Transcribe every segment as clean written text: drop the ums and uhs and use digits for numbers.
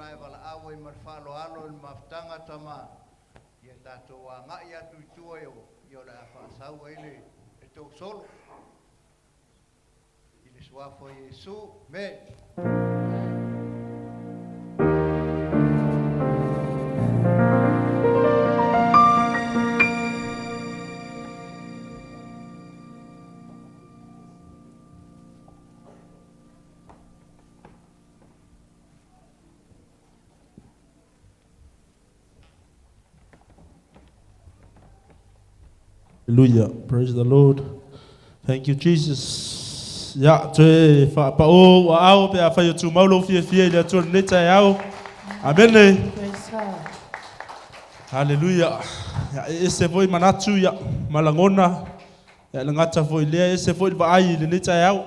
e valaau ai ma le faaaloalo i le mafutaga Tama, ia tatou agai atu i tua i o le a faasau ai le tou solo. I le suafa o Iesu. Amen. Hallelujah. Praise the Lord. Thank you, Jesus. Ia, toe faapao ua ao pe afai o tumau lou fiafia i le Atua i lenei taeao. Amene. Praise God. Hallelujah. Ia, e ese foi manatu, ia, ma lagona. Ia, e le gata foi i lea, e ese foi le vaai i lenei taeao.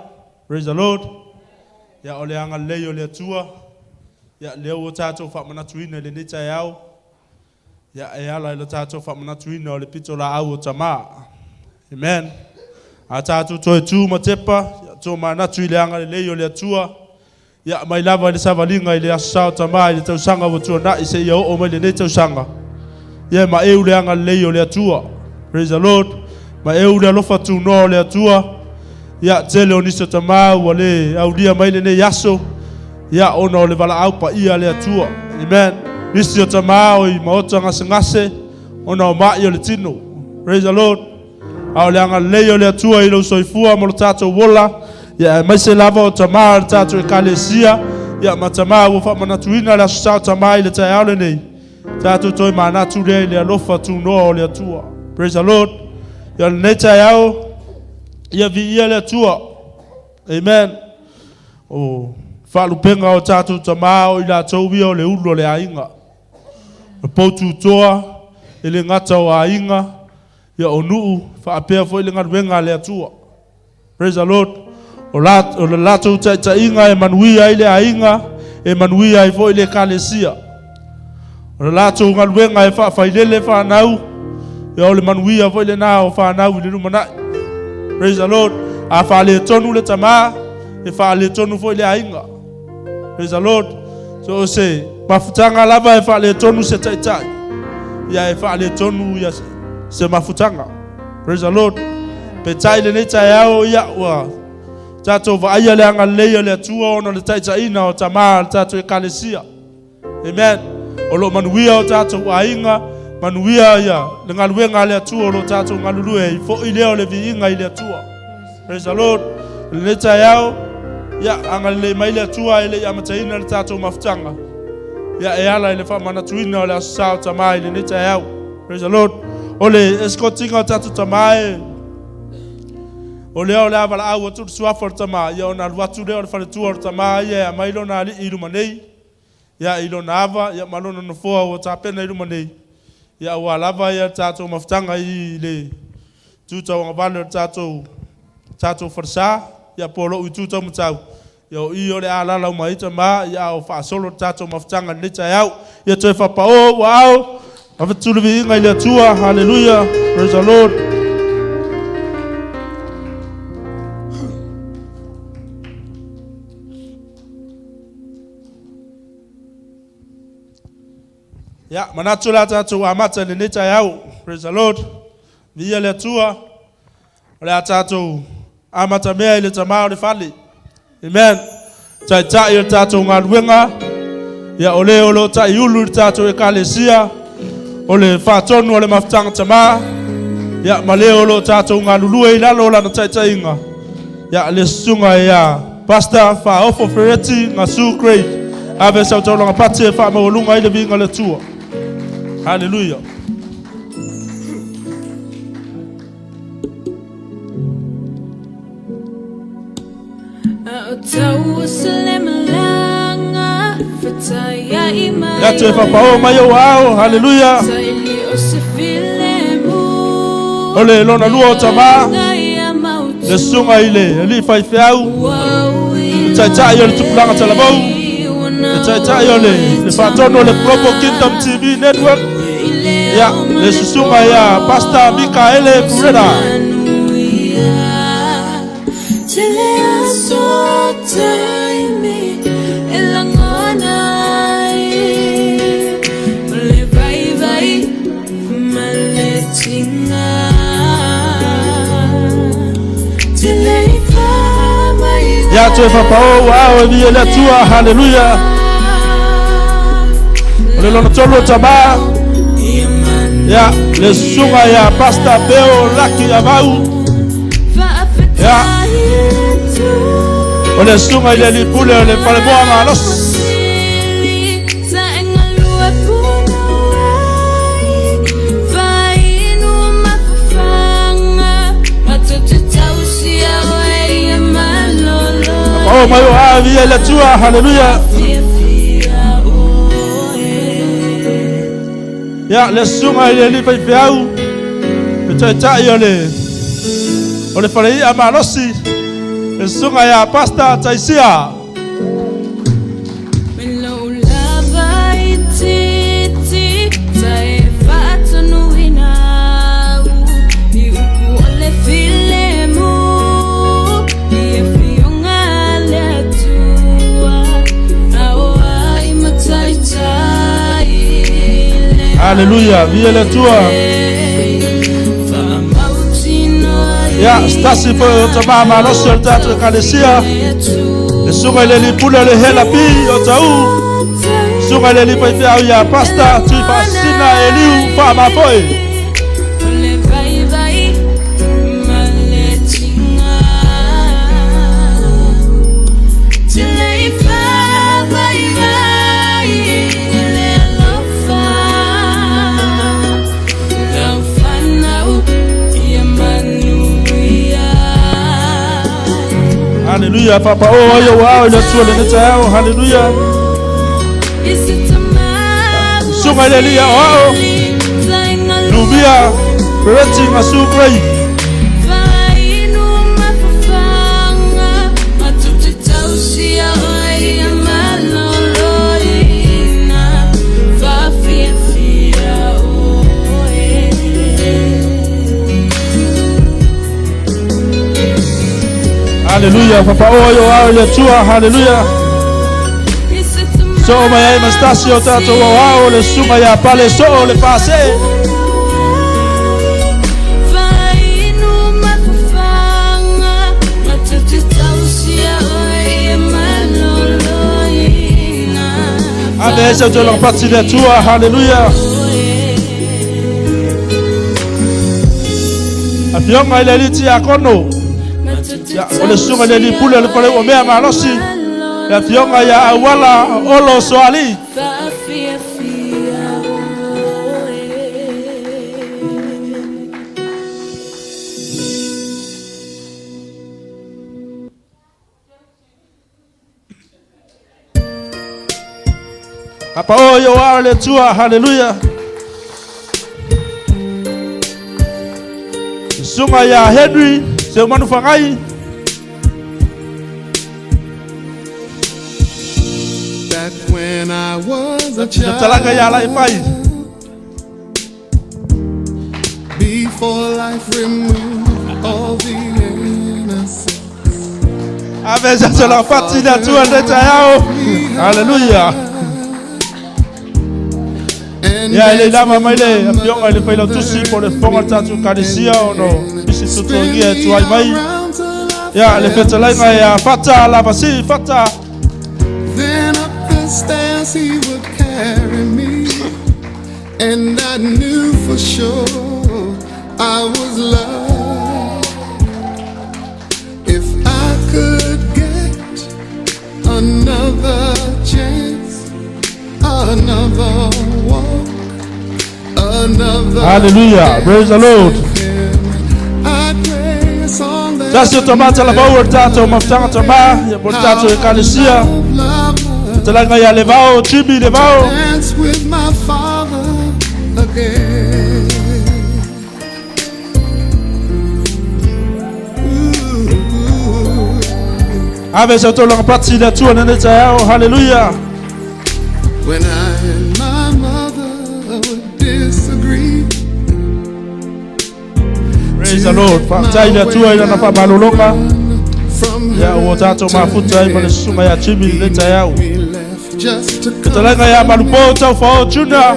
Praise the Lord. Ia, o le agalelei o le Atua, ia, lea ua tatou faamanatuina i lenei taeao. Ia, e ala i le tatou faamanatuina o le pitolaau o Tama. Amen. A tatou toe tu ma tepa, ia, tomanatu i le agalelei o le Atua, ia, mai lava i le savaliga i le Aso Sa o Tama i le tausaga ua tuanai seia oo mai lenei tausaga. Ia, ma eu le agalelei o le Atua. Praise the Lord. Ma eu le alofa tunoa o le Atua. Ia, tele o nisi o tama ua le aulia mai lenei aso, ia, ona o le valaau paia a le Atua. Amen. Nisi o tama o i maota gasegase, ona o mai o le tino. Praise the Lord. A o le agalelei o le Atua i lou soifua ma lo tatou ola, ia, aemaise lava o tama o le tatou Ekalesia, ia, ma tama ua faamanatuina le Aso Sa o Tama i le taeao lenei. Tatou toe manatu lea i le alofa tunoa o le Atua. Praise the Lord. Ia, o lenei taeao, ia viia le Atua. Amen. O faalupega o tatou tama o i latou ia o le ulu o le aiga. O poututoa, e le gata o aiga, ia o nuu, faapea foi le galuega a le Atua. Praise the Lord. O, la, o le latou taitaiga e manuia ai le aiga, e manuia ai foi le ekalesia. O le latou galuega e faafailele fanau, ia o le manuia foi lena o fanau i le lumanai. Praise the Lord. A faaletonu le tama, e faaletonu foi le aiga. Praise the Lord. So o se mafutaga lava e faaletonu se taitai, ia e faaletonu ia se mafutaga. Praise the Lord. Peitai lenei taeao, ia ua tatou vaaia le agalelei o le Atua ona o le taitaiina o tama o le tatou ekalesia. Amen. O lo o manuia o tatou aiga, manuia ia le galuega a le Atua o lo o tatou galulue ai, foi lea o le viiga i le Atua. Praise the Lord. I lenei taeao, ia agalelei mai le Atua e le i amataina le tatou mafutaga. Ia e ala i le faamanatuina o le Aso Sa o Tama i lenei taeao. Praise the Lord. O le escortinga o tatou tama e o lea o le a valaau atu le suafa o le tama, ia ona alu atu lea o le faletua o le tama ia e aumai lona alii i luma nei, ia i lona ava, ia ma lona nofoa ua tapena i luma nei, ia aua lava ia le tatou mafutaga i le tu tauagavale o le tatou falesa, ia po o lou itu taumatau. Ia o i o le a alaala uma ai tama, ia a o faasolo le tatou mafutaga i lenei taeao. Ia toe faapao ua ao, avatu le viiga i le Atua. Hallelujah. Praise the Lord. Ia, manatu le a tatou amata i lenei taeao. Praise the Lord. Viia le Atua. O le a tatou amatamea i le tama o le fale. Amen. Taitai o le tatou galuega. Ia, o le o lo o taiulu i le tatou ekalesia. O le faatonu o le mafutaga tama. Ia, ma le o lo o tatou galulue i lalo o lana taitaiga. Ia, le susuga ia Pastor Faaofo Fereti Gasu Craig. Ave sau taulaga pati e faamaualuga ai le viiga o le Atua. Hallelujah. Ia toe faapao mai ou ao, haleluia. O le lona lua o tama, le susuga i le alii faifeau, le taitai o le tupulaga talavou, le taitai o le faatonu o le Global Kingdom TV Network, ia, le susuga ia Pastor Mikaele Purera. Ia toe fapao ua ao e via le Atua. Haleluia. O le lona tolu o tamā. Ia, le susuga ia Pastor Peo Laki Avau. Ia, o le susuga i le alii pule o le falemoa malosi. Fapao mai o a via le Atua. Haleluia. Ia, le susuga i le alii faifeau, le taitai o le falei'a malosi, le susuga ia Pastor Taisia. Haleluia, via le Atua. Ia, stasi foi o tamā malosi o le tatou ekalesia, le susuga i le alii pule o le Hela Pi o Taʻu, susuga i le alii faifeau ia Pastor Tuifaasisina Eliu Faamafoe. Haleluia, fapao ai o ao i le Atua lenei taeao. Haleluia. Susuga i le alii aoao Lumia Pereti Masu Gray. Haleluia, fapao ai o ao i le Atua. Haleluia. Soo mai ai ma stasi o tatou aoao, le susuga ia Pale Soo le Pase. Ave ai sau lagapati le Atua. Haleluia. Afioga i le alii tiakono. Ia, o le susuga i le alii pule o le fale uamea malosi, le afioga ia Auala Olo Soali. Kapa o i o ao le Atua. Haleluia. Susuga ia Henry Seumanu Fagai. Back when I was a Talaga ia lai pai. child, before life removed all the innocence, Ave sa se lagapati le Atua le taeao. Haleluia. and Ia, e le lama mai le afioga i le failautusi po o le fofoga o le tatou ekalesia ona nisi tutuagia e tuai mai. Ia, le fetalaiga ia Fata Lavasi Fata. Then up the stairs he would carry me, and I knew for sure I was loved. If I could get another chance, another walk, another Hallelujah. Praise the Lord. dance with him, I'd play a song that Tasi o tamā talavau o le tatou mafutaga tamā, ia po le tatou ekalesia. Fetalaiga ia Levao, Jimmy Levao. Dance with my father again. Ooh. Ave sa outou lagapati le Atua lenei taeao. Haleluia. When I and my mother would disagree, Praise the Lord. Faafetai i le Atua i lana faamalologa. From Ia ua tatou mafuta ai ma le susuga ia Jimmy lenei taeao. me left just to Fetalaiga ia Malupo Taufao Junior.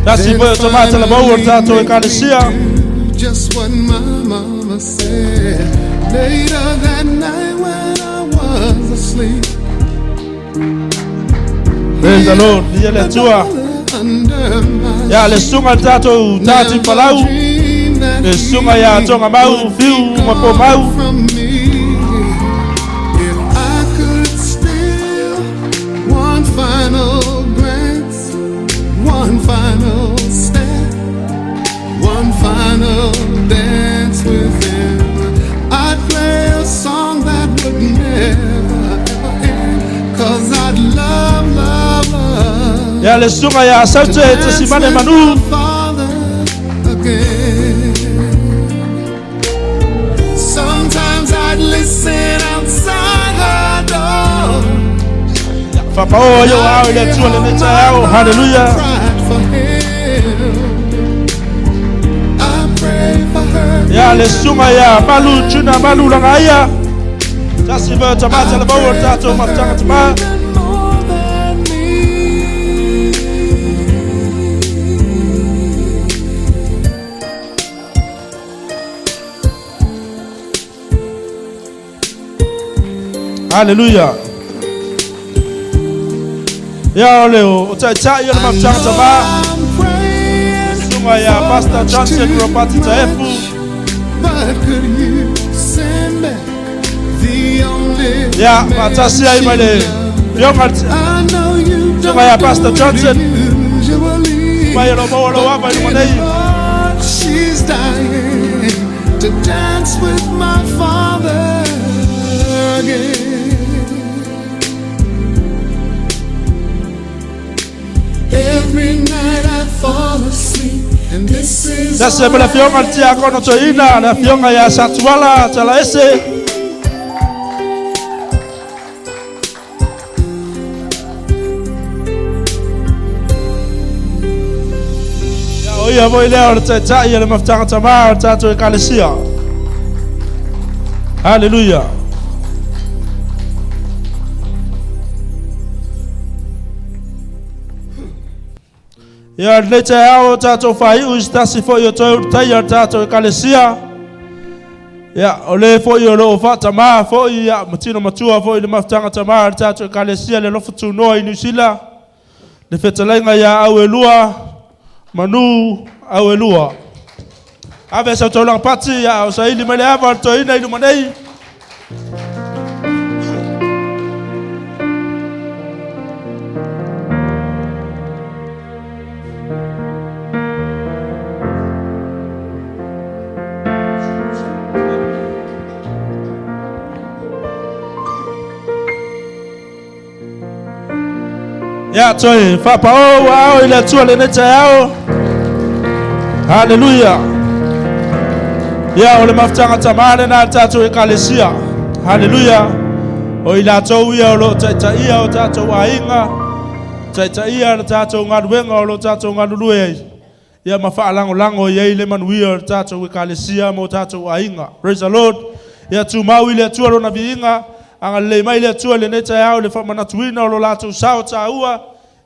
Tasi foi o tamā talavau o le tatou ekalesia. Just what my mama said. Later that night when asleep. Praise the Lord. Ia le Atua. Under my Ia le susuga i le tatou Tati Palau, dream that le susuga ia Togamau, Fiu ma Pomau. from me. If I could steal one final glance, one final step, one final dance with him, I'd play a song that would never ever end. 'Cause I'd love, love, love. Ia le susuga ia To Saute dance Tasimane with Manu. my father again. Sometimes I'd listen outside her door. Faapao ia o ao i le Atua lenei taeao. Hallelujah. Cried for him. I pray for her. Ia le susuga ia Malu Tuna Malu Lagaia. Tasi ma tamata le maua o le tatou mafutaga tama. Even more than me. Hallelujah. Ia o le o taitai o le mafutaga tama. I'm praying Susuga ia Pastor Johnson Robert Taefu. But could you send back the only Ia man faatasi ai ma le she loved? fioga I know you Susuga ia don't Pastor do it Johnson. usually. Mai o lo maua lo ava i luma nei. Lord, she's dying to dance with my father again. Every night I fall asleep, and this is Tasi ma le afioga le tiakono toeaina, le afioga ia Satuala Talaese. Ia o ia foi lea o le taitai o le mafutaga tamā o le tatou ekalesia. Haleluia. Ia lenei taeao o tatou faaiu i se tasi foi o toe ulutaia o le tatou ekalesia. Ia, o le foi o loo faatamā foi ia ma tino matua foi i le mafutaga tamā o le tatou ekalesia le alofa tunoa i Niu Sila, le fetalaiga ia Auelua Manu Auelua. Ave sau taulaga pati ia o saili mai le ava o le toeaina i luma nei. Ia toe faapao ua ao i le Atua lenei taeao. Haleluia. Ia o le mafutaga tamā lena a le tatou ekalesia. Haleluia. O i latou ia o loo taitaia o tatou aiga, taitaia le tatou galuega o loo tatou galulue ai. Ia ma faalagolago i ai le manuia o le tatou ekalesia ma o tatou aiga. Praise the Lord. Ia tumau i le Atua lona viiga, agalelei mai le Atua i lenei taeao i le faamanatuina o lo latou sao taua,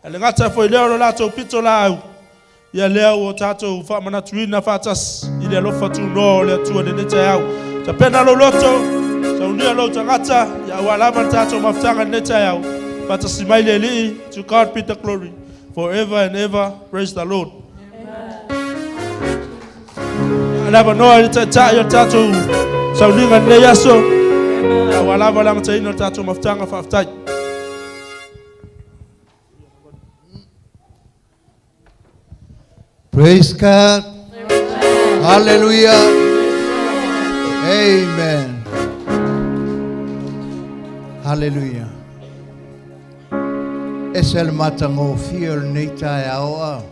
ia le gata foi lea o lo latou pitolaau. Ia lea ua tatou faamanatuina faatasi i le alofa tunoa o le Atua i lenei taeao. Tapena lou loto, saunia lou tagata, ia aua lava le tatou mafutaga i lenei taeao. Faatasi mai le Alii, to God be the glory, forever and ever. Praise the Lord. Le avanoa i le taitai o le tatou sauniga i lenei aso. Ia aua lava le amataina o le tatou mafutaga faafetai. Praise God. Hallelujah. Amen. Hallelujah. E se le matagofie o lenei taeao a.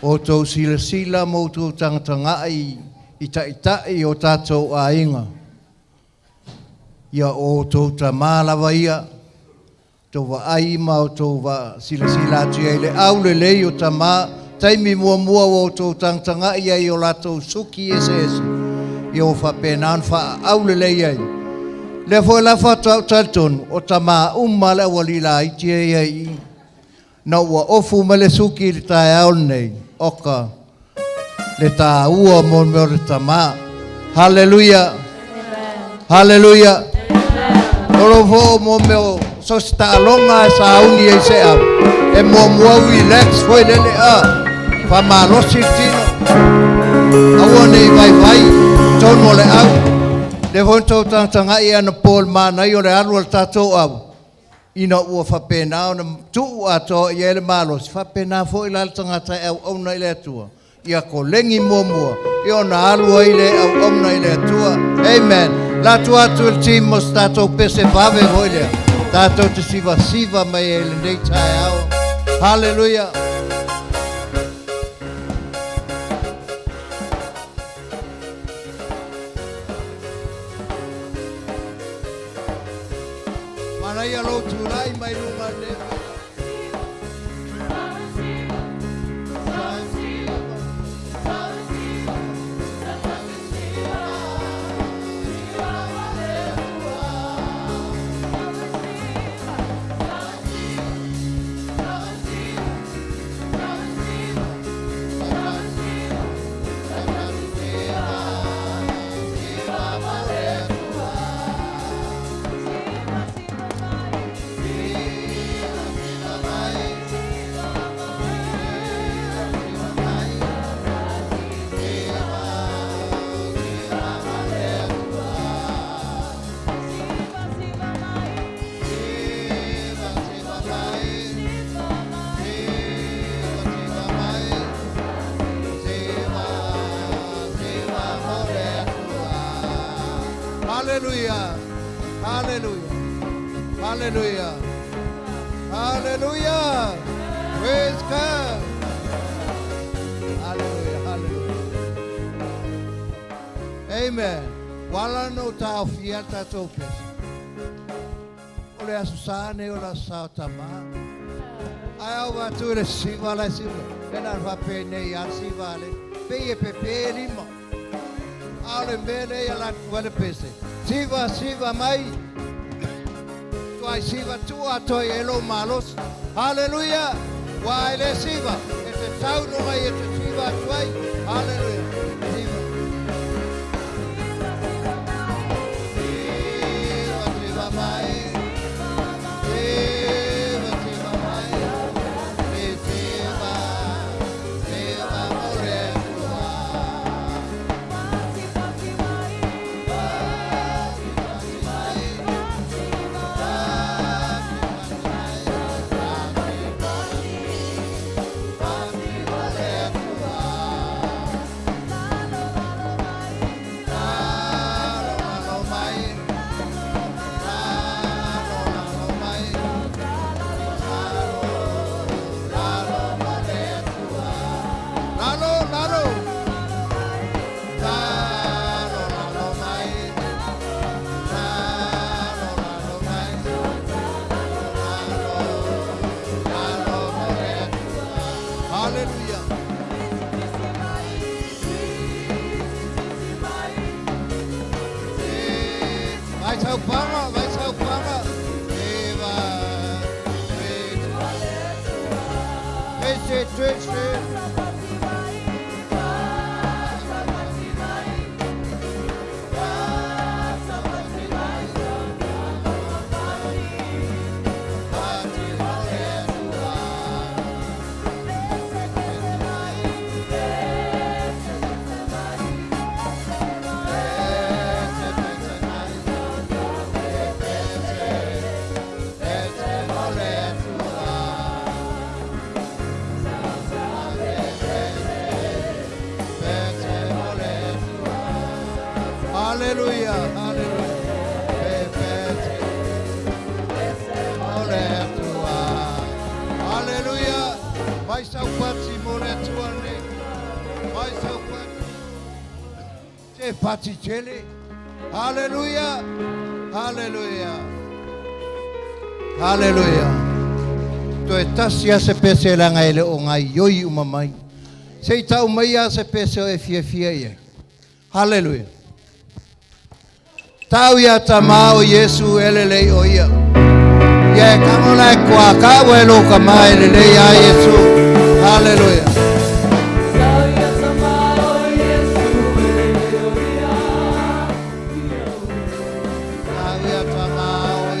O tou silasila ma outou tagatagai i taitai o tatou aiga. Ia o outou tamā lava ia, tou vaai ma outou silasila atu i ai i le aulelei o tamā, taimi muamua ua outou tagatagai ai i o latou suki eseese, ia ua faapena ona faaaulelei ai. Lea foi la faatoa ou talitonu, o tamā uma le aualii laiti ia i i. Na ua ofu mai le suki i le taeao lenei, oka le taua mo le mea o le tamā. Haleluia! Haleluia! O lou foi mo mea o so se taaloga e sauni ai se au. E muamua relax foi lele a. Faamalosi le tino. Aua ne i vaivai i totonu o le au. Lea foi na tou tagatagai anapo i le manaia o le alu a le tatou au, ina ua faapena ona tuu atoa i ai le malosi, faapena foi la le tagata e auauna i le Atua, ia kolegi muamua, ia ona alu ai lea e auauna i le Atua. Amen. Latu atu i le team mo se tatou pese vave foi lea, tatou te sivasiva mai ai i lenei taeao. Haleluia. Manaia lou tulai mai luga nei. Hallelujah. Hallelujah. Hallelujah. Hallelujah. Praise God. Hallelujah. Hallelujah. Amen. Ua ala ona ou taofia le tatou pese. O le Aso Sa nei o le Aso Sa o Tamā. Ae a ou atu i le siva la e siva, e na o le faapenei lava le siva a le, pei e pepe lima. A o le mea lea e ala atu ai le pese, siva, siva mai, tuai siva, tuu atoa i ai lou malosi. Haleluia! Aua e le siva, e te tau i luga ia te siva atu ai. Haleluia! Siva. Siva, siva mai. Siva, siva mai. Siva, siva mo le Atua. Lalo, lalo. Lalo, lalo mai. Lalo, lalo mai. Lalo, lalo mo le Atua. Hallelujah. Vai saupanga, vai saupanga. Eva, Pese, pese. Hallelujah, hallelujah. Mo le Atua. Hallelujah. Mai sau pati mo le Atua nei. Mai sau pati. Se pati tele. Hallelujah. Hallelujah. Hallelujah. Toe tasi lava se pese leaga e le o gaoioi uma mai. Se i tau mai lava se pese o e fiafia i ai. Hallelujah. Tau ia Tamā o Iesu e lelei o ia. Ia e tago la e kua ka ua e lou kama e lelei ia Iesu. Hallelujah. Tau ia Tamā o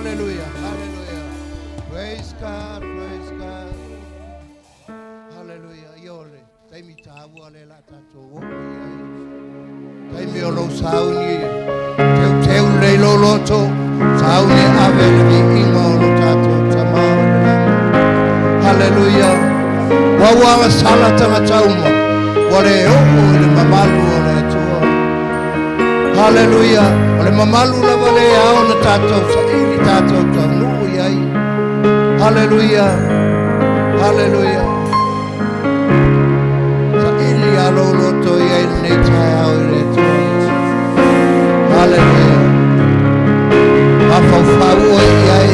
Hallelujah, hallelujah. Praise God, praise God. Hallelujah. Ia o le taimi tāua le la tātou o i ai. Taimi o lou sauni, teuteu lelei lou loto, sauni e ave le viiga o lo tātou Tamā o le lagi. Hallelujah. Ua ua agasala tagata uma, ua le oo i le mamalu o le Atua. Hallelujah. O le mamalu lava lea e ao ona tatou saili tatou taunuu i ai. Hallelujah. Hallelujah. Saili a lou loto i ai lenei taeao i le Atua. Hallelujah. Mafaufau oe i ai.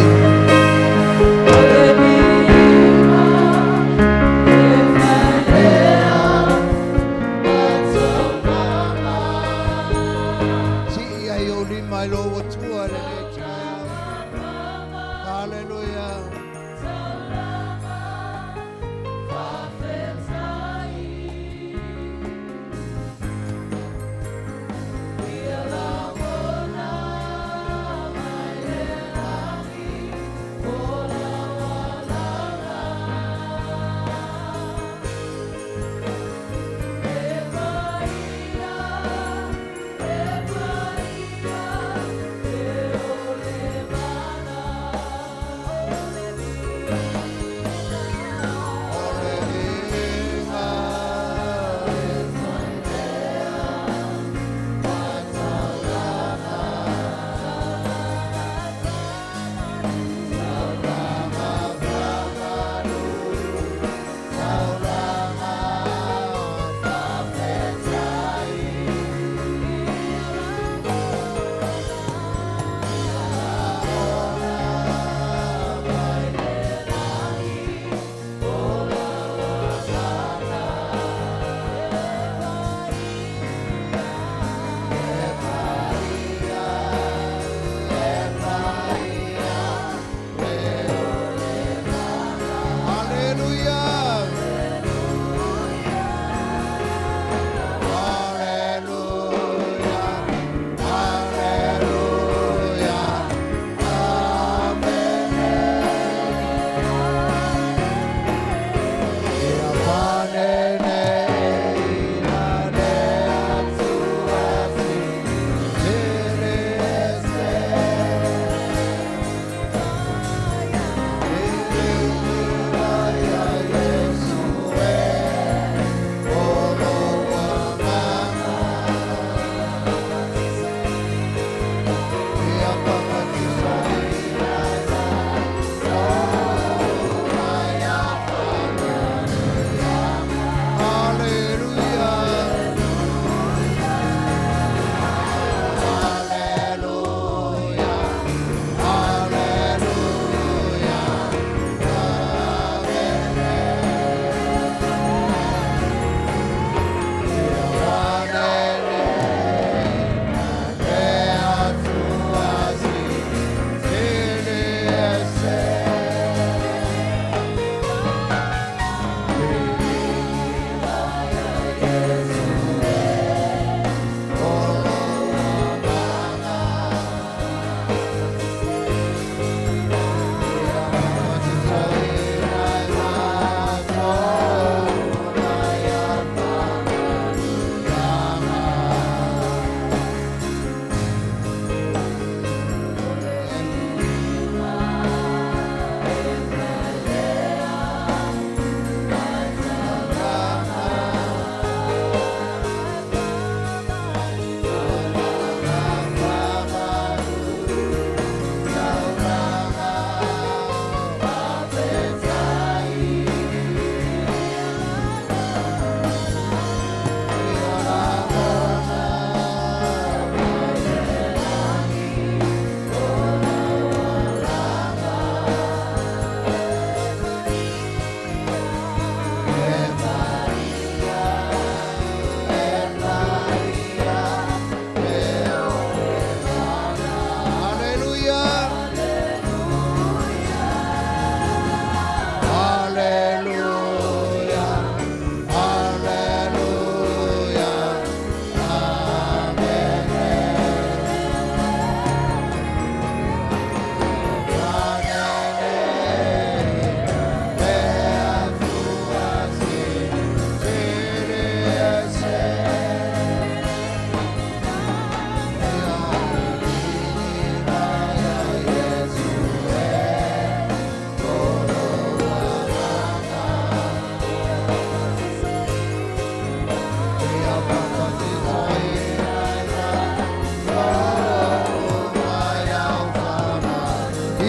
Sii ai ou lima i lou Atua i lenei taeao. Hallelujah.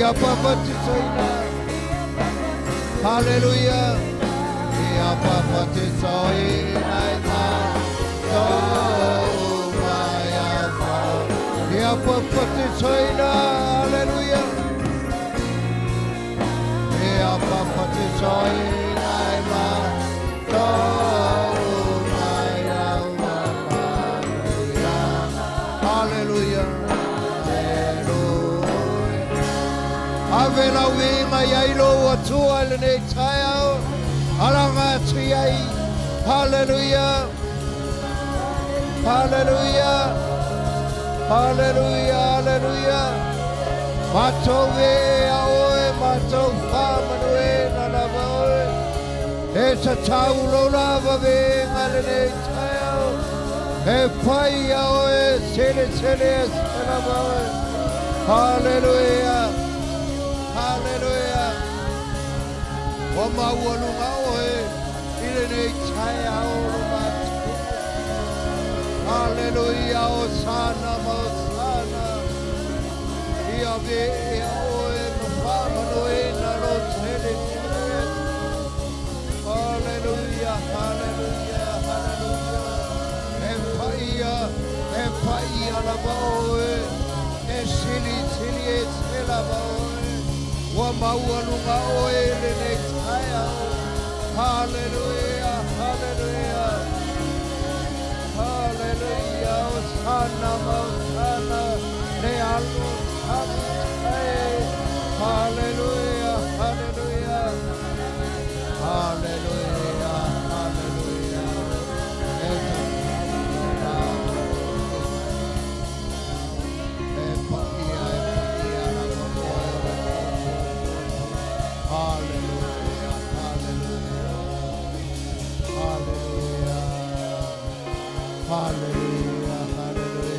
Ia papatisaina. Haleluia. Ia papatisaina e matou mai afa. Ia papatisaina. Haleluia. Ia papatisaina e matou mai afa. Haleluia. Haleluia. Ave lau viiga i ai lou Atua i lenei taeao. Alaga atu i ai. Haleluia. Haleluia. Haleluia. Haleluia. Matou e a oe, matou faamanuina lava oe. E tatau lou lava viiga i lenei taeao. E pai ia oe, selesele ese lava oe. Haleluia. Haleluia. Ua maualuga oe i lenei taeao lo matou. Haleluia, Hosana ma Hosana. Ia viia oe ma faamanuina lou selesele ese. Haleluia, haleluia, haleluia. E paia, e paia lava oe. E silisili ese lava oe. Ua maualuga oe i lenei taeao. Haleluia, haleluia. Haleluia, Hosana ma Hosana. Le alo tamatai. Haleluia, haleluia. Haleluia, haleluia. E tatau e paia, e paia lava oe o le Haleluia, haleluia. Haleluia. Haleluia, haleluia.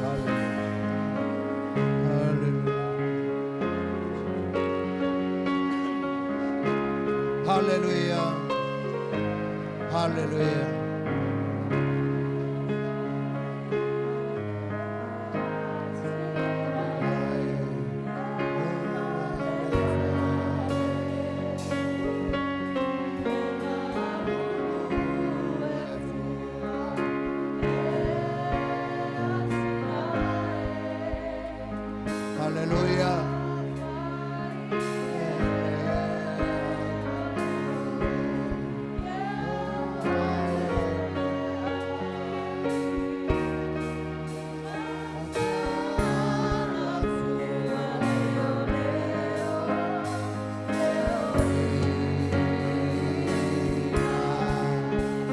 Haleluia. Haleluia. Haleluia. Haleluia.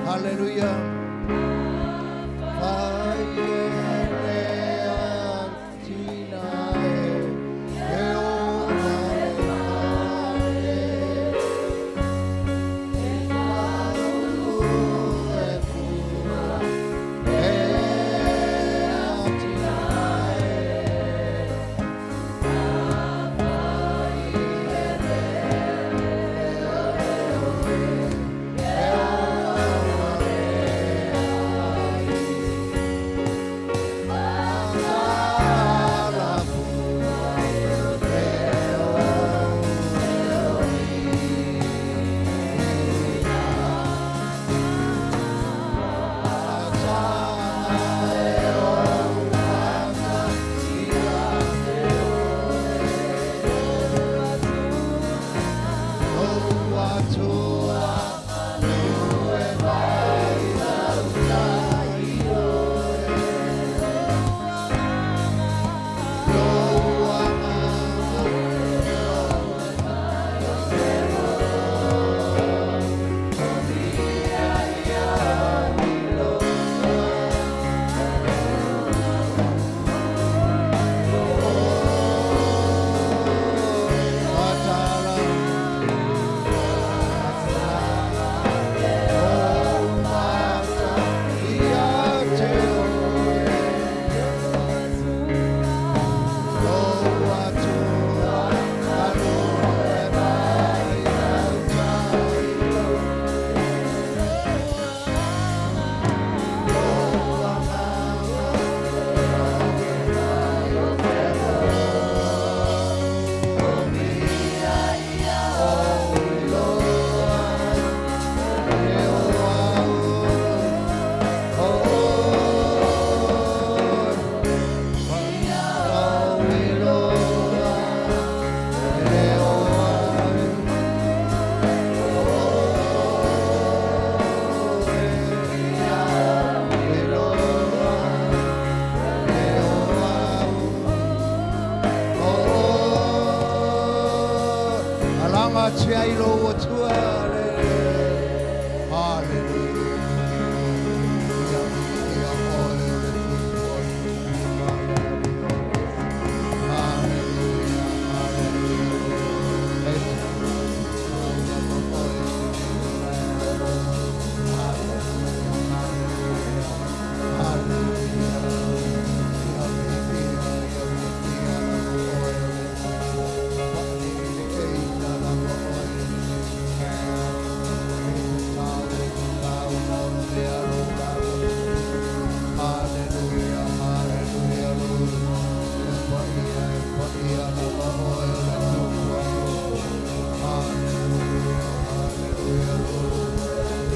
Haleluia. Faiele atina e, e o male e maulu e fua, e atina e. atu ai lou Atua. Hallelujah. Ia, ia oe o le Tupu. Hallelujah. Hallelujah, hallelujah, Lord. E paia, e paia lava oe o le Tupu. Hallelujah, hallelujah, Lord.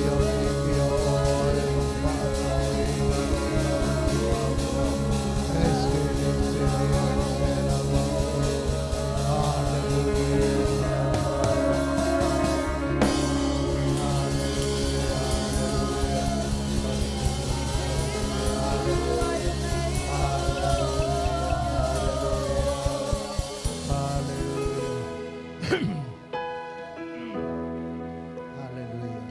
Ia vivia oe ma faataoina E sili, sili, e se lava oe. Hallelujah. Hallelujah, hallelujah. Hallelujah.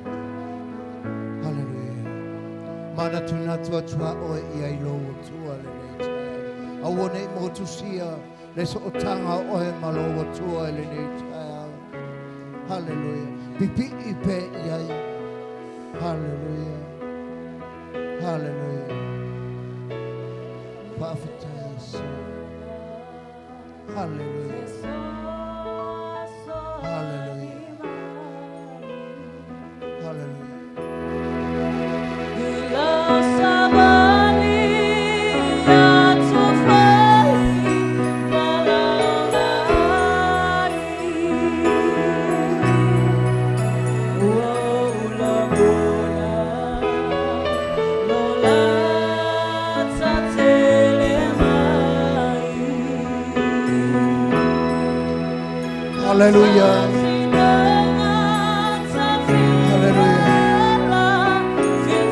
Hallelujah. Mana tuna tua tua oe ia i lou Atua lenei taeao. Aua nei motusia le sootanga o oe ma lou Atua i lenei taeao. Hallelujah. Pipi'i pea i ai. Hallelujah. Hallelujah. Faafetai Iesu. Hallelujah. Hallelujah. Hallelujah. Hallelujah. Hallelujah.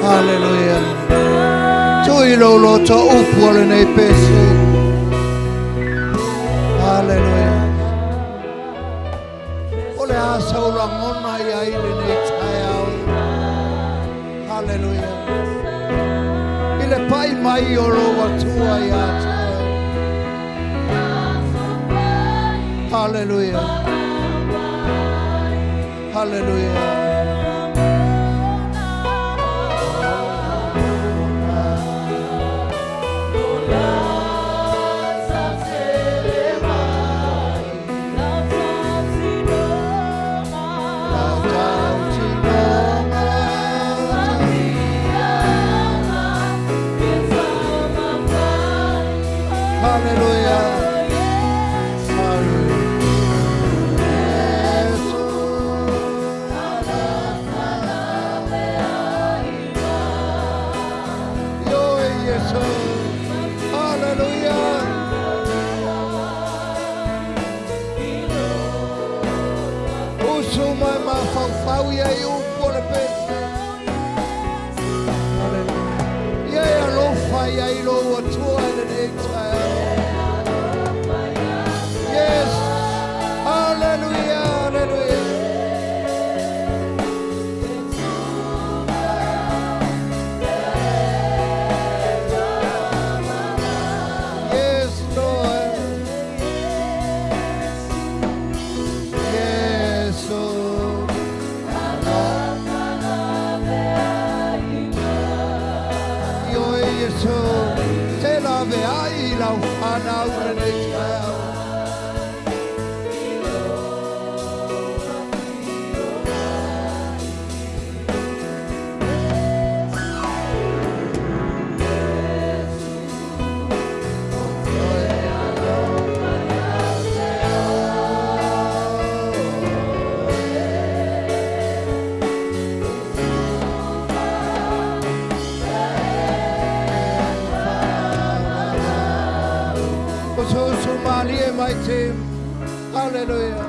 Hallelujah. Tui lou loto upu o lenei pese. Hallelujah. O le a sau lagona i ai lenei taeao. Hallelujah. I le pai mai o lou Atua ia te oe. Hallelujah. Hallelujah. Lau tautinoga. Hallelujah. Hallelujah. Jesus. Io Jesus. Hallelujah. Usu mai mafaufau ia i upu o le pese. Hallelujah. Ia e alofa ia i lou Atua i lenei taeao. Yes. Hallelujah. Hallelujah. Yes, Lord. Yes, Lord. Io e Iesu, te lave ai lau whanau lenei taeao. Usu malie mai team. Hallelujah.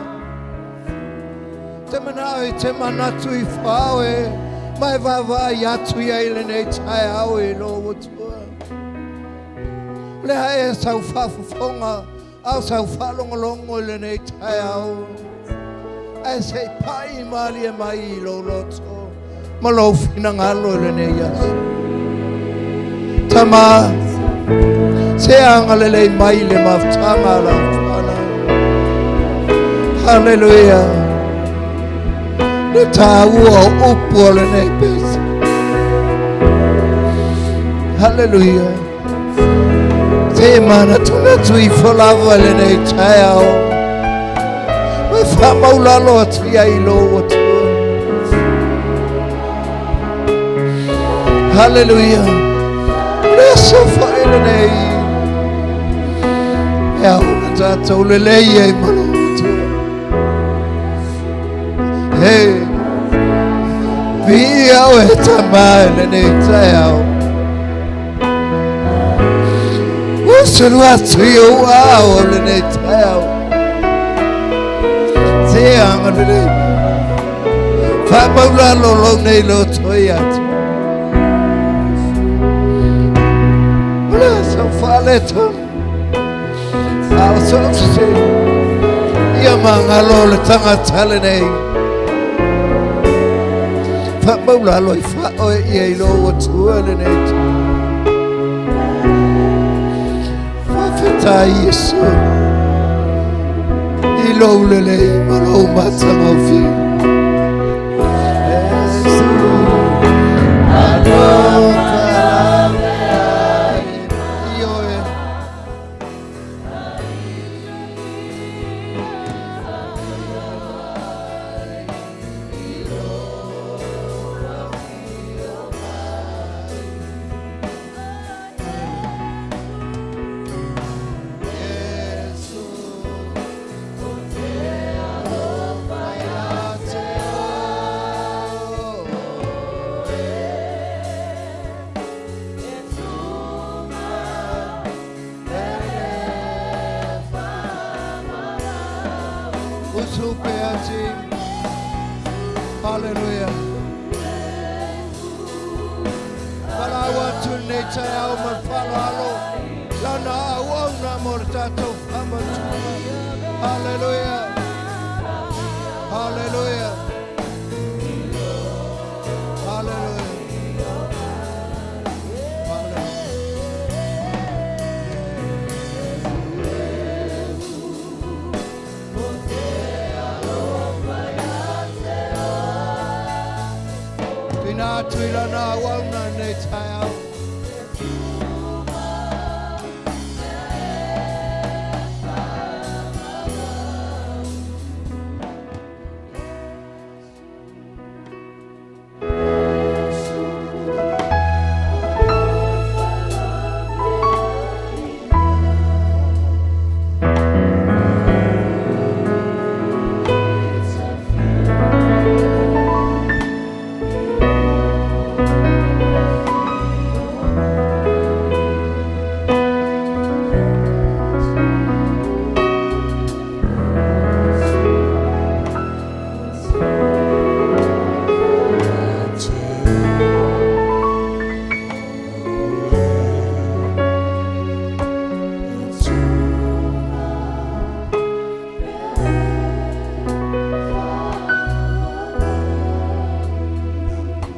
Te manao i te manatu i whao e. Mai vava i atu ia i lenei taeao i lou Atua. Lea e sau whaafafonga, au sau whaalongolongo i lenei taeao. Ae se i pai malie mai i lou loto ma lou finagalo i lenei aso. Tama, se agalelei mai i le mafutaga a lau fanau. Haleluia. Le tāua o upu o lenei pese. Haleluia. Se manatunatu ifo lava i lenei taeao. Ma faamaulalo atu ai i lou Atua. Haleluia. O le aso foi lenei. E ao ona tatou lelei ai ma lou Atua. Hey. Viia oe Tama i lenei taeao. Ua sulu atu i ou aao o lenei taeao. Se agalelei. Faamaulalo lou nei loto ia te. O le aso faaletonu. A o sou sese. Ia magalo o le tagata lenei. Faamaulalo i faaoe ia i lou Atua lenei taeao. Faafetai Iesu i lou lelei ma lou matagofie. Iesu, alofa i oe. Usu pea team. Hallelujah. Valaau atu lenei taeao ma le faaaloalo. Lana auauna mo le tatou faamatuga. Hallelujah. Hallelujah. Hallelujah. Hallelujah. Tuina atu i lana auauna lenei taeao.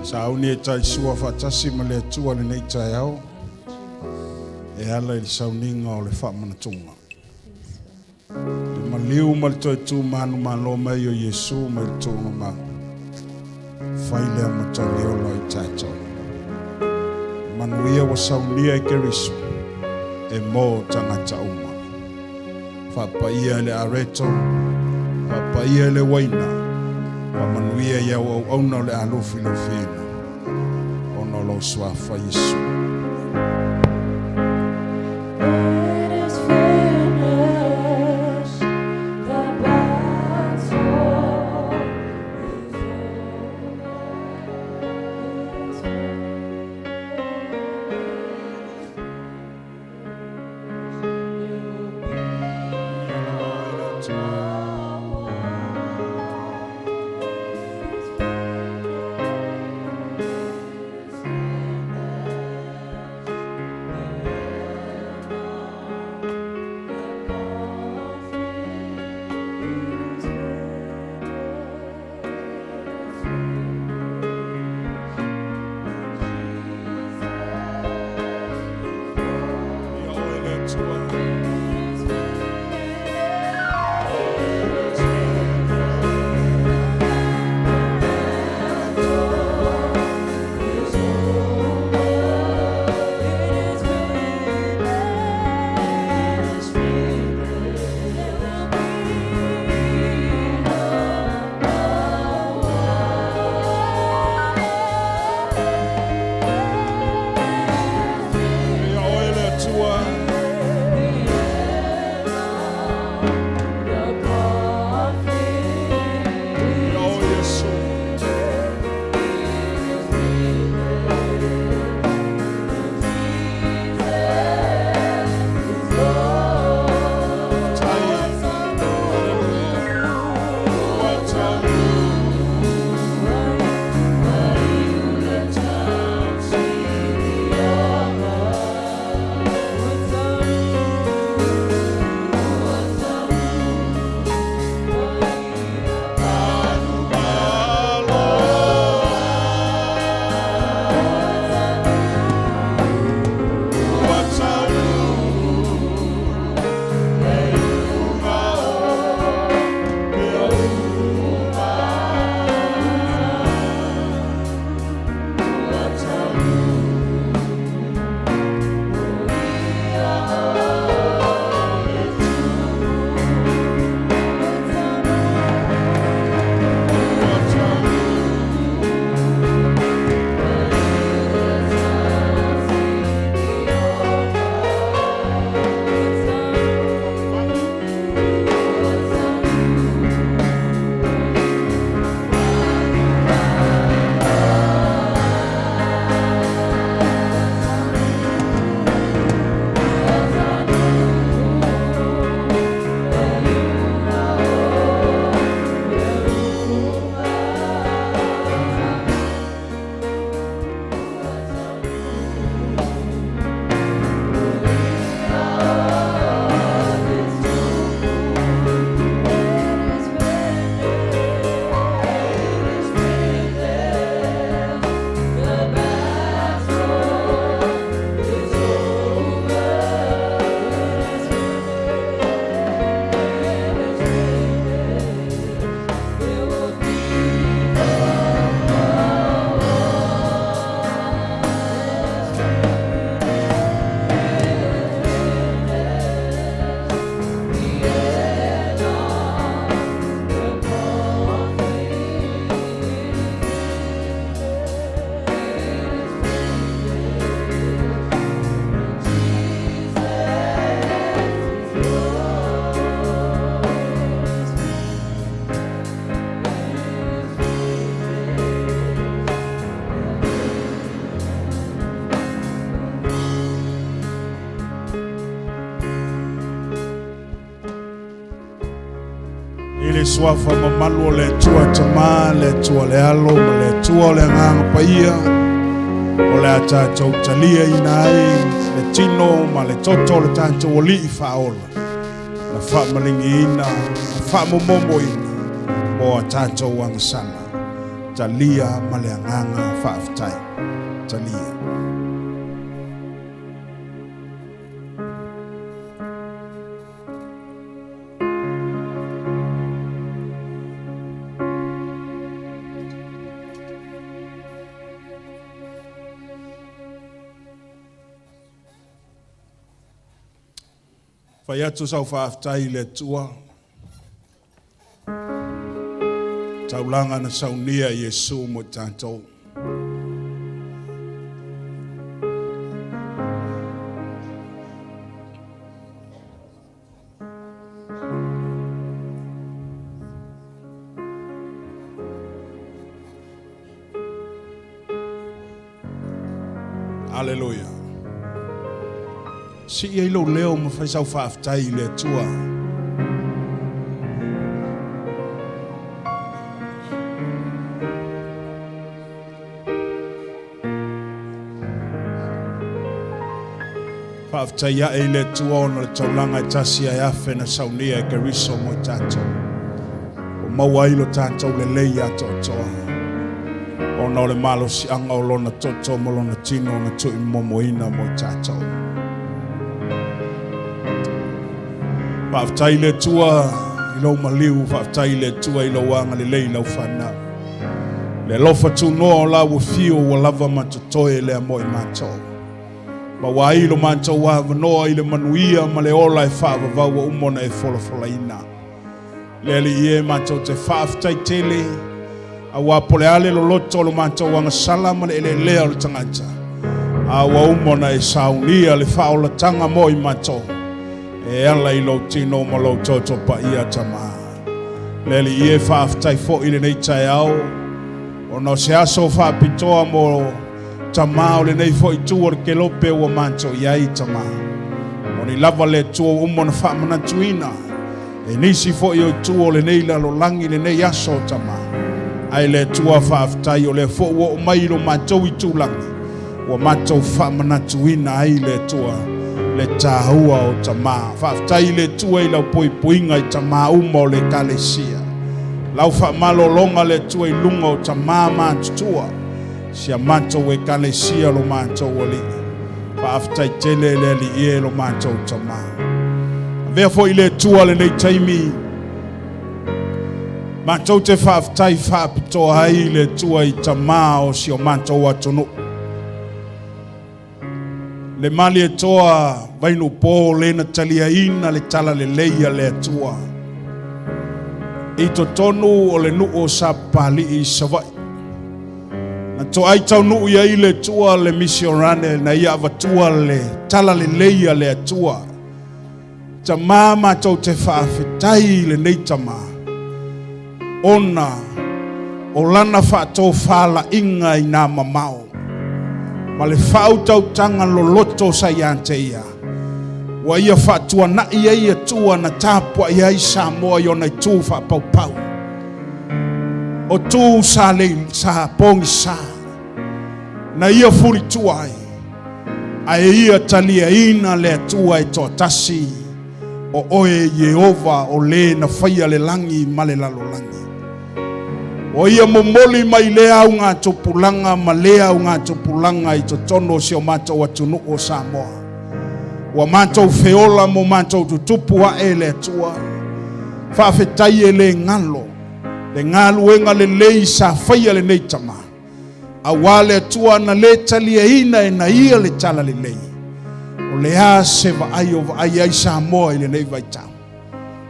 Sauni e taisua faatasi ma le Atua lenei taeao e ala i le sauniga o le faamanatuga. Le maliu ma le toe tu manumalo mai o Iesu mai le tuuga fai lea ma tagiola i tatou. Manuia ua saunia e Keriso e mo tagata uma. Faapaia i le areto, faapaia i le uaina, faamanuia i au auauna o le a lufilufiina ona o lou suafa Iesu. It is finished. The battle is over. It is finished. It will be all It is finished. Finished. The conflict is finished. Atua. Ia oe le Atua. Ia oe Iesu. Tai. Haleluia. Ua taunuu. Ua taunuu. I le suafa mamalu o le Atua Tamā, le Atua le Alo ma le Atua o le Agaga Paia, o le a tatou taliaina ai le tino ma le toto o le tatou Alii Faaola, na faamaligiina, na faamomomoina mo a tatou agasala. Talia ma le agaga faafetai. Talia. Fai atu sau faafetai i le Atua. Taulaga na saunia e Iesu mo i tatou. Aleluia. Sii ai lou leo ma fai sau faafetai i le Atua. Faafetai ae i le Atua ona o le taulaga e tasi ae afe na saunia e Keriso mo i tatou. Ua maua ai lo tatou lelei atoatoa ona o le malosiaga o lona toto ma lona tino na tuuimomoina mo i tatou. Faafetai i le Atua i lou maliu, faafetai i le Atua i lou agalelei i lau fanau. Le alofa tunoa o lau afio ua lava ma totoe lea mo i matou. Ma ua ai lo matou avanoa i le manuia ma le ola e faavavau ua uma ona e folafolaina. Le Alii e, matou te faafetai tele, auā po o le a le loloto o lo matou agasala ma le eleelea o le tagata, a ua uma ona e saunia le faaolataga mo i matou, e ala i lou tino ma lou toto paia, Tamā. Le Alii e, faafetai foi i lenei taeao, ona o se aso faapitoa mo tamā o lenei foi itu o le kelope ua matou i ai, Tamā. Moni lava le Atua ua uma ona faamanatuina e nisi foi o itu o lenei lalolagi lenei aso o tamā. Ae le Atua faafetai o lea foi ua oo mai i lo matou itulagi, ua matou faamanatuina ai le Atua le tāua o tamā. Faafetai i le Atua i lau puipuiga i tamā uma o le Ekalesia. Lau faamalologa le Atua i luga o tamā matutua, si a matou Ekalesia lo matou Alii. Faafetai tele le Alii e lo matou tamā. Avea foi le Atua lenei taimi, matou te faafetai faapitoa ai le Atua i tamā o si o matou atunuu. Le Malietoa Vainuupo le na taliaina le talalelei a le Atua i totonu o le nuu o Sapapalii i Savaii. Na toai taunuu i ai le Atua le misiorane na ia avatua le talalelei a le Atua. Tamā matou te faafetai i lenei tamā, ona o lana faatofalaiga i nā mamao ma le faautautaga loloto sa ia te ia, ua ia faatuanai ai Atua na tapuai ai Samoa i ona itu faapaupau, o tu sa lei sa pogisa na ia fulitua ai, ae ia taliaina le Atua e toatasi, o oe Ieova o le na faia le lagi ma le lalolagi. O ia momoli mai lea augatupulaga ma lea augatupulaga i totonu o si o matou atunuu o Samoa. Ua matou feola mo matou tutupu ae le Atua. Faafetai e le galo le galuega lelei sa faia lenei tamā. Auā le Atua na lē taliaina e na ia le talalelei. O le a se vaai o vaai ai Samoa i lenei vaitau?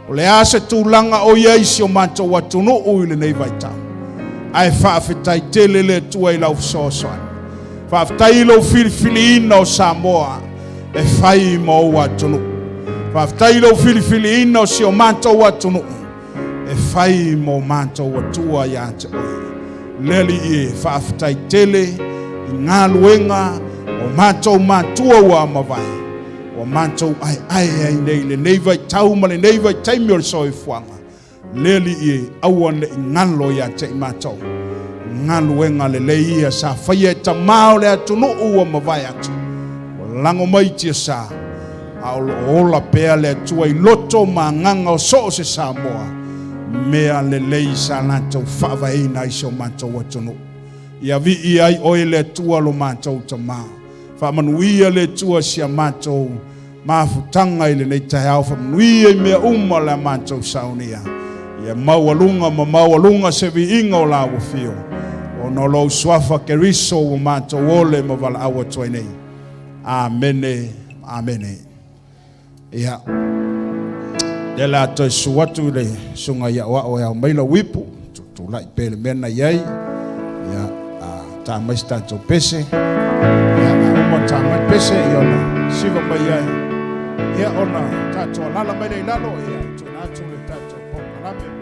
O le a se tulaga o i ai si o matou atunuu i lenei vaitau? Ae faafetai tele le Atua i lau fesoasoani. Faafetai i lou filifiliina o Samoa e fai ma ou atunuu. Faafetai i lou filifiliina o si o matou atunuu e fai ma o matou Atua ia te oe. Le Alii e, faafetai tele i galuega o matou matua ua mavae, ua matou aeae ai nei i lenei vaitau ma lenei vaitaimi o le soifuaga. Le Alii e, aua ne i galo ia te i matou galuega lelei ia sa faia e tamā o le atunuu ua mavae atu, ua lago mai tiasa, a o lo o ola pea le Atua i loto ma agaga o so o se Samoa, mea lelei sa latou faavaeina ai si o matou atunuu. Ia viia ai oe le Atua lo matou Tamā. Faamanuia le Atua si a matou mafutaga i lenei taeao, faamanuia i mea uma le a matou saunia. Ia maualuga ma maualuga se viiga o lau afio, ona o lou suafa Keriso ua matou ole ma valaau atu ai nei. Amene, amene. Ia, lea la toe susu atu i le susuga i Aoao e ao mai lau ipu, tulai pea le mea na i ai. Ia, a ta mai se tatou pese. Ia, a uma ta mai pese, ia ona siva mai ai. Ia, ona tatou alala mai le i lalo, ia, tuuina atu le tatou polokalame.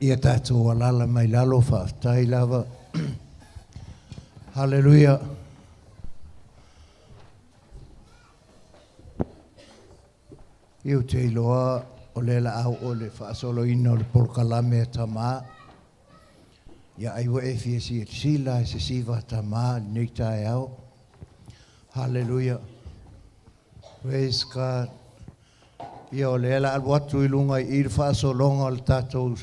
Ia tatou alala mai lalo faafetai lava. Haleluia. Ia ou te iloa o lea la au o le faasoloina o le polokalame a Tamā. Ia ai ua e fia silasila i se siva a Tamā i lenei taeao. Haleluia. Praise God. Ia o lea la alu atu i luga i i le faasologa o le tatou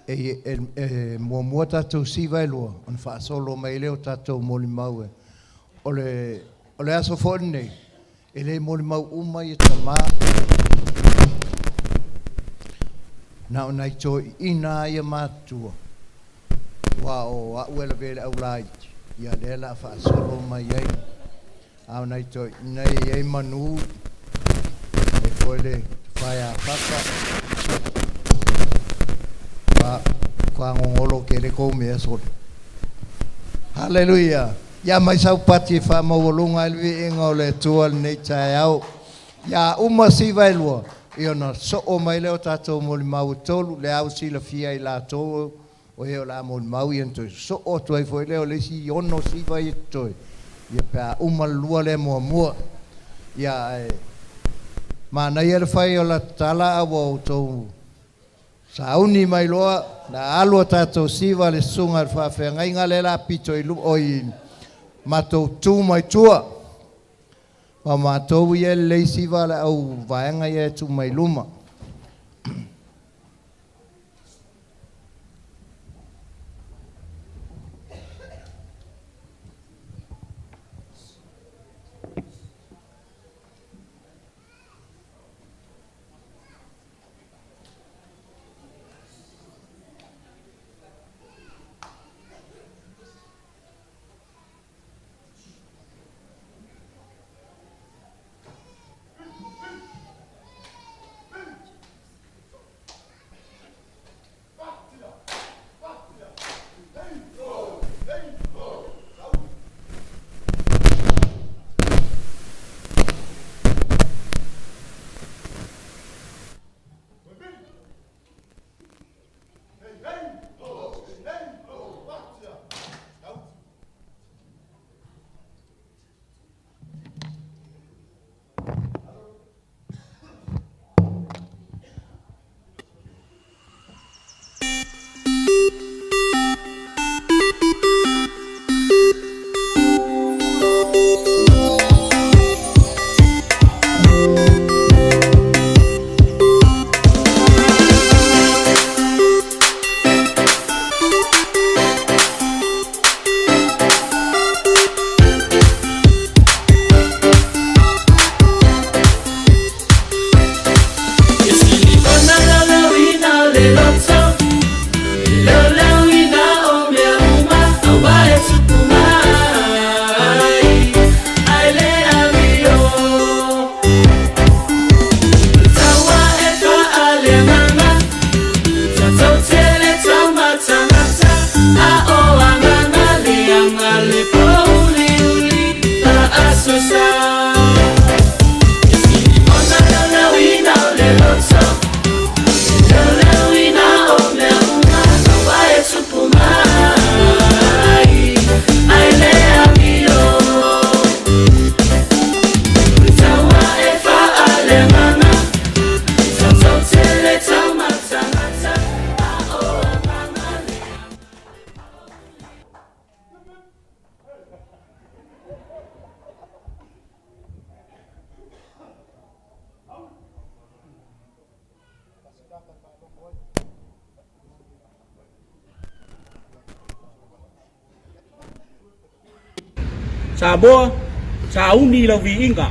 e, e, e muamua tatou siva e lua ona faasolo mai lea o tatou molimau e. O le, o le aso foi lenei, e le molimau uma ia Tamā. Na o nai toeaiina ia matutua, ua o a'u e lavea i le aulaiti, ia lea la faasolo mai ai. A o nai toeaiina e i ai manu, e foi le tufae a faka, fagogolo tele kou mea sole. Haleluia. Ia mai saupati e faamaualuga ai le viiga o le Atua lenei taeao. Ia uma siva e lua, ia ona soo mai lea o tatou molimau e tolu, le au silafia i latou o e o le a molimau, ia na toe soo atu ai foi lea o le isi 6 siva ia totoe, ia pe a uma le lua lea muamua. Ia ae manaia le fai o la tatala a ua outou sauni mai loa la alu a tatou siva le susuga i le faafeagaiga lea la pito i lu oi matou tu mai tua. Ma matou ia lelei siva le au vaega ia e tu mai luma. Samoa, sauni lau viiga.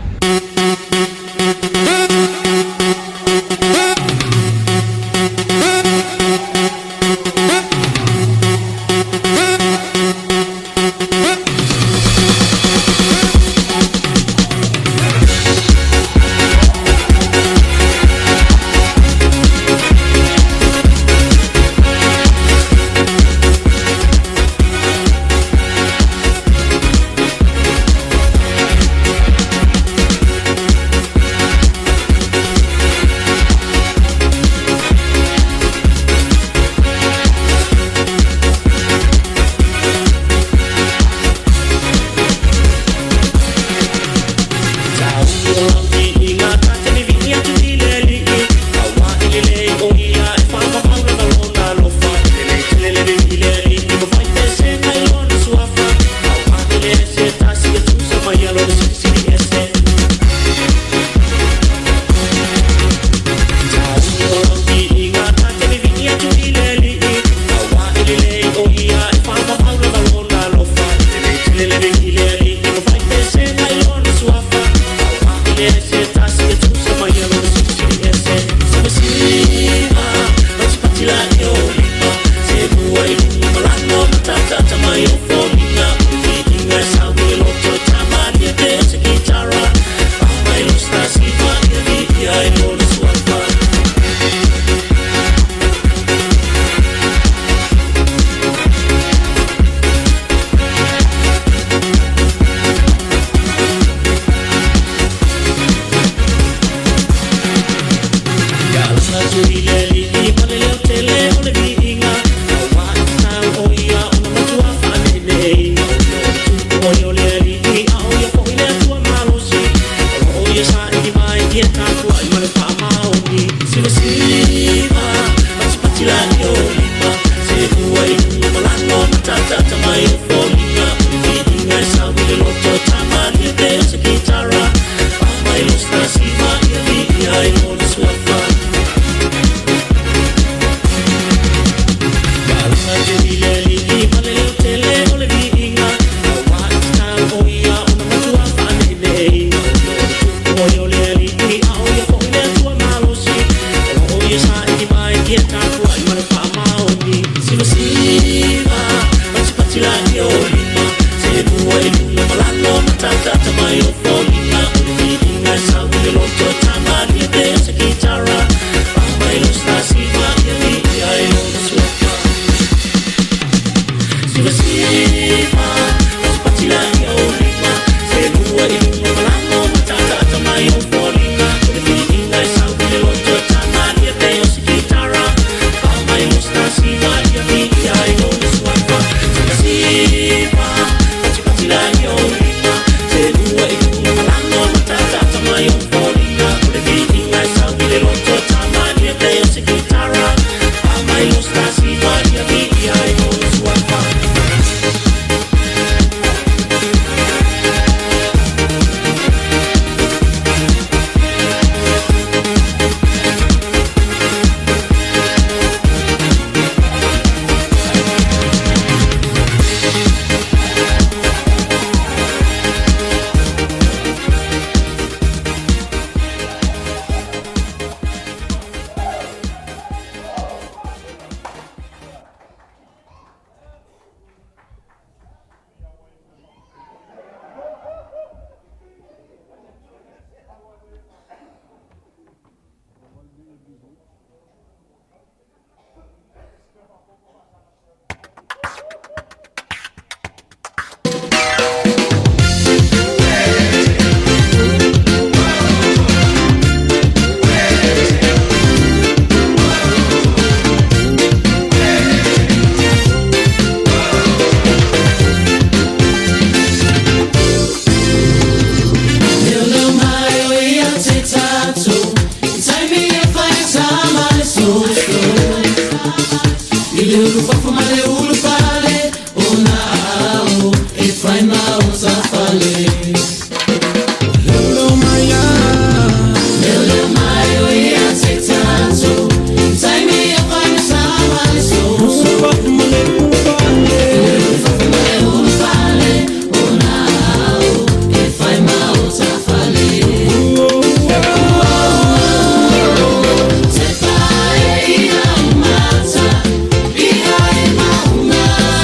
Te pae i au mata, i ai maunga.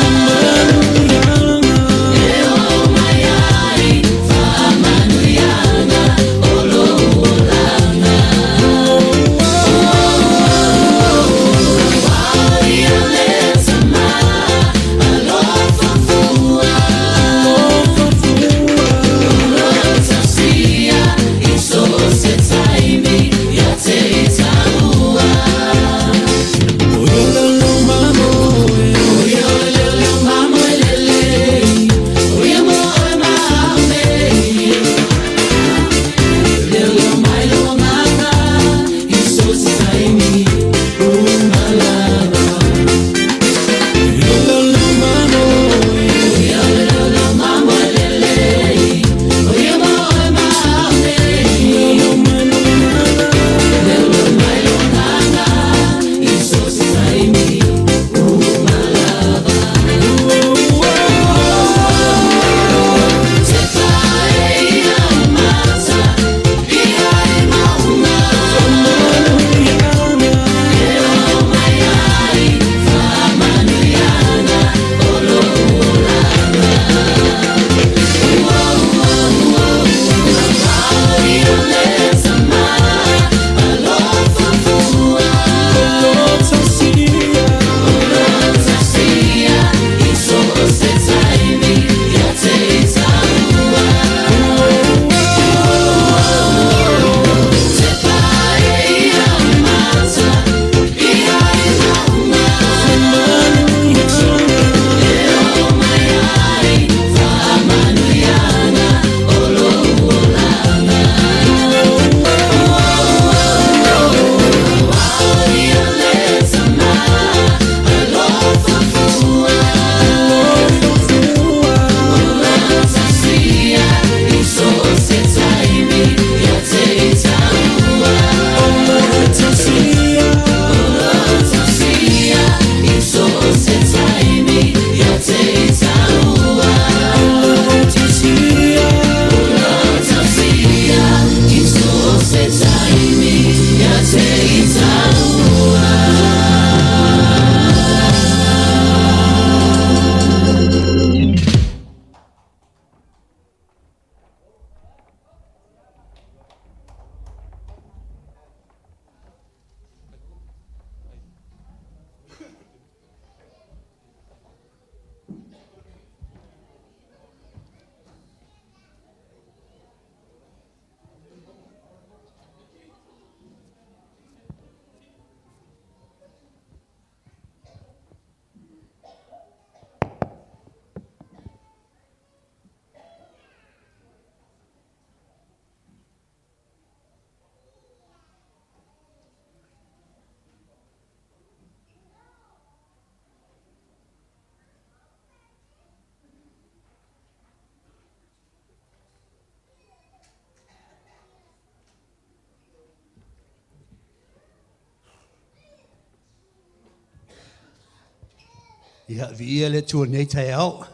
Ia, viia le Atua i lenei taeao.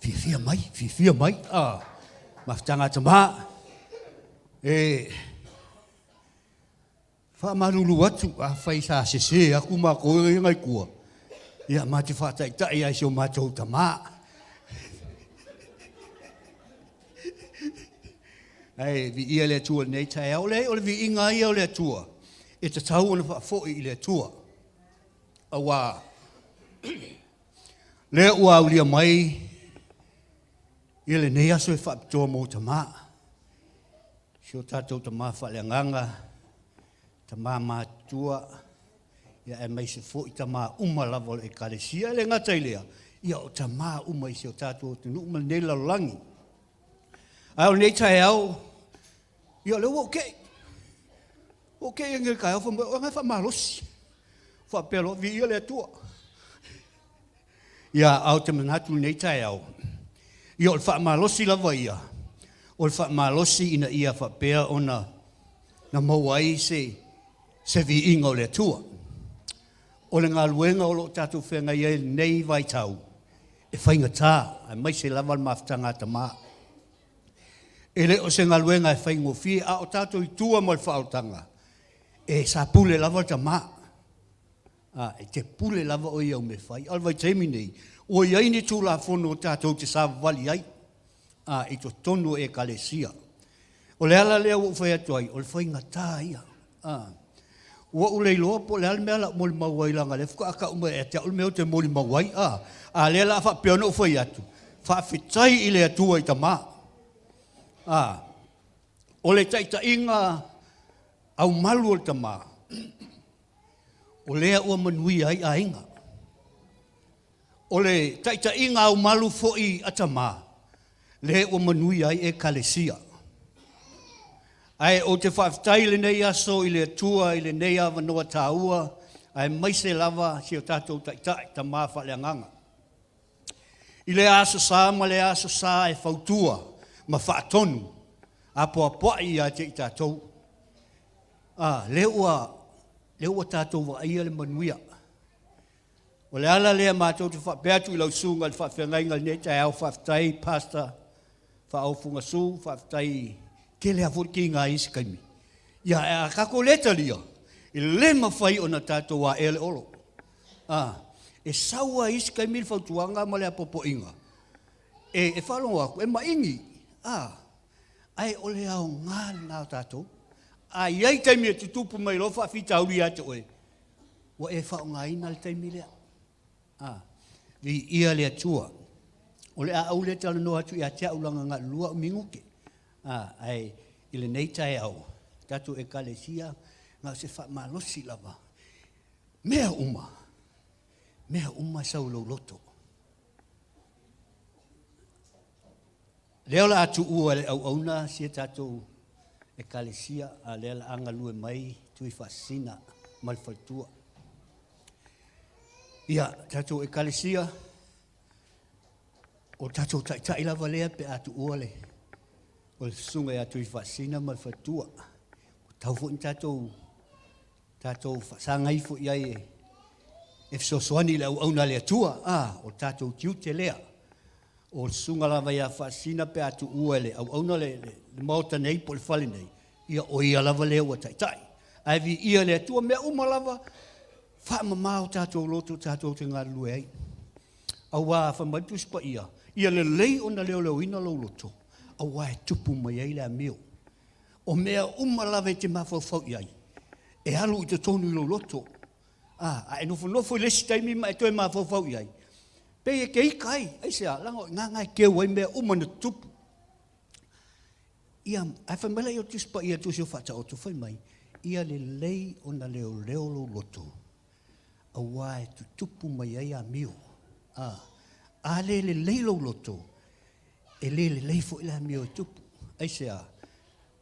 Fiafia mai, fiafia mai. Ah, mafutaga a tamā. E faamalulu atu, afai sa sese aku matou ia nai tua, ia ma te faataitai ai si o matou tamā. Ae viia le Atua i lenei taeao. Leai, o le viiga ia o le Atua, e tatau ona faafoi i le Atua. Auā lea ua aulia mai ia lenei aso e faapitoa mo tamā, si o tatou tamā faaleagaga, tamā matutua, ia aemaise foi tamā uma lava o le Ekalesia. E le gata i lea, ia o tamā uma i si o tatou atunuu ma lenei lalolagi. A o lenei taeao, ia o lea ua ou tei. Ua ou tei nei i le taeao fai mai, o e faamalosi. Faapea loa, viia le Atua. Ia, a ou te manatu i lenei taeao, ia o le faamalosi lava ia, o le faamalosi ina ia faapea ona na maua ai se, se viiga o le Atua. O le galuega o lo o tatou feagai ai i lenei vaitau, e faigata, aemaise lava le mafutaga a tama. E le o se galuega e faigofie, a o tatou i tua ma le faaolataga, e sapule lava le tama. A, e te pule lava oe i au mea e fai. A o le vaitaimi nei, ua i ai ni Tulafono tatou te savavali ai a, i totonu o Ekalesia. O le ala lea ua ou fai atu ai, o le faigata ia. A, ua ou le iloa po o le a le mea o le a ou molimau ai, leaga o lea faatoa tau mai ia te au le mea ou te molimau ai. A, a o lea o le a faapea ona ou fai atu, faafetai i le Atua i tama. A, o le taitaiga aumalu o le tama, o lea ua manuia ai aiga. O le taitaiga aumalu foi a tama, lea ua manuia ai Ekalesia. Ae ou te faafetai i lenei aso i le Atua i lenei avanoa taua, aemaise lava si o tatou Taitai, tama faaleagaga. I lea Aso Sa ma lea Aso Sa e fautua ma faatonu, apoapoai ia te i tatou. A, lea ua, lea ua tatou vaaia le manuia. O le ala lea matou te faapea atu i lau susuga i le faafeagaiga i lenei taeao, faafetai Pastor Faaofugasu, faafetai, tele lava foi le tiga i isi taimi. Ia, ae a tatou le talia, e le mafai ona tatou aea le olo. A, e sau lava i isi taimi le fautuaga ma le apoapoaiga, e, e faalogo atu, e maini, a, ae o le aoga lena o tatou. A i ai taimi e tutupu mai loa faafitauli ia te oe, ua e faaaogaina le taimi lea. A, viia le Atua. O le a ou le talanoa atu ia te au leaga na o le 2 au minute. A, ae i lenei taeao, tatou Ekalesia, na o se faamalosi lava. Mea uma, mea uma e sau i lou loto. Lea o le a tuua e le auauna si a tatou Ekalesia, a lea o le a galue mai Tuifaasisina ma le faletua. Ia, tatou Ekalesia, o tatou taitai lava lea pe a tuua le, o le susuga ia Tuifaasisina ma le faletua. Ua tatau foi ona tatou, tatou faasaga ifo i ai e, e fesoasoani i le auauna a le Atua. A, o tatou tiute lea. O le susuga lava ia Faasisina pe a tuua e le auauna le, le, le maota nei po o le fale nei, ia o ia lava lea ua taitai. Ae viia le Atua, mea uma lava, faamama o tatou loto tatou te galulue ai. Auā fai mai le Tusi Paia, ia lelei ona leoleoina lou loto, auā e tupu mai ai le amio. O mea uma lava e te mafaufau i ai, e alu i totonu i lou loto. A, a e nofonofo i le isi taimi ma e toe mafaufau i ai, pei e te ita ai, aisea? Leaga o i ina na e teu ai mea uma na tutupu. Ia, ae fai mai lea o le Tusi Paia, le Tusi o Faataoto, fai mai, ia lelei ona leoleo lou loto, auā e tutupu mai ai amio. A, a le lelei lou loto, e le lelei foi le amio e tupu. Aisea?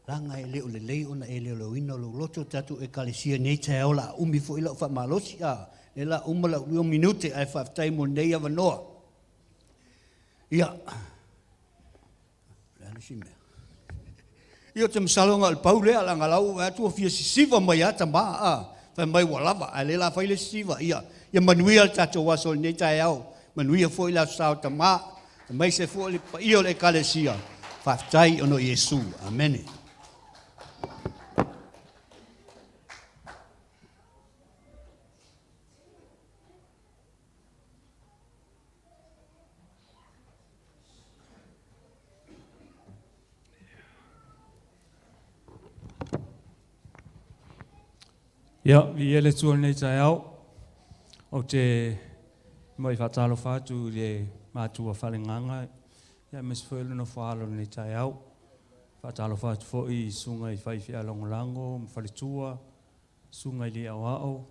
Leaga e le o lelei ona e leoleoina lou loto. Tatou Ekalesia i lenei taeao o le a umi foi lau faamalosi, a, lea o le a uma lau 2 minute, ae faafetai mo lenei avanoa. Ia, o le a le isi mea? Ia, ou te masalo na o le pau lea, leaga o la ua ou vaai atu ua fia sisiva mai lava tama, a. Fai mai ua lava, ae lea la fai le isi 9. Ia, ia manuia le tatou aso i lenei taeao. Manuia foi le Aso Sa o Tama, aemaise foi le paia o le Ekalesia. Faafetai ona o Iesu. Amene. Ia, viia le Atua i lenei taeao. Ou te muai faatalofa atu i le matua faaleagaga, ia aemaise foi o le nofo a alo i lenei taeao. Faatalofa atu foi i susuga i faifeau lagolago ma faletua, susuga i alii aoao,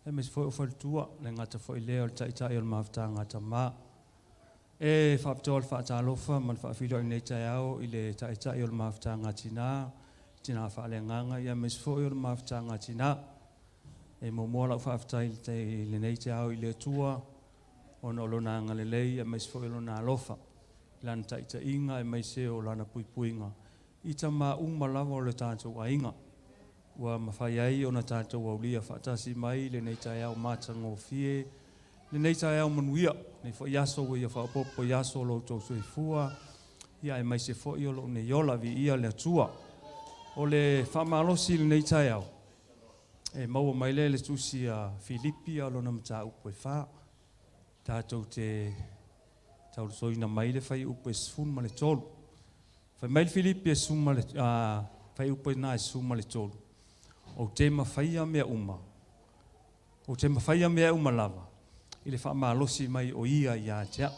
aemaise foi o faletua, e le gata foi i lea o le taitai o le mafutaga a tama. E faapitoa le faatalofa ma le faafeiloai i lenei taeao i le taitai o le mafutaga a tina, tina faaleagaga, aemaise foi o le mafutaga a tina. E muamua lau faafetai i lenei taeao i le Atua ona o lona agalelei aemaise foi o lona alofa, i lana taitaiga aemaise o lana puipuiga i tama uma lava o le tatou aiga, ua mafai ai ona tatou aulia faatasi mai lenei taeao matagofie, lenei taeao manuia, lenei foi aso ua ia faaopoopo i aso o lo outou soifua, ia aemaise foi o lou nei ola, viia le Atua. O le faamalosi i lenei taeao, e maua mai lea i le tusi a Filipi a o lona mataupu e 4. Tatou te taulasoina mai le fuaiupu e 13. Fai mai le Filipi e fuaiupu na e 13, ou te mafaia mea uma, ou te mafaia mea uma lava, i le faamalosi mai o ia ia te au.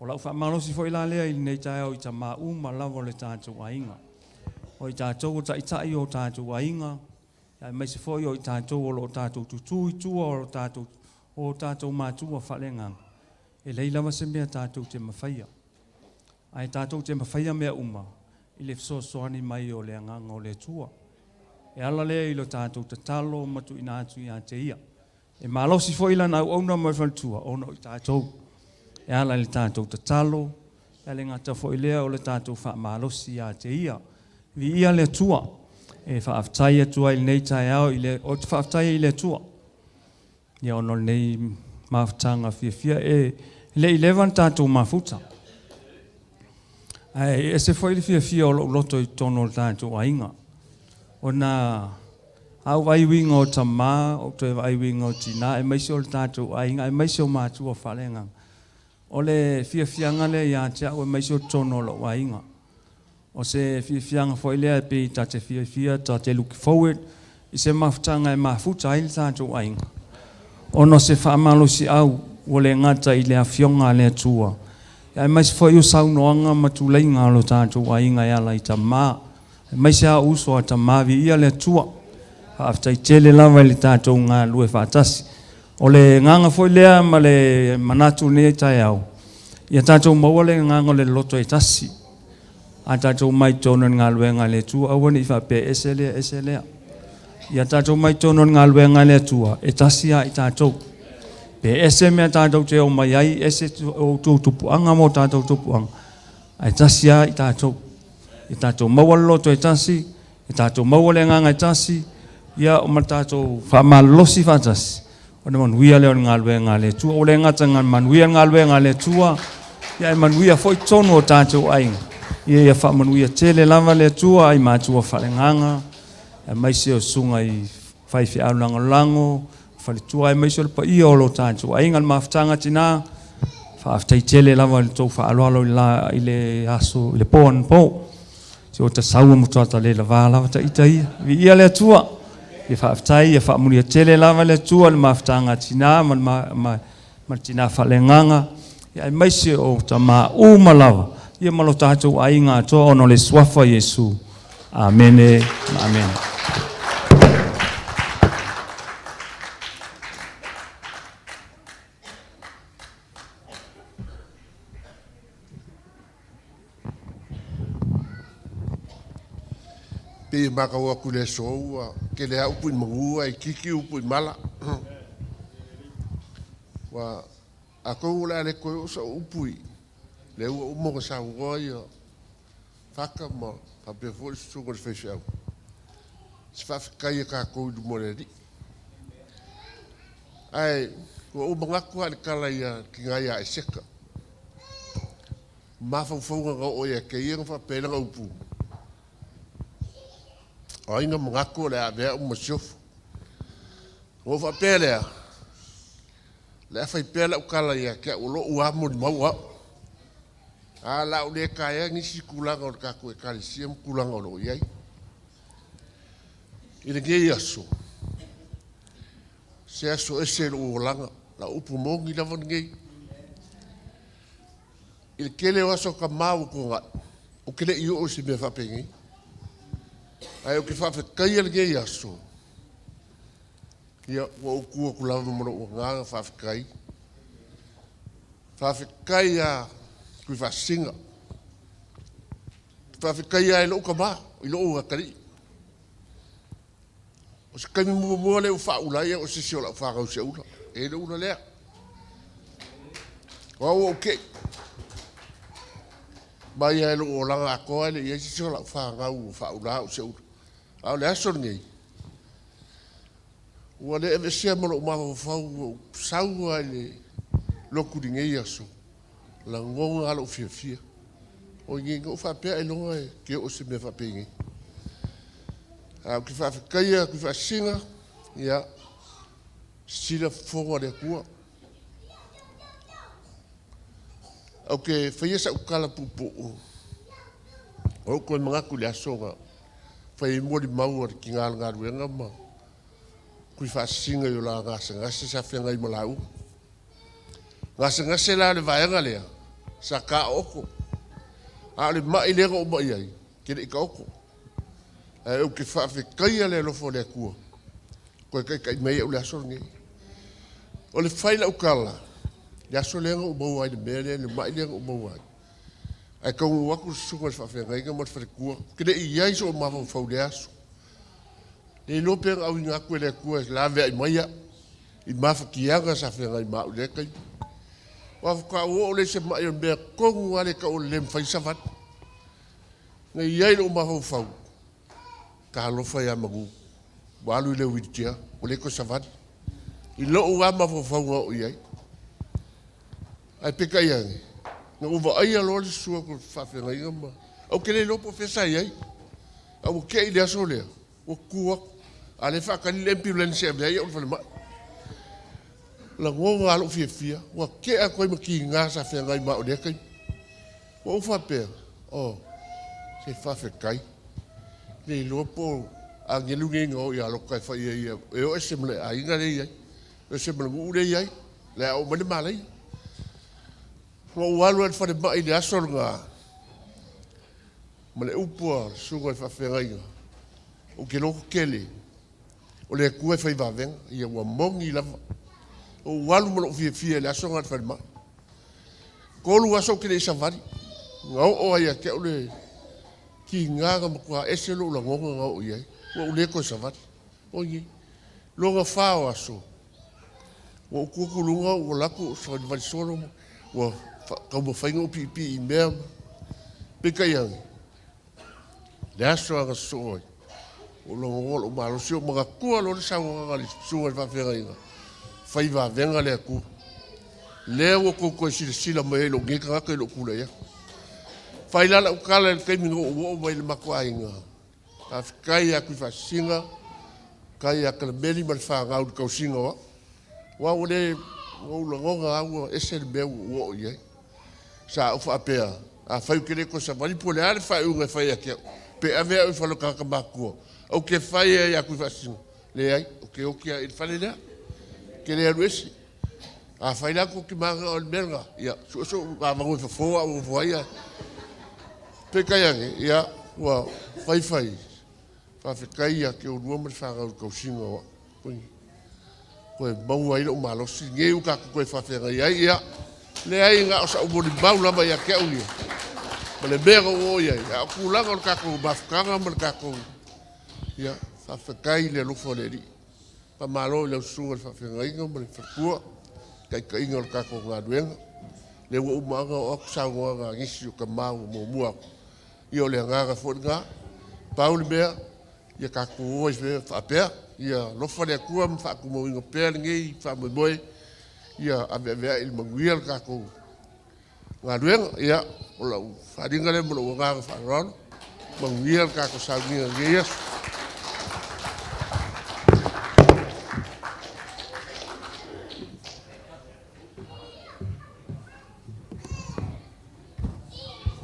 O lau faamalosi foi la lea i lenei taeao i tamā uma lava o le tatou aiga. O i tatou o taitai o tatou aiga, aemaise foi o i tatou o lo o tatou tutū i tua o tatou matua faaleagaga, e leai lava se mea tatou te mafaia. Ae tatou te mafaia mea uma i le fesoasoani mai o le agaga o le Atua. E ala lea i lo tatou tatalo ma tuuina atu ia te ia. E malosi foi lana auauna ma le faletua ona o i tatou. E ala i le tatou tatalo, e le gata foi lea o le tatou faamalosi ia te ia. Viia le Atua. E faafetai atu ai i lenei taeao i le, ou te faafetai ai i le Atua. Ia ona o lenei mafutaga fiafia e le i leva ona tatou mafuta. Ae ese foi le fiafia o lou loto i totonu o le tatou aiga. Ona a ou vaai uiga o tamā, ou toe vaai uiga o tinā, aemaise o le tatou aiga, aemaise o matua faaleagaga. O le fiafiaga lea ia te au aemaise o totonu o lou aiga. O se fiafiaga foi lea e pei ta te fiafia, ta te look forward i se mafutaga e mafuta ai le tatou aiga. Ona o se faamalosiau ua le gata i le afioga a le Atua, aemaise foi o saunoaga ma tuleiga o lo tatou aiga e ala i tamā, aemaise a uso a tamā, viia le Atua. Faafetai tele lava i le tatou galulue faatasi. O le agaga foi lea ma le manatu i lenei taeao, ia tatou maua le agaga o le loto e tasi. A tatou mai totonu o le galuega a le Atua, aua ne i faapea ese lea, ese lea. Ia tatou mai totonu o le galuega a le Atua, e tasi lava i tatou. Pe ese mea tatou te omai ai, ese o outou tupuaga ma o tatou tupuaga, ae tasi lava i tatou. Ia tatou maua le loto e tasi, ia tatou maua le agaga e tasi, ia ma tatou faamalolosi faatasi, ona manuia lea o le galuega a le Atua. Ua le gata ina manuia le galuega a le Atua, ia ae manuia foi totonu o tatou aiga. Ia faamanuia tele lava le Atua ai matua faaleagaga, aemaise o susuga i faifeau lagolago, faletua, aemaise o le paia o lo tatou aiga, le mafutaga tinā. Faafetai tele lava i le tou faaaloalo i le aso, i le po anapo. Se o ta saua matua ta le lava lava ta ita ia. Viia le Atua. Ia faafetai, ia faamanuia tele lava le Atua i le mafutaga tinā ma le tinā faaleagaga, ia aemaise o tamā uma lava, ia ma lo tatou aiga atoa ona o le suafa o Iesu. Amene ma amene. Pei e matau atu i le aso ua tele lava upu i manu ae itiiti upu i mala. Ua atonu o le a le toe oo sau upu i lea ua uma ona saunoa ia Fata ma faapea foi le susuga i le faifeau. Se faafetai a tatou i luma o le Alii. Ae ua ou manatu lava i le tala ia le tina ia Eseta. Mafaufauga na oo ia te ia na faapea ai lana upu, O ai na manatu o le a avea au ma masiofo? Ona ou faapea lea, O le a fai pea lau tala ia te au o lou lava molimau o au. A o le a ou le taea nisi tulaga o le tatou Ekalesia ma tulaga o lo o i ai. I lenei aso, se aso ese i lou olaga, lau upu moni lava lenei. I le tele o aso a tama ua tuanai, ou te le i oo i se mea faapenei. Ae ou te faafetaia lenei aso, ia, ua ou tu atu lava ma lou agaga faafetai. Faafetai ia Tuifaasisina, faafetai lava i lou tama, i lou atalii. O se taimi muamua lea ua faaula ai au e se isi o lau fanau i se ula, e i ai le ula lea. O au ua ou tei. Mai lava i lou olaga atoa e le i i ai se isi o lau fanau ua faaula au i se ula. A o le aso lenei, ua le aveesea ma lou mafaufau, ua ou sau lava i le lotu i lenei aso, lagona lava lou fiafia. Oi na ou faapea ailoga e te oo i se mea faapenei. Ae ou te faafetaia Tuifaasisina, ia, sila fofoga o le Atua. Ou te faia sau tala puupuu, ua ou toe manatu i le aso na fai ai molimau a le tina o le galuega ma Tuifaasisina i o la gasegase sa feagai ma lauga. Gasegase la o le vaega lea, sa taooto, a o le mai lea na ou mai ai, e te le i taoto. Ae ou te faafetaia le alofa o le Atua, toe taitai mai au i le aso lenei. O le fai lau tala, le aso lea na ou maua ai i le mea lea, le mai lea na ou maua ai, ae taunuu atu le susuga i le faafeagaiga ma le faletua, ou te le i i ai sou mafaufau i lea aso. Le iloa pe na auina atu e le Atua e laveai mai au i mafatiaga sa feagai ma au i lea taimi. Aua faatoa ou oo lea i se mai o le mea tonu lava lea e tau o le le mafai ona savali. Na i ai lou mafaufau, talofa ia Manu, ua alu i le wheelchair, ua le toe savali. I lou lava mafaufau na oo i ai. Ae peitai ane, na ou vaaia loa le susu atu o le faafeagaiga ma... Ou te le iloa po o fea sa i ai, ae ua tea i le aso lea, ua tutu atu, a o lea e faatali le ambulance e ave ai au i le falemai. Lagona lava lou fiafia, ua tea atu ai ma tiga sa feagai ma au i lea taimi. Ua ou faapea, oh, se faafetai, le iloa po o agelu nei na o ia Lota e fai ai e o ese ma le aiga lea e i ai, o ese ma le nuu lea e i ai, o le a oo mai le malaia. Na ou alu ai i le falemai i le aso lena, ma le upu a le susuga i le faafeagaiga, ou te loto tele, o le Atua e fai vavega, ia ua moni lava. Ou alu ma lou fiafia i le aso lena i le falemai. 3 aso ou te le i savali, na oo lava ia te au le tiga na matua ese lou lagona na oo i ai, ua ou le toe savali. Oi, lona 4 o aso, ua ou tu atu i luga ua alu atu ou savalivali solo, ua taumafai ona ou piipii i mea. Peitai ane, le aso lava na sosoo ai, ua ou lagona lou malosi, ou manatua loa le saunoaga a le susuga i le faafeagaiga, fai vavega le Atua. Lea ua outou toe silasila mai ai i lou nei tagata i lou tulai atu. Fai la lau tala i le taimi na ou oo mai i le matou aiga, faafetai ia Tuifaasisina, faafetai ia Kalemeli ma le fanau i le tausiga o au. Aua ua le, ua ou lagona lava ua ese le mea ua ou oo i ai. Sa ou faapea, afai ou te le toe savali po o le a le faaiuga e fai ia te au, pe ave au i le fale o tagata matutua, ou te fai ai ia Tuifaasisina, leai, ou te oti lava i le fale lea, ou te le alu ese. Afai la tou te mananao i le mea lena, ia, sue sou avanoa e fofo au e nofo ai ae. Peitai ane, ia, ua fai fai, faafetai ia te oulua ma le fanau i le tausiga o au. Toe maua ai lou malosi, nei ua tatou toe faafeagai ai, ia, leai na o sau molimau lava ia te au ia, ma le mea na ou oo i ai, a o tulaga o le tatou mafutaga ma le tatou, ia, faafetai i le alofa o le Alii. Faamalo i lau susuga i le faafeagaiga ma le faletua, taitaiga o le tatou galuega. Lea ua uma ona oo atu saunoaga a nisi o tama ua muamua atu. Ia o le agaga foi lena. Pau le mea, Ia tatou o ai faapea, ia alofa le Atua ma faatumauina pea lenei faamoemoe, ia aveaveai i le manuia le tatou galuega. Ia, o lau faaaliga lea ma lou agaga faaaloalo. Manuia le tatou sauniga i lenei aso.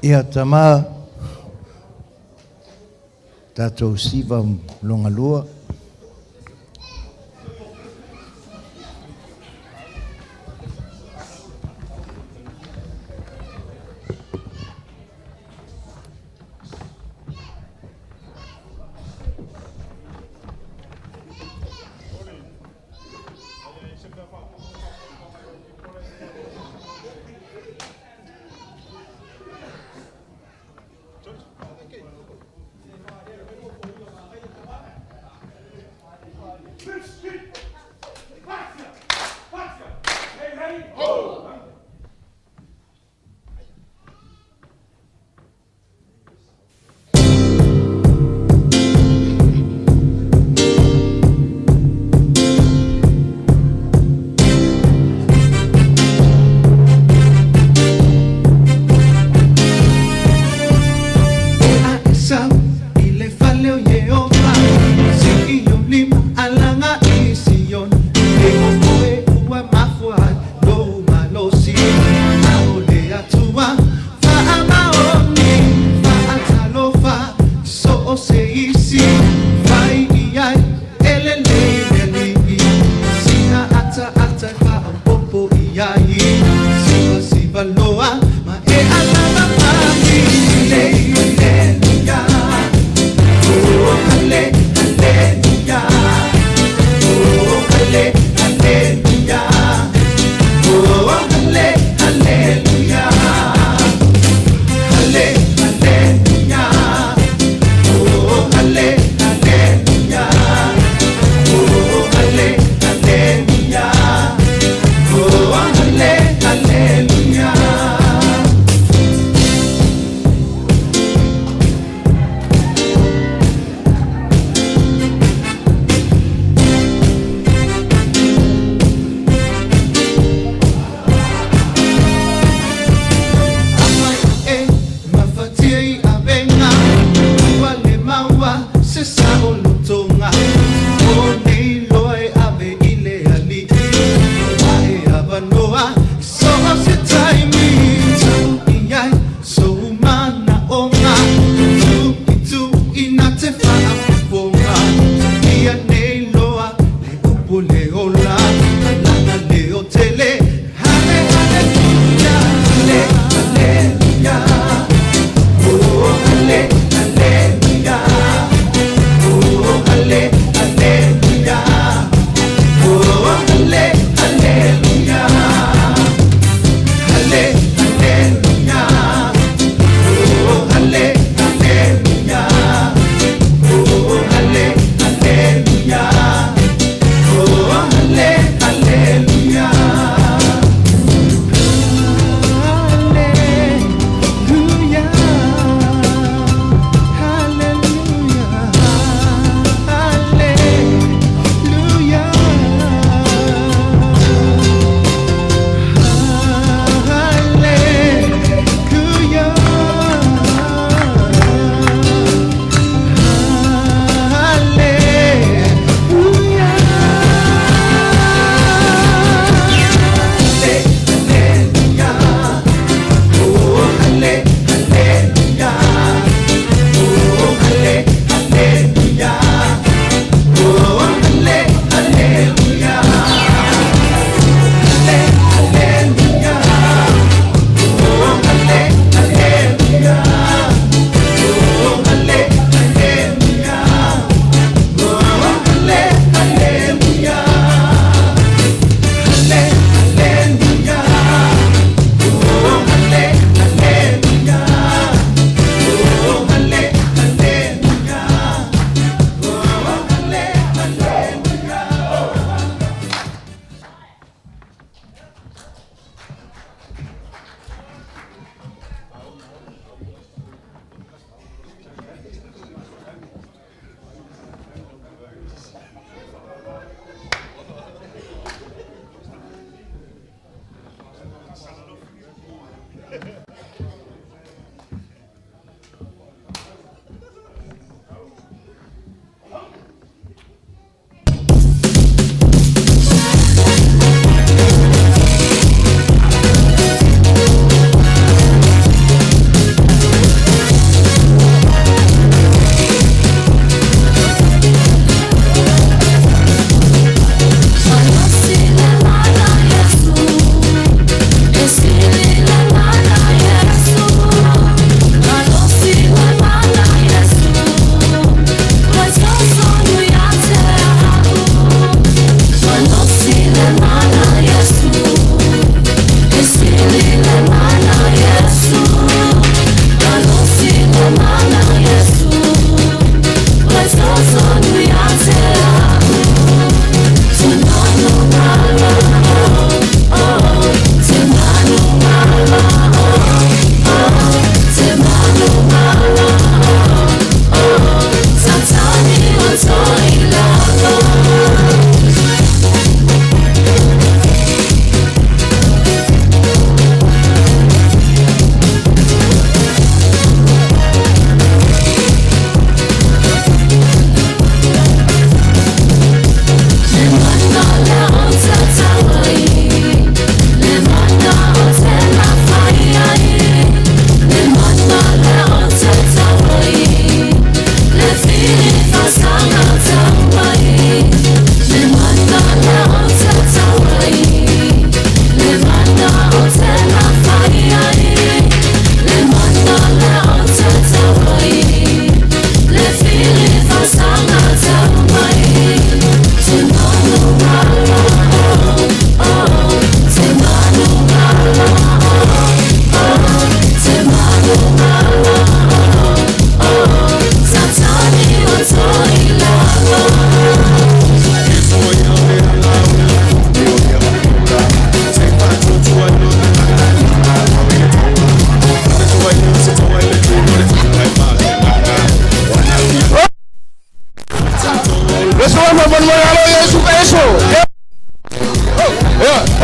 Ia tama tatou siva logalua. Hallelujah.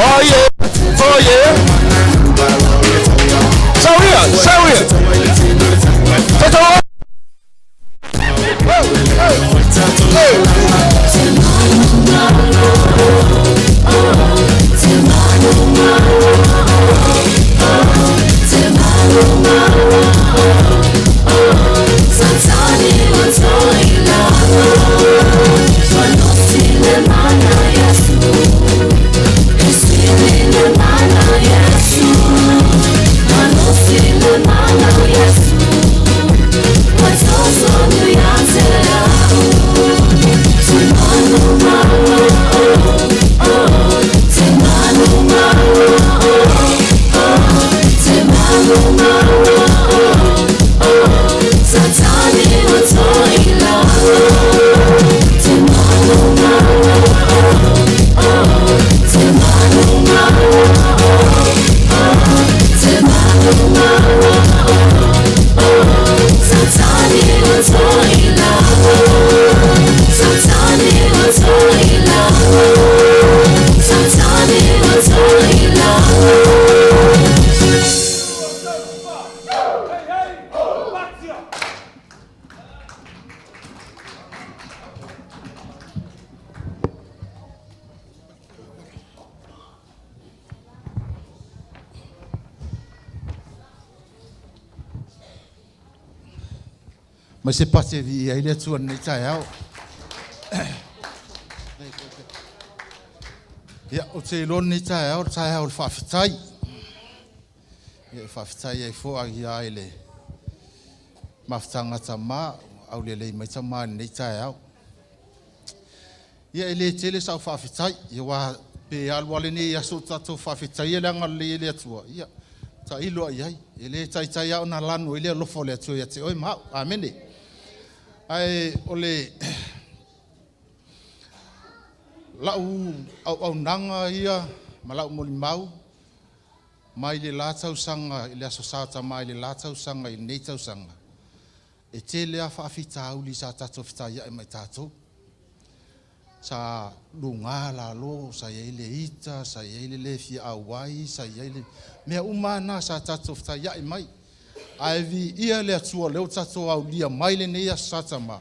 Oh yeah, oh yeah. Sauia, sauia. Tata. Mai se pate vi ai le atua nei taeao. Ia, o te iloa nei taeao, le taeao o le faafetai. Ia, e faafetai ai fo'a ia ai le mafutaga tamā, aulelei mai tamā i lenei taeao. Ia, e le tele sau faafetai, ia ua pe alu ale nei aso o tatou faafetaia le agalelei e le Atua, ia, tailo ai ai. E le taitai a ona lanu ai le alofa o le Atua ia te oe ma au. Amene. Ae o le lau auaunaga ia ma lau molimau mai le la tausaga i le Aso Sa Tamā i le la tausaga i lenei tausaga, e tele a faafitauli sa tatou fetaiai ma i tatou. Sa luga lalo, sa i ai le ita, sa i ai le le fia auai, sa i ai le mea uma na sa tatou fetaiai mai. Ae viia le Atua o lea ua tatou aulia mai lenei Aso Sa Tamā.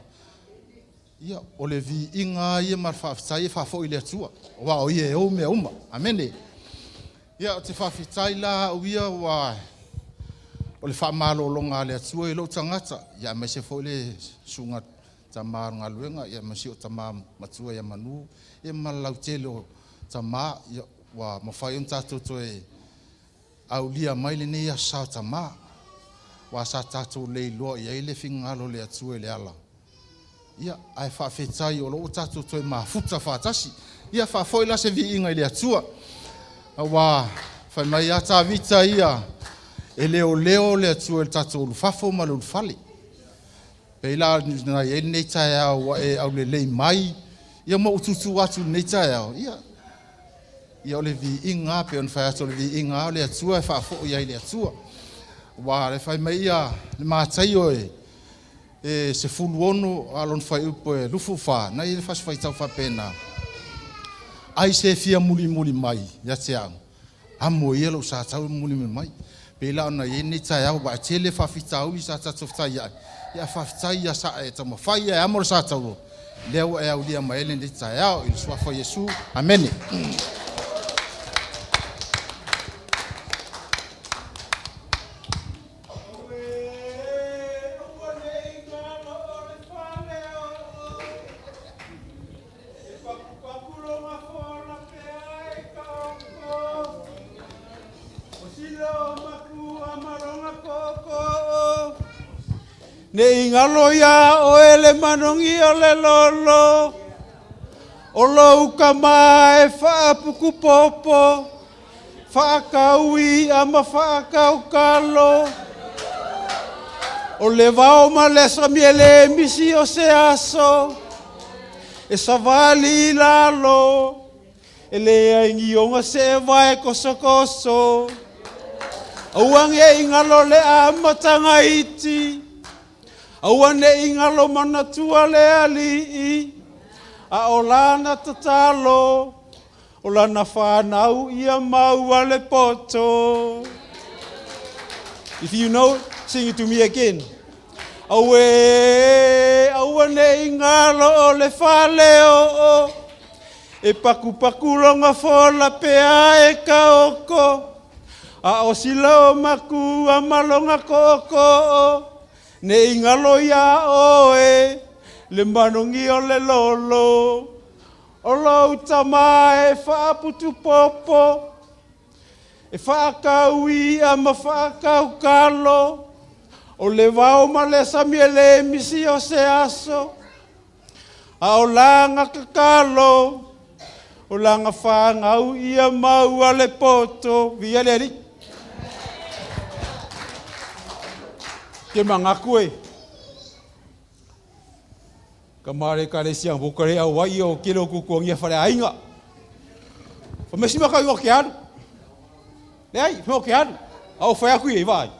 Ia, o le viiga ia ma le faafetai e faafoi i le Atua, aua o ia e ou mea uma. Amene. Ia, o te faafetai la au ia ua o le faamalologa a le Atua i lou tagata, ia aemaise foi le susuga tamā o le galuega, ia ma si o tamā matua ia Manu, ia ma le lautele o tamā, ia ua mafai ona tatou toe aulia mai lenei Aso Sa o Tamā. Ua sa tatou leiloa i ai le finagalo o le Atua i le ala. Ia, ae faafetai o lo o tatou toe mafuta faatasi. Ia, faafoi la se viiga i le Atua. Ua fai mai a Tavita ia, e leoleo le Atua i le tatou ulufafo ma le ulufale. Pei la na i ai lenei taeao ua e aulelei mai, ia ma ou tutu atu lenei taeao, ia, ia o le viiga, pe ona fai atu o le viiga o le Atua e faafoi ai i le Atua. Ua le fai mai ia le Mataio e 16 alona fuaiupu e 24, na i le fasi faitau faapena. Ai se fia mulimuli mai ia te au, amo ia lou sa tau mulimuli mai. Pe la ona i ai lenei taeao, ua e tele faafitauli sa tatou fetaiai, ia faafetai ia sa e taumafai ia e amo le sa taulo, lea ua e aulia mai ai lenei taeao i le suafa o Iesu. Amene. Ne i ngalo ia o ele manongi o le lolo, o lou kama e whaapuku popo, whaakaui a ma whaakaukalo. O le vao ma le samiele misi o se aso, e savali lalo, e le aingi onga se vai koso koso. Auange ingalo le a matanga iti, auane ingalo manatua le alii, a o lana tatalo, O lana fanau ia maua le poto. If you know it, sing it to me again. Auē, aua ne i galo o le fale oo, e pakupaku lona fola pea e kaoko, a o sila o makua ma lona tootoo, ne i galo iā oe le manogi o le lolo. O lou tama e faaputupopo, e faakau i'a ma faakau kalo, o le vao ma le sami e le misi o se aso, a o laga tatalo, o laga fanau ia maua le poto. Viia le Alii. Ke manatu e. Ka mare ekalesia voka le au ai o kele o kukuangia faleaiga. Fa mesi maka i o ke alu. Leai, fa o ke alu. A o fai aku i vai.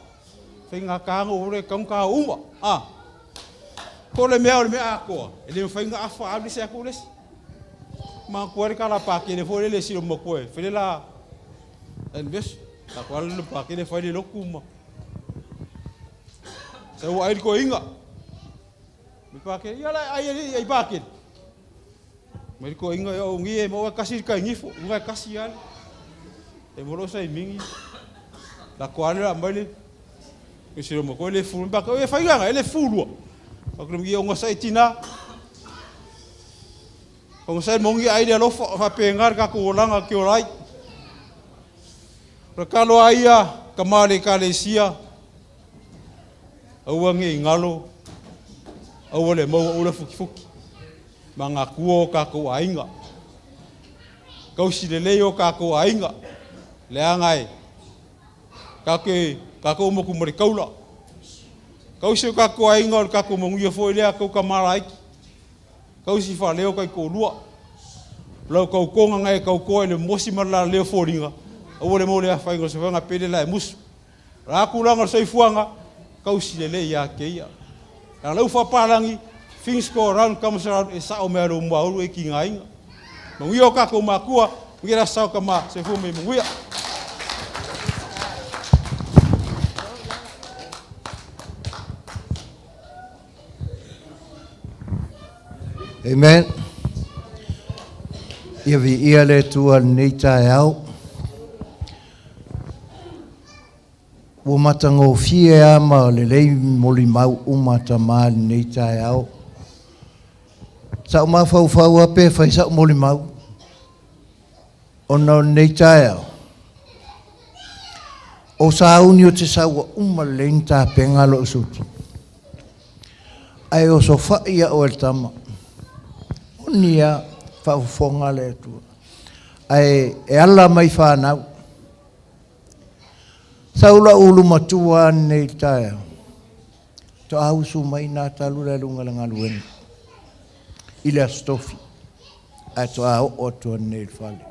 Fai ngā kānga o le kaunga ka uma. Ah. Ko le mea o le mea akoa. E le mawhai ngā afa alu se aku lesi. Ma kua le kala pākele fo le le silo ma kua. Fele la. En ves. La kua le pākele fai le loku ma. Sa ua ai ko inga. Mi pākele. Ia la ai ai ai pākele. Mai ko inga o ngi e mo kasi ka ngifo. Unga kasi ale. E molo sa mingi. La kua le la mai le. E silo ma kua le fulu. Pa ko e fai nganga e le fulu. Pa ko ngi o sa itina. O sa mongi ai le alofa fa pe ngar ka ko langa ki orai. Rakalo aia ka male ka le sia. Aua nge ngalo. Aua le mau ula fuki fuki. Ma ngā kua o kākou aiga. Kausi lelei o kākou aiga. Leaga e. Kāke, kākou moku mo le kaula. Kausi o kākou aiga o le kākou manuia foi lea kau ka maraiki. Kausi wha kai kōlua. Lau kau konga ngai kau koa le mosi ma la leo fōringa. Aua le mo le awhainga se whanga pele la e musu. Rā kulanga soifuanga, kausi lelei ia ke ia. La lau whapalangi, things go around, comes around, e sao mea lo mua uru e ki ngā inga. Manguia o kākou mākua, manguia la sao ka mā, se fua me manguia. Amen. Ia viia le Atua i lenei taeao. Ua matagofie lava ma lelei molimau uma a tamā i lenei taeao. Sa ou mafaufau lava pe fai sa'u molimau ona o lenei taeao. O sauni o te sau ua uma lelei ona tapena lo'u suti. Ae osofa'i a'u e le tama. Moni lava, faafofoga le Atua. Ae e ala mai fanau. Sau la'u ulu matua ananei i le taeao. Faatoa usu mai na talu le aluga i le galuega i le Aso Tofi, ae faatoa oo atu ananei i le fale.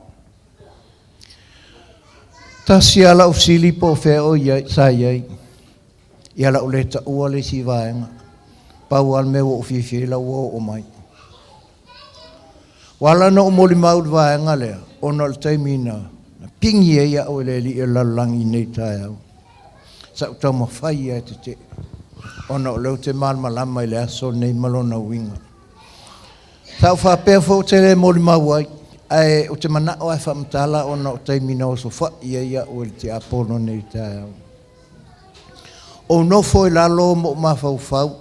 Tasi lava lau fesili po o fea o i ai, sa i ai. Ia lau le taua le isi vaega. Pau lava le mea ua ou fiafia ai la ua oo mai. Ua ala ona ou molimau i le vaega lea, ona o le taimi na pigi ai au e le alii o le lalolagi i nei taeao. Sa ou taumafai lava e tetee, ona o lea ou te malamalama i le aso lenei ma lona uiga. Sa ou faapea foi ou te le molimau ai, ae ou te manao lava e faamatala ona o taimi na osofai ai au e le tiapono nei i le taeao. Ou nofo i lalo ma ou mafaufau,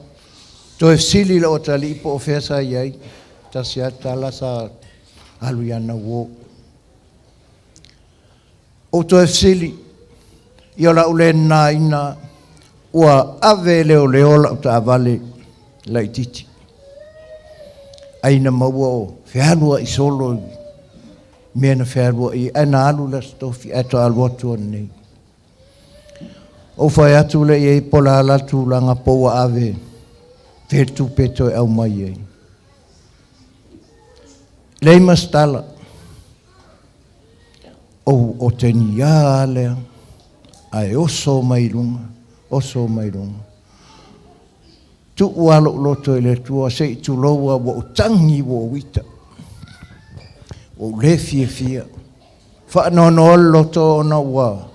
toe fesili i lou atalii po o fea sa i ai, tasi lava le tala sa alu i ana uō. Ou toe fesili, ia o le a ou le nāina ua ave e leoleo lau taavale laitiiti. Ai na maua o fealuai solo i mea na fealuai ai, ae na alu i le Aso Tofi ae toe alu atu ananei. Ou fai atu lea i ai po o le a la le tulaga po ua ave fea le tupe e toe aumai ai. Leai ma se tala. Ou otegiā lava lea ae oso mai i luga, oso mai i luga. Tuu lava lou loto i le Atua se i tulou lava ua ou tagi ua ou ita. Ua ou le fiafia. Faanoanoa le loto ona ua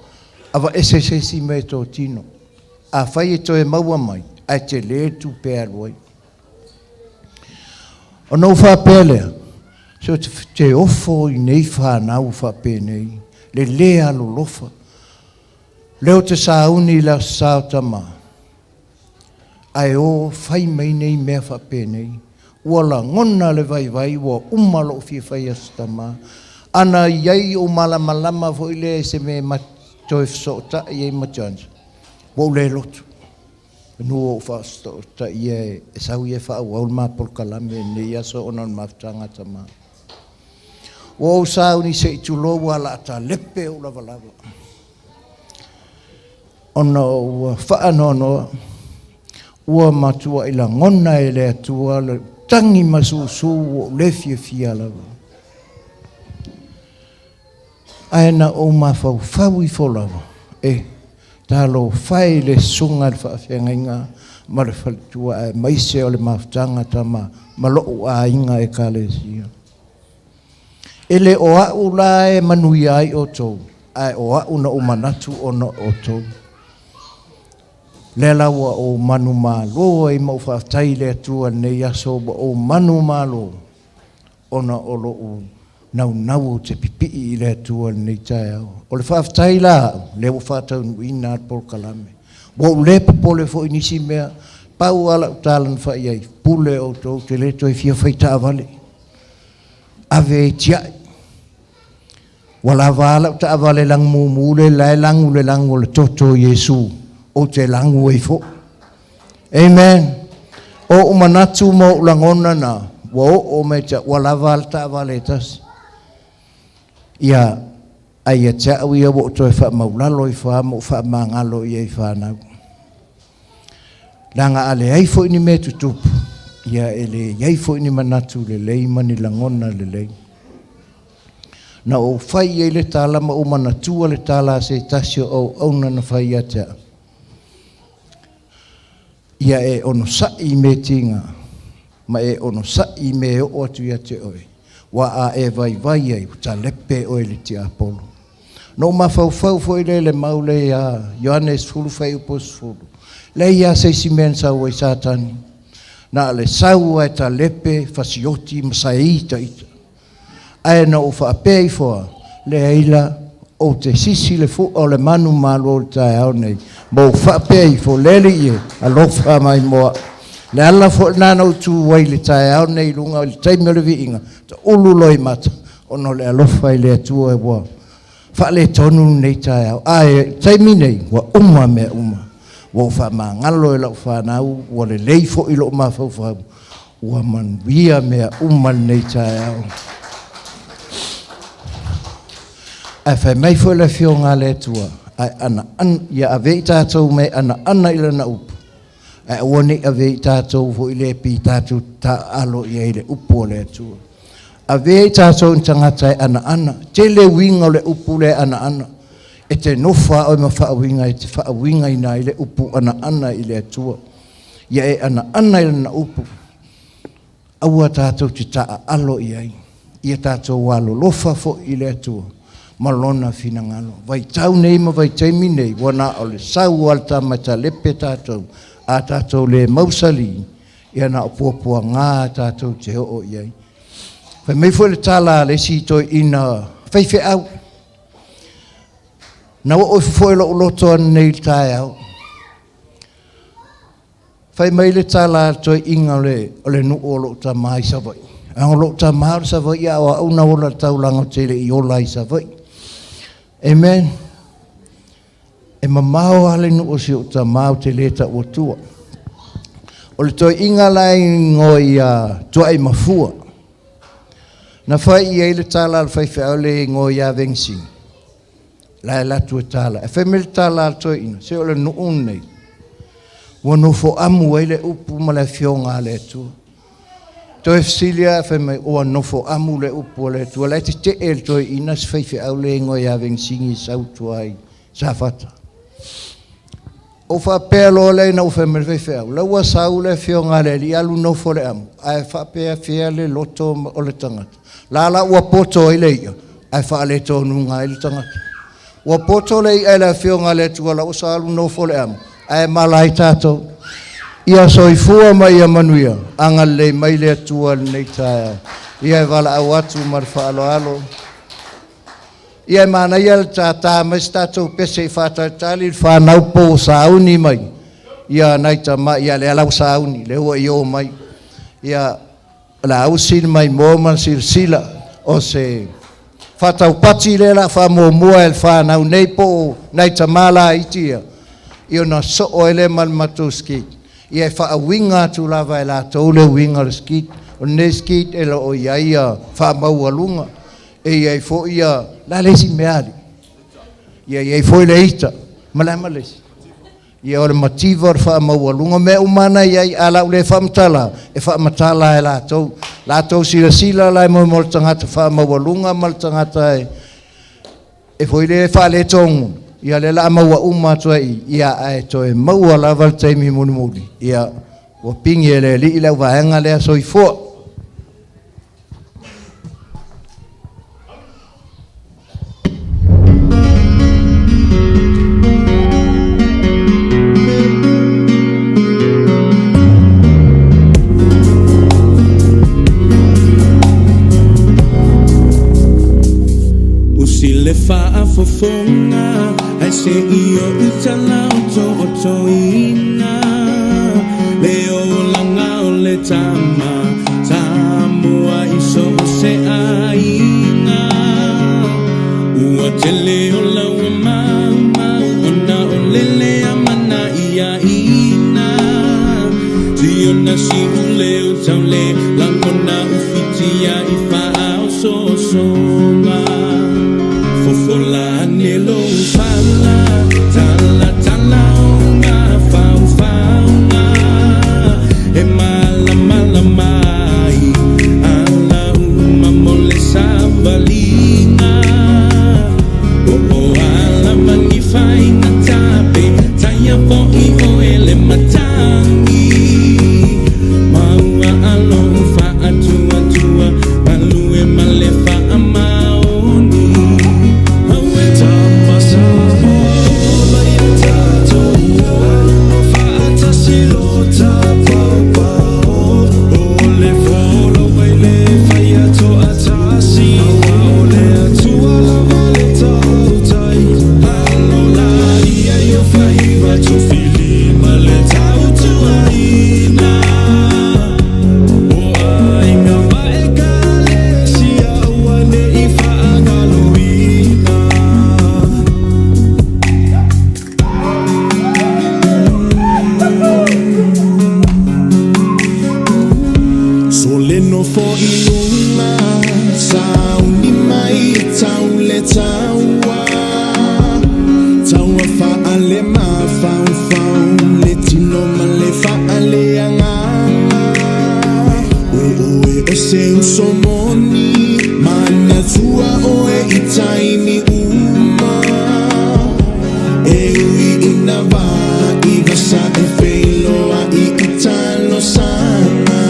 aveese se isi mea i totino. Afai e toe maua mai, ae tele le tupe e alu ai. Ona ou faapea lea, se ou te ofo i nei fanau faapenei, le lē alolofa. Lea ou te sauni i le Aso Sa o Tama, ae o fai mai nei mea faapenei. Ua lagona le vaivai ua uma lou fia fai Aso Tama. Ana i ai ou malamalama foi lea i se mea ma te toe fesootai ai ma Johnson, ua ou le lotu. Manu ua ou faasootaia e sau ia e faaauau le ma polokalame i lenei aso ona o le mafutaga a Tama. Ua ou sauni se i tulou ua ala talepe ou lavalava ona ua faanoanoa ua matuai lagona e le Atua le tagi ma susu ua ou le fiafia lava. Ae na ou mafaufau ifo lava, e, talofa e i le susuga i le faafeagaiga ma le faletua aemaise o le mafutaga a Tama ma lou aiga Ekalesia. E le o a'u la e manuia ai outou, ae o a'u na ou manatu ona o outou. Lea la ua ou manumalo ai ma ou faafetai i le Atua i lenei aso ua ou manumalo ona o lo'u naunau ou te pipii i le Atua i lenei taeao. O le faafetai la a'u, lea ua faataunuuina lava le polokalame. Ua ou le popole foi i nisi mea, pau lava lau tala na fai i ai, pule outou ou te le toe fia fai taavale, ave e tiai. Ua lava a lau taavale lanu mumu lea la e lanu le lanu o le toto o Iesu, ou te lanu ai foi. Amen. O ou manatu ma ou lagona na, ua oo mai ia te au, ua lava a le taavale e tasi. Ia, ae ia te au ia ua ou toe faamaulalo ifo lava ma ou faamagalo i ai i fanau. Leaga a leai foi ni mea tutupu, ia e leai foi ni manatu lelei ma ni lagona lelei. Na ou fai i ai le tala ma ou manatua le tala a se tasi o auauna na fai ia te au. Ia e onosai i mea tiga, ma e onosai i mea e oo atu ia te oe, aua a e vaivai ai, ua talepe oe e le tiapolo. Na ou mafaufau foi lea i le mau lea ia Ioane 10 fuaiupu 10, leai lava se isi mea na sau ai Satani, na o le sau lava e talepe, fasioti ma saei ita. Ae na ou faapea ifo lava, leai la, ou te sisi le fua o le manumalo i le taeao nei, ma ou faapea ifo, le Alii e, alofa mai mo au. Le ala foi lena na ou tu ai i le taeao nei i luga i le taimi o le viiga, taulu loimata, ona o le alofa i le Atua ua faaletonu lenei taeao. Ae i le taimi nei, ua uma mea uma. Ua ou faamagalo e lau fanau, ua lelei foi lou mafaufau, ua manuia mea uma lenei taeao. Ae fai mai foi le Afioga a le Atua, ae anaana, ia ave i tatou ma e anaana i Lana upu, ae aua ne i ave i tatou foi le pei tatou te taaalo i ai i le upu a le Atua. Avea i tatou i ni tagata e anaana. Tele uiga o le upu lea anaana. E te nofo lava oe ma faauiga e te faauigaina ai le upu anaana i le Atua. Ia e anaana i Lana upu. Aua tatou te taaalo i ai. Ia tatou alolofa foi i le Atua ma Lona finagalo. Vaitau nei ma vaitaimi nei, ua na o le sau lava o le tama e talepe tatou, a tatou le mausali, ia na o puapuaga tatou te oo i ai. Fai mai foi le tala a le isi toeaina faifeau, na oo ifo foi lou loto ananei i le taeao. Fai mai le tala a le toeaina o le nuu o lou tama i Savaii. A o lou tama o le Savaii a o au na ola i le taulaga ou te le i ola ai i Savaii. Amen. E mamao lava le nuu o si ou tama ou te le tau atua. O le toeaina la e igoa ia Tuaimafua. Na fai i ai le tala a le faifeau le igoa ia Vegisini. La e alu atu e tala. Ae fai mai le tala a le toeaina, se o le nuu lenei, ua nofo amu ai le upu ma le afioga a le Atua. Toe fesili lava fai mai, ua nofo amu le upu a le Atua. La e tetee le toeaina si faifeau le igoa ia Vegisini e sau i tua i Safata. Ou faapea loa lea ina ua fai mai le faifeau, la ua sau le afioga a le Alii alu nofo i le amu, ae faapea fea le loto o le tagata. La la ua poto ai le i'a, Ae faale-tonuga ai le tagata. Ua poto le i'a i le Afioga a le Atua la ua sa alu nofo le amo, ae mala ai tatou. Ia soifua ma ia manuia, agalelei mai le Atua i lenei taeao. Ia e valaau atu ma le faaaloalo. Ia e manaia le tātā mai se tatou pese i faatalitali le fanau po o sauni mai. Ia nai tama, ia lea la ua sauni, lea ua i o mai. Ia o le a usi le maimoa ma le silasila o se faataupati lea o le a faamuamua e le fanau nei po o nai tama laiti ia, ia ona soo ai lea ma le matou skit. Ia e faauiga atu lava e latou le uiga o le skit. O lenei skit e le o i ai ia faamaualuga, e i ai foi ia, o le a le isi mea alii? Ia e i ai foi le ita, ma le a ma le isi? Ia o le mativa o le faamaualuga, o mea uma lava na i ai, ae o le a ou le faamatala, e faamatala lava e latou. Latou silasila la mo le tagata faamaualuga ma le tagata e foi lea e faaletonu, ia lea o le a maua uma atu ai i i, ae toe maua lava le taimi mulimuli, ia ua pigi e le Alii le auvaega lea. Soifua. Usi le faafofoga ae se'i ou tala o to'oto'oina le olaga o le tama Samoa i so o se aiga ua tele o laua maumau ona o le lē amanaiaina siona si'u leo taule lagona ufitia'i faaosoosoga fofola ane lou fala talatala o mafaufauga e malamalama ai ala uma mo le savaliga o o lava ni faiga tape taia fo'i oe le matagi maua alo faatuatua galue ma le faamaoni. So le nofo i luga sauni mai e tau le taua taua faale mafaufau le tino ma le faale agaga o oe o se uso moni manatua oe i taimi uma e ui ina vaai vasa e feiloai i talosaga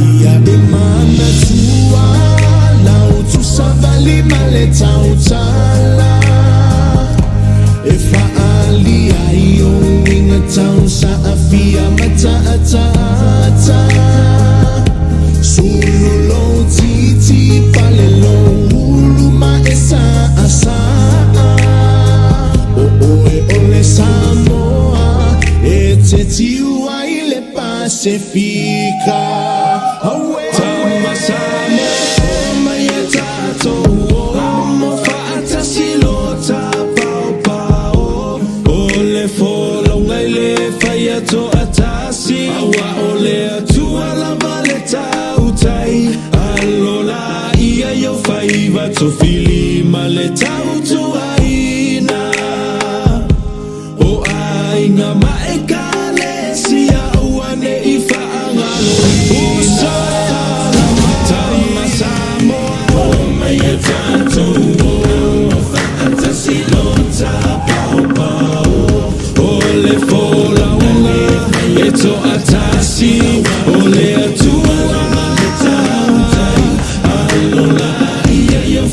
ia e manatua lau tusavali ma le tautala e faaalia ai o uiga tau saafia ma taataata sulu lou titi pale lou ulu ma e saasaa o oe o le Samoa e te tiu ai le Pasefika. Aue tama Samoa mai e tatou o mo faatasi lo tapaopao o le folauga i le faia to'atasi aua o le Atua lava le tautai alo laia i ou faiva tofili ma le tautuaina o aiga ma ekalesia ua ne'i faagalo uso e ala tama Samoa o mai e tatou o faatasi lo tapaopao o le folauga e to'atasi o le Atua lava le tautai alo laia i ou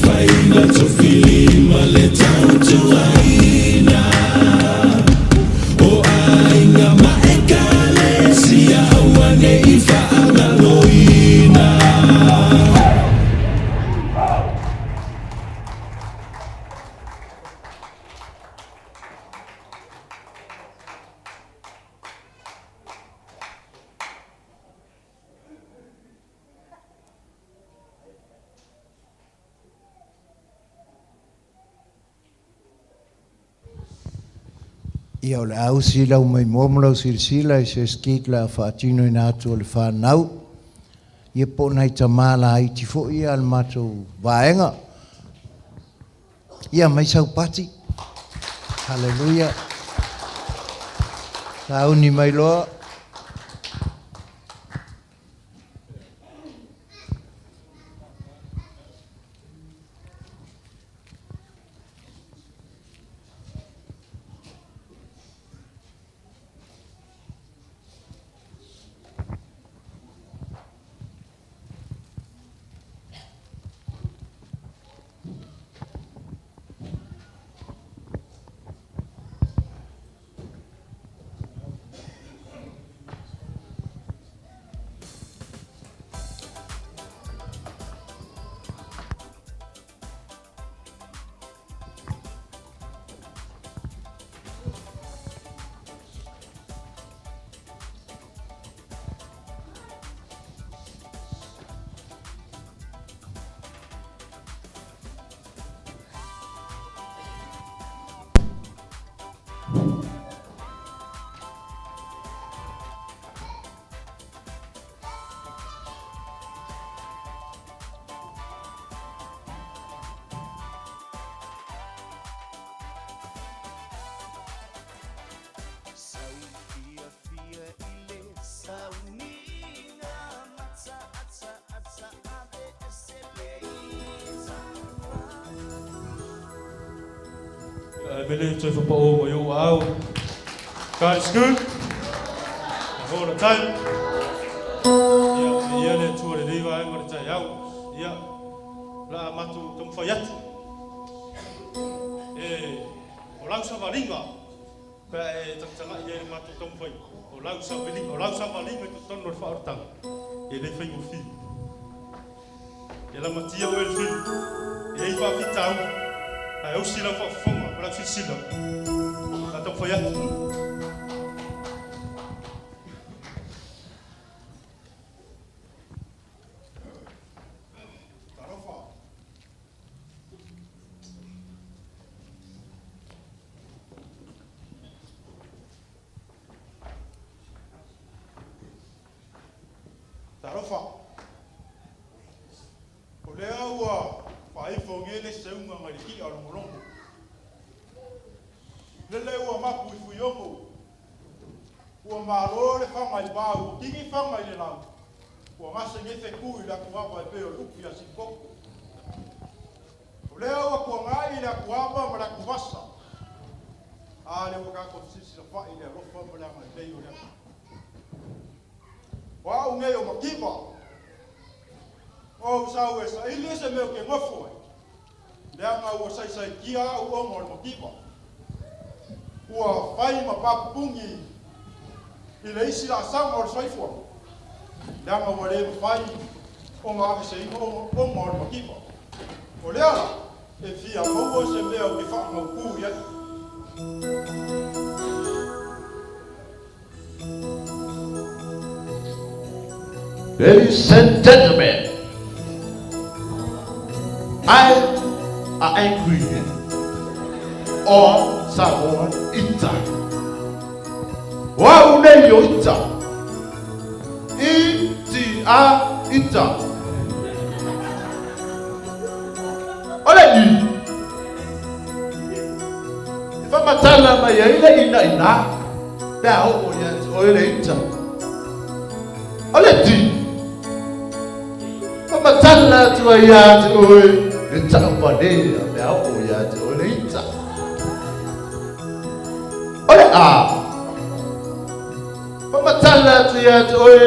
Ia o le a usi lau maimoa ma lau silasila i se skit o le a faatinoina atu e le fanau, ia po o nai tama laiti foi ia a le matou vaega. Ia aumai sau pati. Haleluia. Sauni mai loa. Mele toe whapao mai o au. God is good. All the time. Ia, ia le atua le leiva ai ma le tai au. Ia, la matu taumafai atu. E, o lau savaliga, pe a e tagatagai ai le matou taumafai, o lau savaliga, o lau savaliga i totonu o le faaolataga, e le faigofie. E lamatia oe e le fili, e i ai faafitauli, ae ausi lau faafofoga ma lau silasila, o le a taumafai atu. Talofa. Talofa. O lea ua faaifogia le seuga ngai le ki'a o logologo. Lele ua mapu i Fuiono. Ua malo le faga i ba ua kigi faga i le lau. Ua gasegefe ku i le atuava e pei o le upu ia Sikoko. O lea ua tuanai le atuava ma le atuvasa. A lea ua tatou fesilisila fa'i i le alofa ma le agalelei o le Atua. O au nei o Makiva. O ou sau e saili se mea ou te nofo ai, leaga ua saisaitia au ona o le mativa. Ua fai ma papupugi i le isi laasaga o le soifuaga, leaga ua le mafai ona aveseina ona o le mativa. O lea la, e fia maua se mea ou te faamautu i ai. Ladies and gentlemen, I am angry or Samoan Ita. O au nei o Ita. I T A Ita. O le I e faamatala mai ai le ina ina pe a oo ia te oe le ita. O le T faamatala atu ai ia te oe le tauvalea pe a oo ia te oe le ita. O le A faamatala atu ia te oe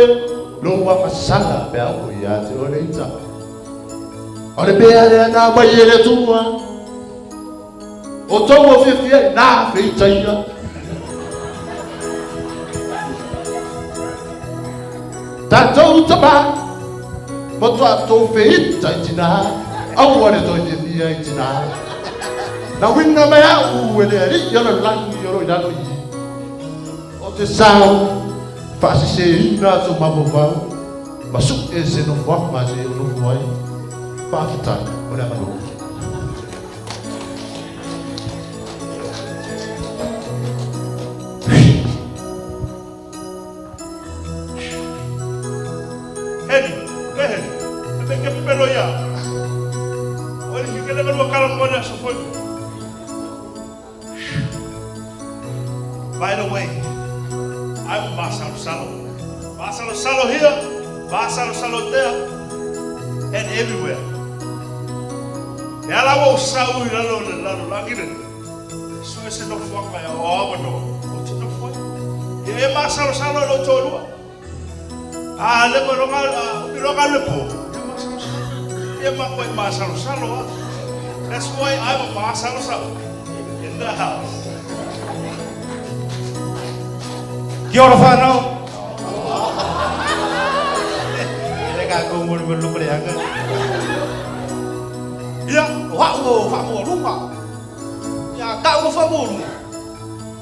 lou agasala pe a oo ia te oe le ita. O le mea lea na aumai e le Atua, o tou ua fiafia ai, na feitaia. Tatou tama, matua tou feita i tina, aua le toe fiafia i tina. Na uiga mai au e le Alii o le lagi o lo o i lalo i i. O te sao, faaseseina tou mafaufau. Ma suʻe se nofoaga se i ou nofo ai. Faafetai mo le avanoa. le aso foi. By the way, I'm a masalosalo. Masalosalo here, masalosalo there, and everywhere. E ala ua ou sau i lalo o le lalolagi lenei, so e se nofoaga e aoao avanoa ou te nofo ai. Ia e masalosalo i lou toalua. A le ma loga, a loga le po, ia masalosalo. Ia makuai masalosalo a. That's why I'm a masalosalo in the house. Kia ora whānau. E ka kou mo le loko le anga. Ia, o hau o whaamua Ia, ka o whaamua lunga.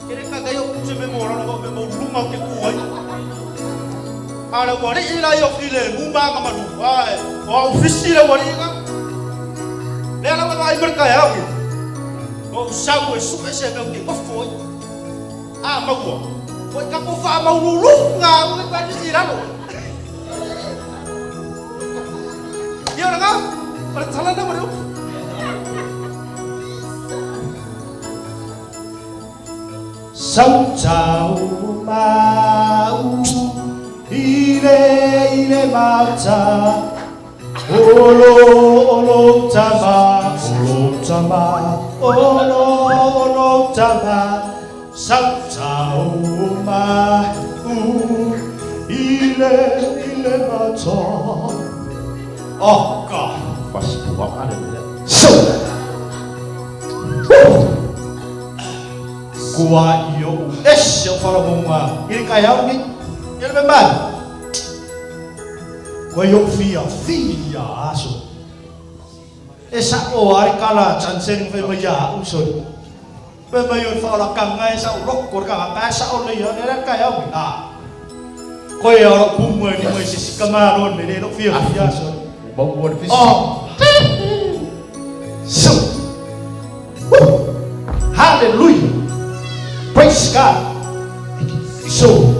Ke re ka kai o se me mo rana me mo lunga o te kuai. A le wari i lai o ki le mumba ka manu. Ai, o au fisi le wari ka. Le ala ma ai merka ya ki. O sau e su e se me o ke kofo. A maua. Ko ka ko wha mau lunga o ke pa si ralo. Ia ora nga. Ora tala na mo. Sau tau mau ile ile mata olo olo tama olo tama olo olo tama sau tau mau ile ile mata. Oh God. So Kua i o ese o wharamonga. I kai au ni. I le mai. Kua i o fia, fia aso. E sa o are kala chansen whai mai a uso. Whai mai o whaorakanga e sa o roko ka ka sa o nei e re kai au ni. Ah. Koe a ro pumu e ni mai se sika maro ne le ro fia fia aso. Oh. So. Hallelujah. Praise God. So,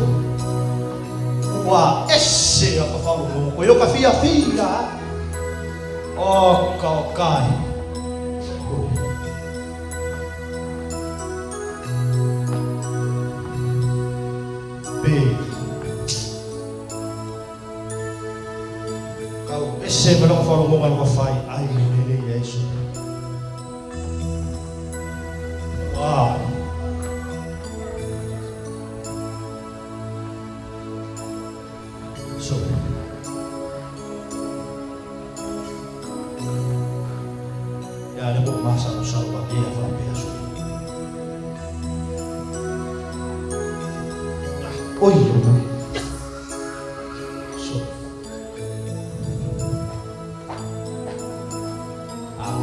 ua ese a ka wharongo. Ko yo ka fia fia. O ka o kai. Pe. Kau ese me longa wharongo nga longa whai. Ai, le le Yesu. Wow. So, ia le mo masa o sa wa ia fa pe aso. Oi. So. Ah.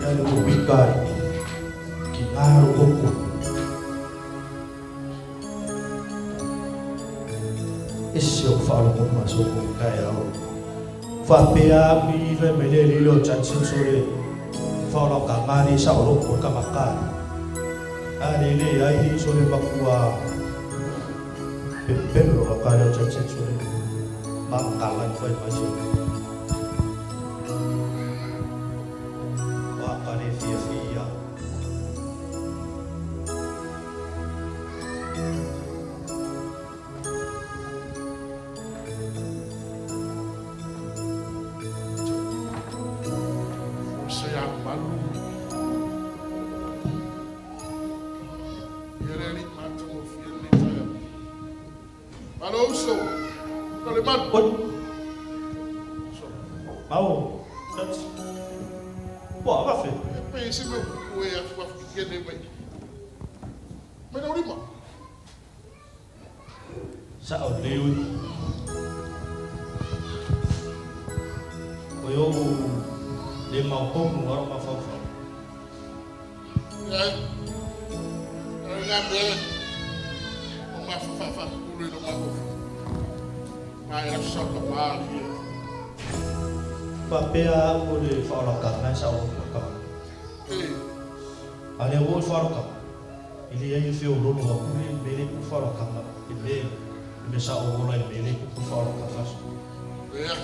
Ia le mo wikari ki ngaro koko. Ese o wharongo maso ko kai au. Whapea mi iwe me le lilo chansin sore. Whaora ka ngari sa o roko ka maka. A le le ai hi sore makua. Pepelo ka kare o chansin sore. Mangkalan whai mai sore. Wā kare fia fia. O se a malu. Ia le ali mata mo fia le taia. Malo uso. Ka le malu. Oi. So. Mau. Church. Pua, wafe. E pe se me ku e afu afu ki kene mai. Mai na urima. Sa o leui. Ko yo le mau pomu aro ma whauwhau. Ia. Ai ngā mea. O ma fa fa fa kulu i lo ma hofu. Ma e la sa ka maali. Whapea o le whaorakanga sa o ka. E. A le o whaorakanga. I le ai whio rolo a kuri me le ku whaorakanga. I me sa o ola i me le ku whaorakanga. Ia.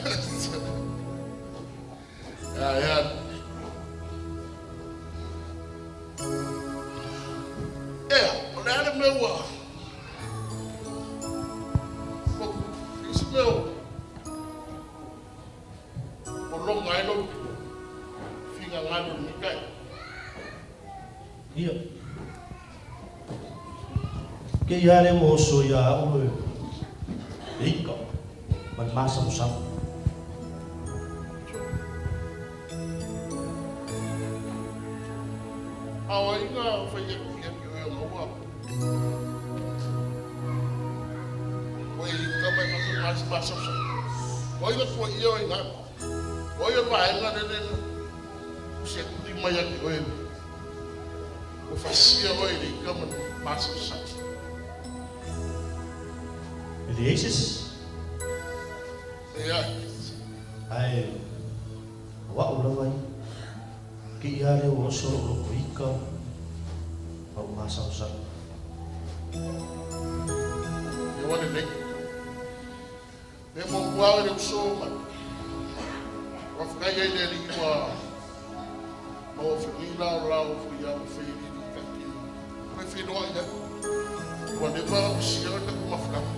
lologa ai lou finagalo i lenei taeao? Ia. Ke ia le ua oso ia a'u le ika ma le masalosalo. A o ai na fai atu ia te oe ona ua ua e ika ma e masalosalo? O ai na tuuaia oe i na mea? O ai o le vaega lele na tusi mai ia te oe ua fasia oe i le ika ma le masalosalo? E leai se isi. Leai. Ae o a'u lava ia. Ke ia lea ua oso lo'u loto ika ma ou masalosalo. Ia ua lelei. Mea muamua oe le uso ma faafetai ai i le Alii ua maua fenei la o lao foi ia ua fai e le Alii kake toe feiloai ai. Ua leva ona usia oe tatou mafutaga.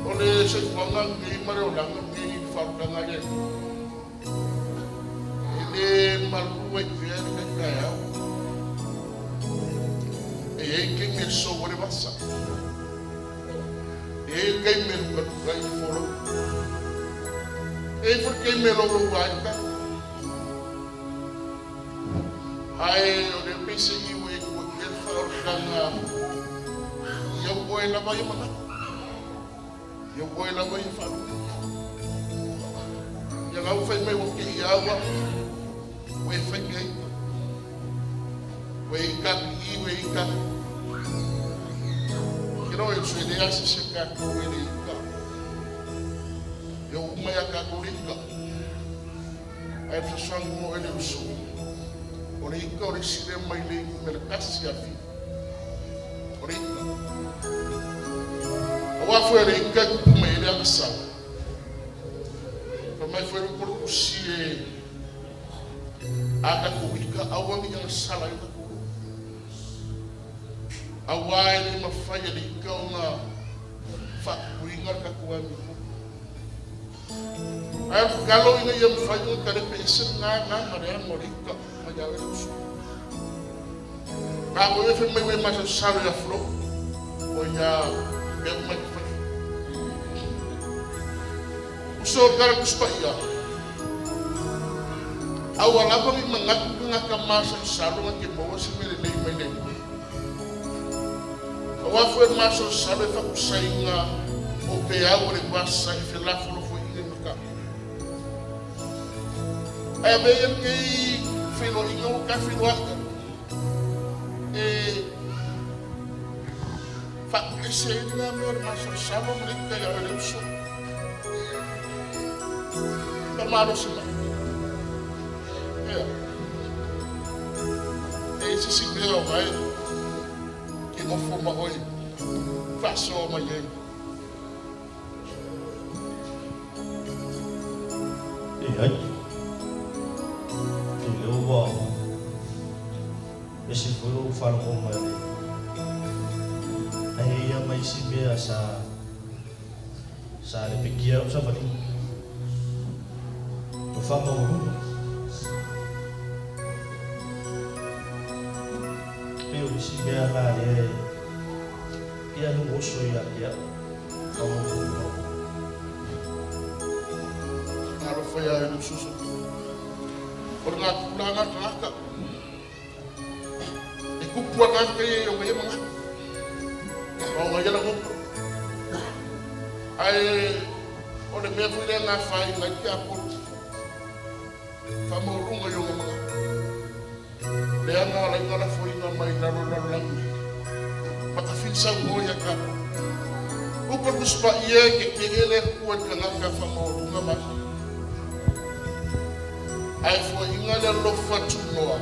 O le soifuaga lenei ma le olaga lenei i le faaolataga a le Alii, e le malu ai pea le tai taeao. E i ai taimi e sou ai le vasa. E i ai le taimi e lukaluka ai le folauga. E i ai foi le taimi e louloua ai le tau. Ae o lea pei se i ua e tuuaia le faaolataga i au oe lava ia manatu, i au oe lava ia faalupe. Ia lau fai mai ua te i aua, ua e fai mea ika. Ua e ika atu i i, ua e ika atu. Ke loa e uso e le ase se kātou e le ika. E o uma ia kātou le ika. Ae fesoasoani mo e le uso. O le ika o le isi lea mai le numera tasi a fi. O le ika. Auā foi o le ika e tupu mai ai le agasala. Fai mai foi le upu o le tusi e a tatou ika aua ne i agasala ai o tatou loto. Auā e le mafai e le ika ona faatupuina le tatou amiotonu. Ae o le tatalo ina ia mafai ona talepe ese lena na ma le aga o le ika mai ia oe le uso. Na foi e fai mai ua e masalosalo ia Flo o ia mea uma e te faia. Uso o le tala Tusi Paia, aua lava ne i manatu tagata masalosalo na te maua se mea lelei mai le Atua. Aua foi o le masalosalo e faatusaina o peau o le vasa e felafolafoaiga i mataupu. Ae avea ia lenei feiloaiga ua ta feiloai ai e faatuese ai lena mea o le masalosalo ma le ita ia oe le uso. Faamalosi mai. Ea. E i ai se isi mea o gae ke nofo ma oe faasoa mai ai. Leai. E lea ua ese foi lou faalogo mai le ae i ai lava ma isi mea sa sa lepekia ai lau savaliga. O faamaualuga. Pei o isi mea la lea e pei lava ua oso ia te au, faamaualuga o. Alofa ia e le ususu. O le tulaga tagata. E tupu a tagata ia i ona ia manatu. Ma ona ia lagona. Ae o le mea foi lea na afaina ai le tiapolo. Faamaualuga i ona manatu. Lea na ala ai ona lafoina mai lalo o le lalolagi nei. Ma tafili saunoa ia tatou. Upu o le Tusi Paia e tetee le Atua i le tagata faamaualuga ma ae foaiina le alofa tunoa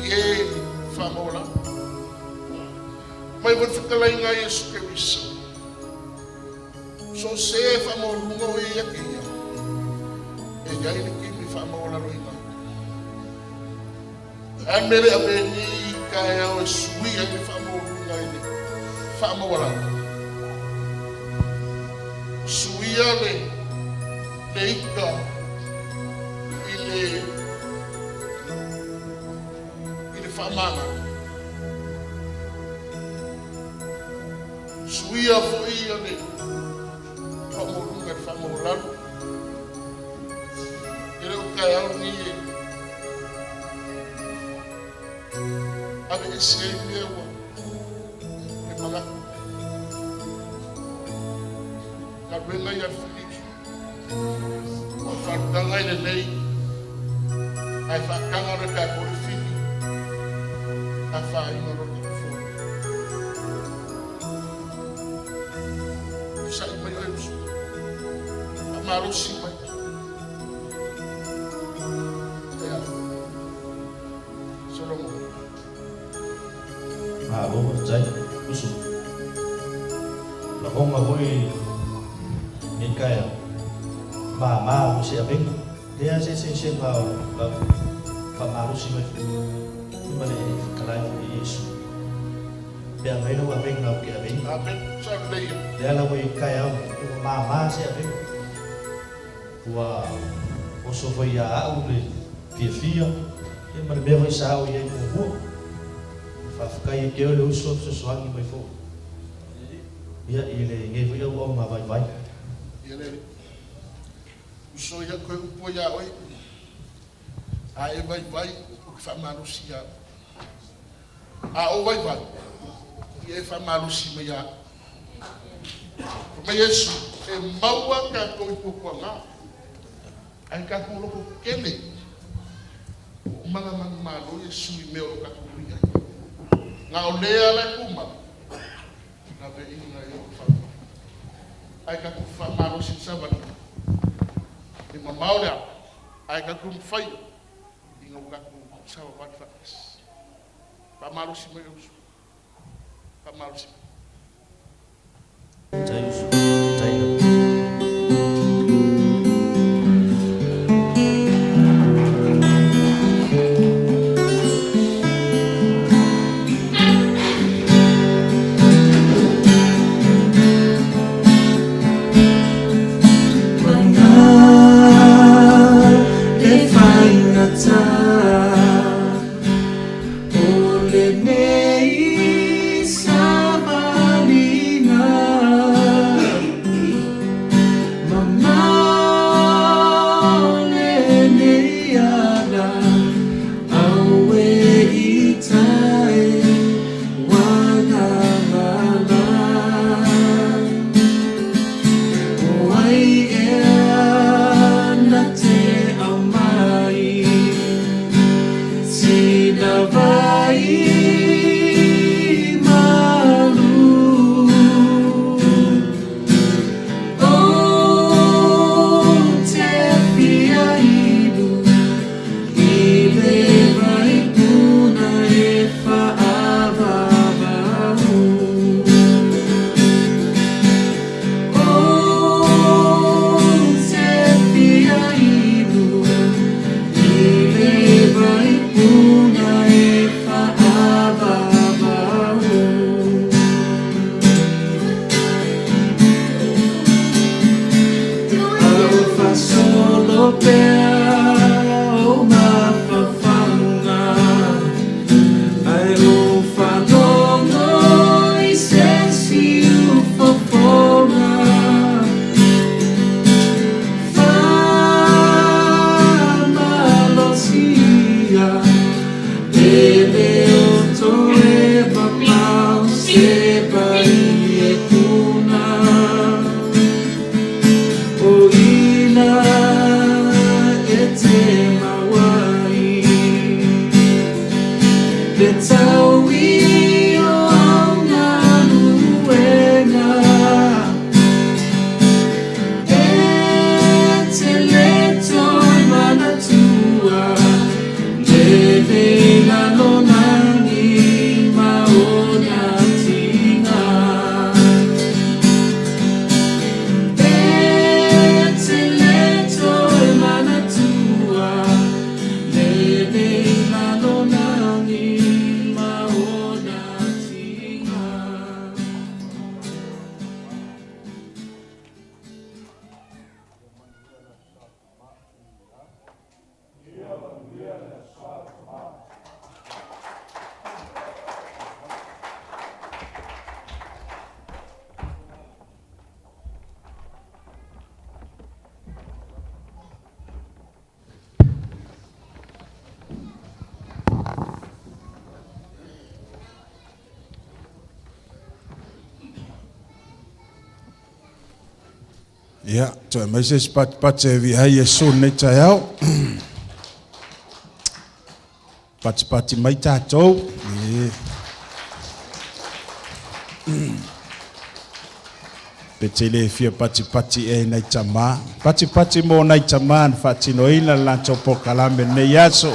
i e faamaualalo. Mai foi le fetalaiga a Iesu Keriso, so o se e faamaualuga o e ia te ia, e i ai le taimi e faamaualaloina ai. Ae a le mea e le avea nei taeao e sui ai le faamaualuga i le faamaualalo? Suia le Le ika i le i le faamagalo. Suia foi ia le faamaualuga i le faamaualalo. E le o taeao lenei e aveese ai mea ua le manatu. Galuega ia a le Filiki, o le faalutaga e lelei, ae faataga loa e tatou le fili, afaina loa le tatou fono. Sa'i mai oe uso, faamalosi mai. Ia, Solomon. Malo faafetai uso. Lagoga foi lenei taeao, mamā foi se avega. Lea se eseesega o lau faamalosi mai foi ma le fetalai foi e Iesu. Pe a aumai lau avega ou te aveina. Amen. Sao lelei ia. Lea lava i le taeao lenei, ua mamā se avega. Ua oso foi ia au le fiafia ia ma le mea foi sa oo i ai muamua. E faafetai ia te oe le uso fesoasoani mai foi ia i lenei foi auauna vaivai. Ia le uso ia toe upu ai ia oe, a e vaivai, ou te faamalosi ia oe. A ou vaivai, ia e faamalosi mai ia au. Fai mai Iesu, e maua tatou i puapuaga, ae tatou loto tetele. Ua uma ona manumalo Iesu i mea o lo o tatou ui ai. Na o lea la e tumau, laveaiina ai o le faamai. Ae tatou faamalosi i le savaliga, e mamao le ala, ae tatou mafaia ina ua tatou savavali faatasi. Faamalosi mai le uso. Faamalosi mai. Faafetai uso. Faafetai lava. Le faigata o lenei savaliga, mamao lenei ala aue i tai uagagala. O ai ea na te aumai sina vai malu ou te fia inu i le vai puna e faavavau. Ou te fia inu i le vai puna e faavavau. Faasolo pea o mafaufauga ae ou faalogo i se isi ufofoga. Faamalosia e le o toe mamao se vai e puna. O ina Ia, toe aumai se isi patipati e viia ai Iesu i lenei taeao. Patipati mai tatou. E. Pe te le fia patipati e nai tamā. Patipati mo nai tamā na faatinoina le latou polokalame i lenei aso.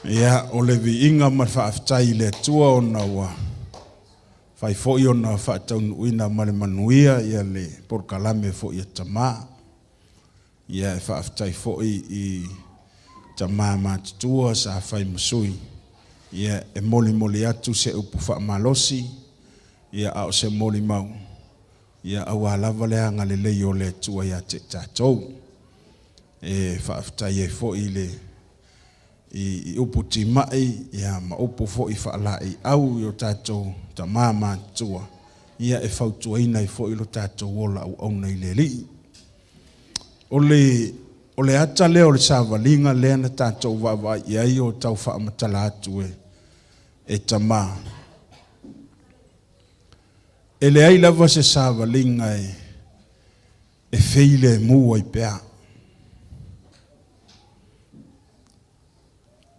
Ia, o le viiga ma le faafetai i le Atua ona ua fai foi ona faataunuuina ma le manuia ia le polokalame foi a tamā. Ia, e faafetai foi i tamā matutua sa fai ma sui, ia, e molimoli atu se upu faamalosi, ia, a o se molimau, ia, aua lava le agalelei o le Atua ia te i tatou. E faafetai ai foi i le i upu timai ia ma upu foi faalaeiau i o tatou tama matutua, ia e fautuaina ai foi lo tatou ola auauna i le Alii. O le o le ata lea o le savaliga lea na tatou vaavaai i ai o tau faamatala atu e e tama. E leai lava se savaliga e e feilemu ai pea.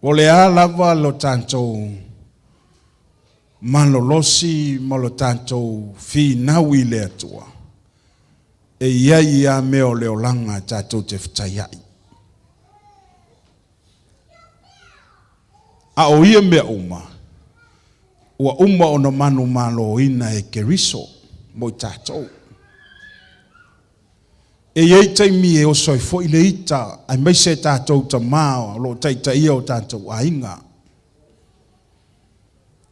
O le a lava lo tatou malolosi ma lo tatou finau i le Atua, e i ai lava mea o le olaga tatou te fetaiai. A o ia mea uma, ua uma ona manumaloina e Keriso mo i tatou. E i ai taimi e oso ai foi le ita, aemaise tatou tama o lo o taitaia o tatou aiga.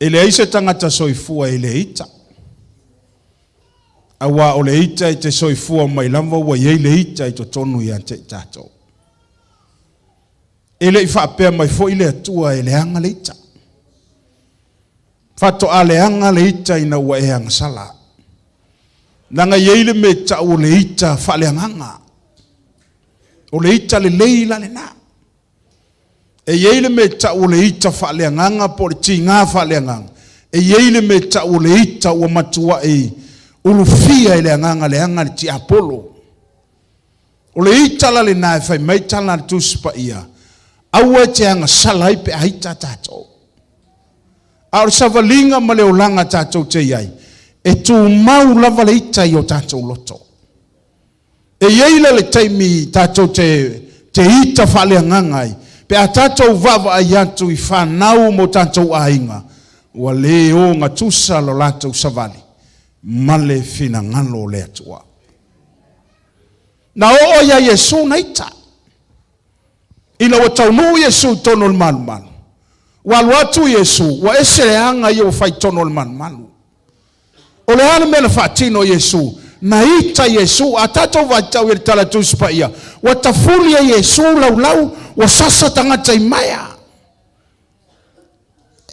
E leai se tagata soifua e le ita. Aua o le ita e te soifua mai lava ua i ai le ita i totonu ia te i tatou. E le i faapea mai foi le Atua e leaga le ita. Faatoa leaga le ita ina ua e agasala. Leaga e i ai le mea e tau o le ita faaleagaga. O le ita lelei la lena. E i ai le mea e tau o le ita faaleagaga po o le tiga faaleagaga. E i ai le mea e tau o le ita ua matuai ulufia e le agaga leaga le tiapolo. O le ita la lena e fai mai tala a le Tusi Paia, aua e te agasala ai pe a ita tatou. A o le savaliga ma le olaga tatou te i ai, e tumau lava le ita i o tatou loto. E i ai la le taimi tatou te, te ita faaleagaga ai, pe a tatou vaavaai atu i fanau ma o tatou aiga, ua le ogatusa lo latou savali ma le finagalo o le Atua. Na oo ia Iesu na ita. Ina ua taunuu Iesu i totonu o le malumalu, ua alu atu Iesu, ua ese le aga ia ua fai i totonu o le malumalu. O le a le mea na faatino e Iesu? Na ita Iesu. A tatou vaitau i le Tala Tusi Paia, ua tafuli e Iesu laulau, ua sasa tagata i maea.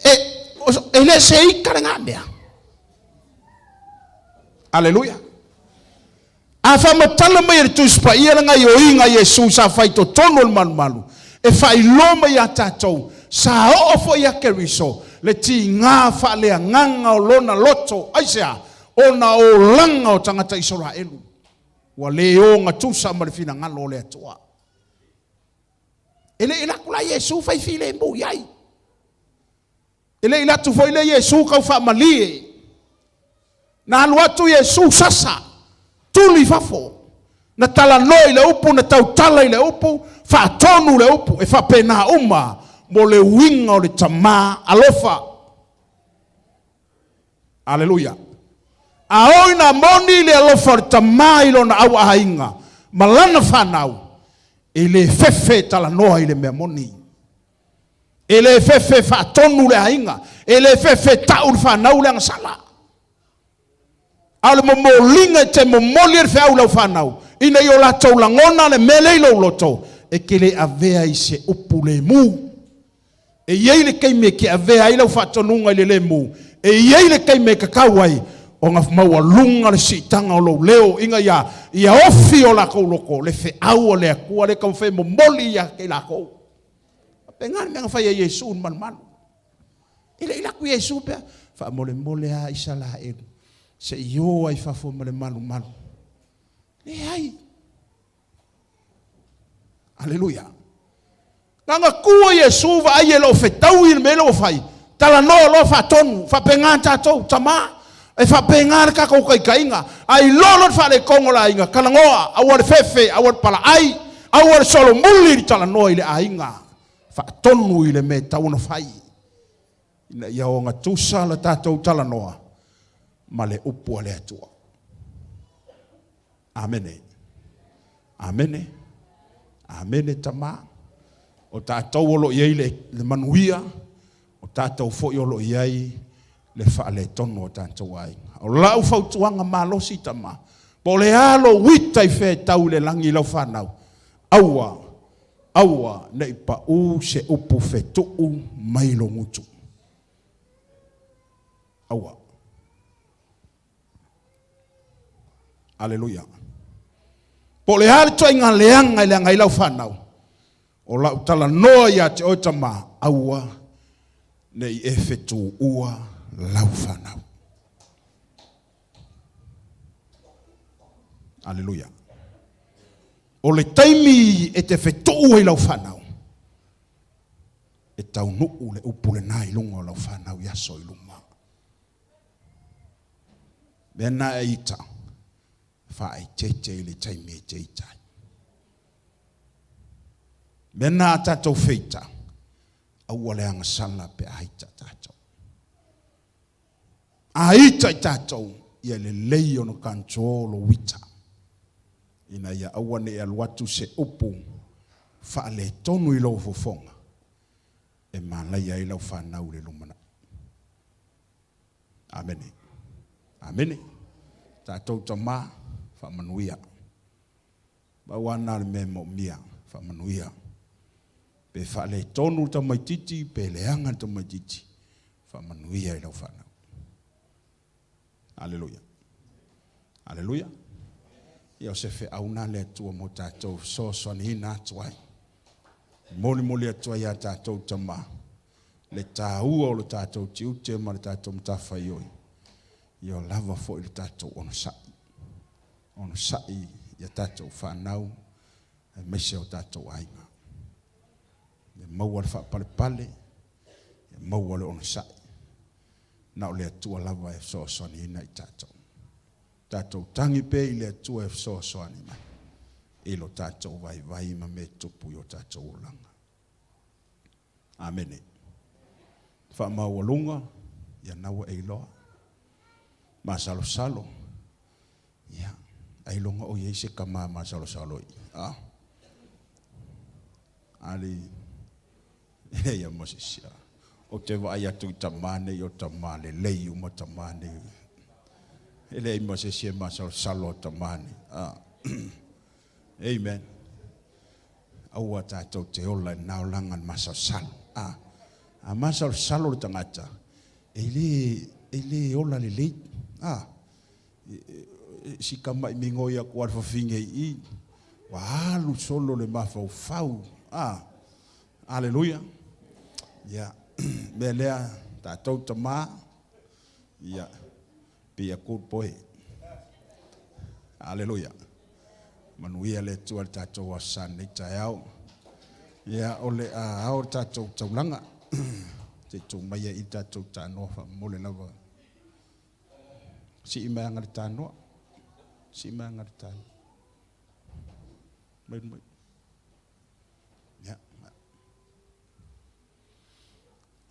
E, e le se ita lena mea. Aleluia. A faamatala mai e le Tusi Paia le gaioiga a Iesu sa fai i totonu o le malumalu, e faailoa mai ia tatou, sa oo foi ia Keriso le tiga faaleagaga o lona loto. Aisea? Ona o olaga o tagata Isaraelu ua le ogatusa ma le finagalo o le Atua. E le i alu atu la Iesu fai filemu i ai. E le i alu atu foi lea Iesu tau faamalie. Na alu atu Iesu sasa, tuli i fafo. Na talanoa i le upu, na tautala i le upu, faatonu le upu. E faapena uma mo le uiga o le Tama alofa. Aleluia. A oo ina moni le alofa o le Tama i lona auaaiga ma lana fanau, e le fefe e talanoa i le mea moni. E le fefe faatonu le aiga, e le fefe tau le fanau le agasala. A o le momoliga e te momoli e le feau i lau fanau, ina ia o latou lagona le mea lea i lou loto, e te le avea i se upu lemu. E i ai le taimi e te avea ai lau faatonuga i le lemu, e i ai le taimi e tatau ai ona maualuga le siitaga o lou leo ina ia ia ofi o latou loto le feau a le Atua lea e taumafai e momoli ia te i latou. Faapena le mea na fai e Iesu i le malumalu. E le i alu atu Iesu pea. Faamolemole lava Isalaelu, se i o ai i fafo ma le malumalu. Leai. Aleluia. Leaga tua Iesu vaai e le o fetaui le mea lea ua fai, talanoa loa faatonu, faapena tatou, tama, e faapena le tatou taitaiga. A iloa loa le faaletonu o le aiga, talanoa, aua le fefe, aua le palaai, aua le solomuli le talanoa i le aiga. Faatonu i le mea e tatau ona fai, ina ia ogatusa le tatou talanoa ma le upu a le Atua. Amene. Amene. Amene tama. O tatou o lo o i ai le, le manuia, o tatou foi o lo o i ai le faaletonu o tatou aiga. O lau fautuaga malosi tama, po o le a lou ita i fea e tau i le lagi i lau fanau, aua, aua ne i pau se upu fetuu mai lou gutu. Aua. Aleluia. Po o le a le ituaiga leaga e leaga ai lau fanau, o lau talanoa ia te oe tama, aua ne i e fetuua lau fanau. Aleluia. O le taimi e te fetuu ai lau fanau, e taunuu le upu lena i luga o lau fanau i aso i luma. Mea na e ita, faaeteete i le taimi e te ita ai. Mea na a tatou feita, aua le agasala pe a ita tatou. A ita i tatou, ia lelei ona control lou ita, ina ia aua ne i alu atu se upu faaletonu i lou fofoga e malaia ai lau fanau i le lumanai. Amene. Amene. Tatou tama, faamanuia. Pau lava lena o le mea e moomia, faamanuia. Pe faaletonu le tamaitiiti, pe leaga le tamaitiiti, faamanuia i lau fanau. Aleluia. Aleluia. Ia o se feau lena a le Atua mo tatou fesoasoaniina atu ai. Molimoli atu ai ia tatou tama le taua o le tatou tiute ma le tatou matafaioi, ia lava foi le tatou onosai. Onosai ia tatou fanau aemaise o tatou aiga. Ia maua le faapalepale, ia maua le onosai. Na o le Atua lava e fesoasoaniina i tatou. Tatou tagi pea i le Atua e fesoasoani mai i lo tatou vaivai ma mea tupu i o tatou olaga. Amene. Faamaualuga, ia na ua e iloa. Masalosalo, ia, ailoga o i ai se tama masalosalo i i. A? Ali, e leai lava ma se isi. Ou te vaai atu i tama nei o tama lelei uma tama nei. E leai ma se isi e masalosalo o tama nei. A? Amen. Aua tatou te ola i lena olaga le masalosalo. A, a masalosalo le tagata, e le, e le ola lelei. A, si tama'i migoi atu lava le fafine i i, ua alu solo le mafaufau. A, aleluia. Ia, mea lea, tatou tama, ia, be a good boy. Aleluia. Manuia le Atua i le tatou Aso Sa i lenei taeao. Ia, o le a ao le tatou taulaga. Se i tuu maia i le tatou tanoa faamomole lava. Sii mai aga le tanoa. Sii mai aga le tanoa. Mai mai. Ia.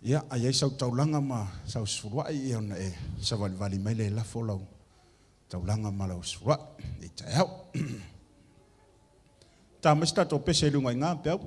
Ia, a i ai sau taulaga ma sau sefuluai, ia ona e savalivali mai lea e lafo lau taulaga ma lau sefuluai i taeao. Ta mai se tatou pese i luga i ina, Peau.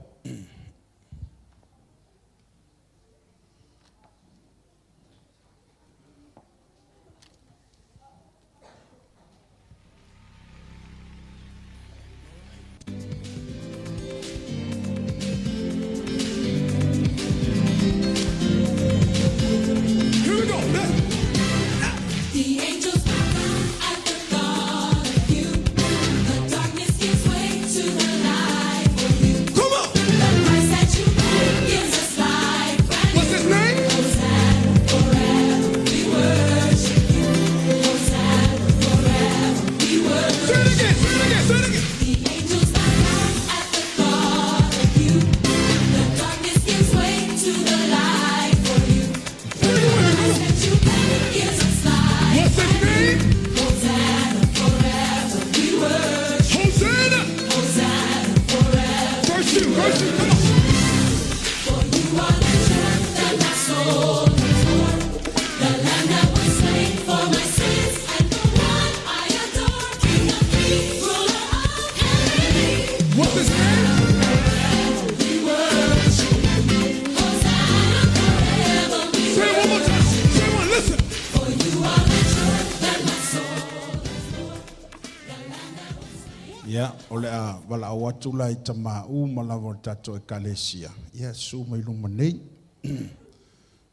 Ia, o le a valaau atu la i tamā uma lava o le tatou Ekalesia, ia susu mai luma nei.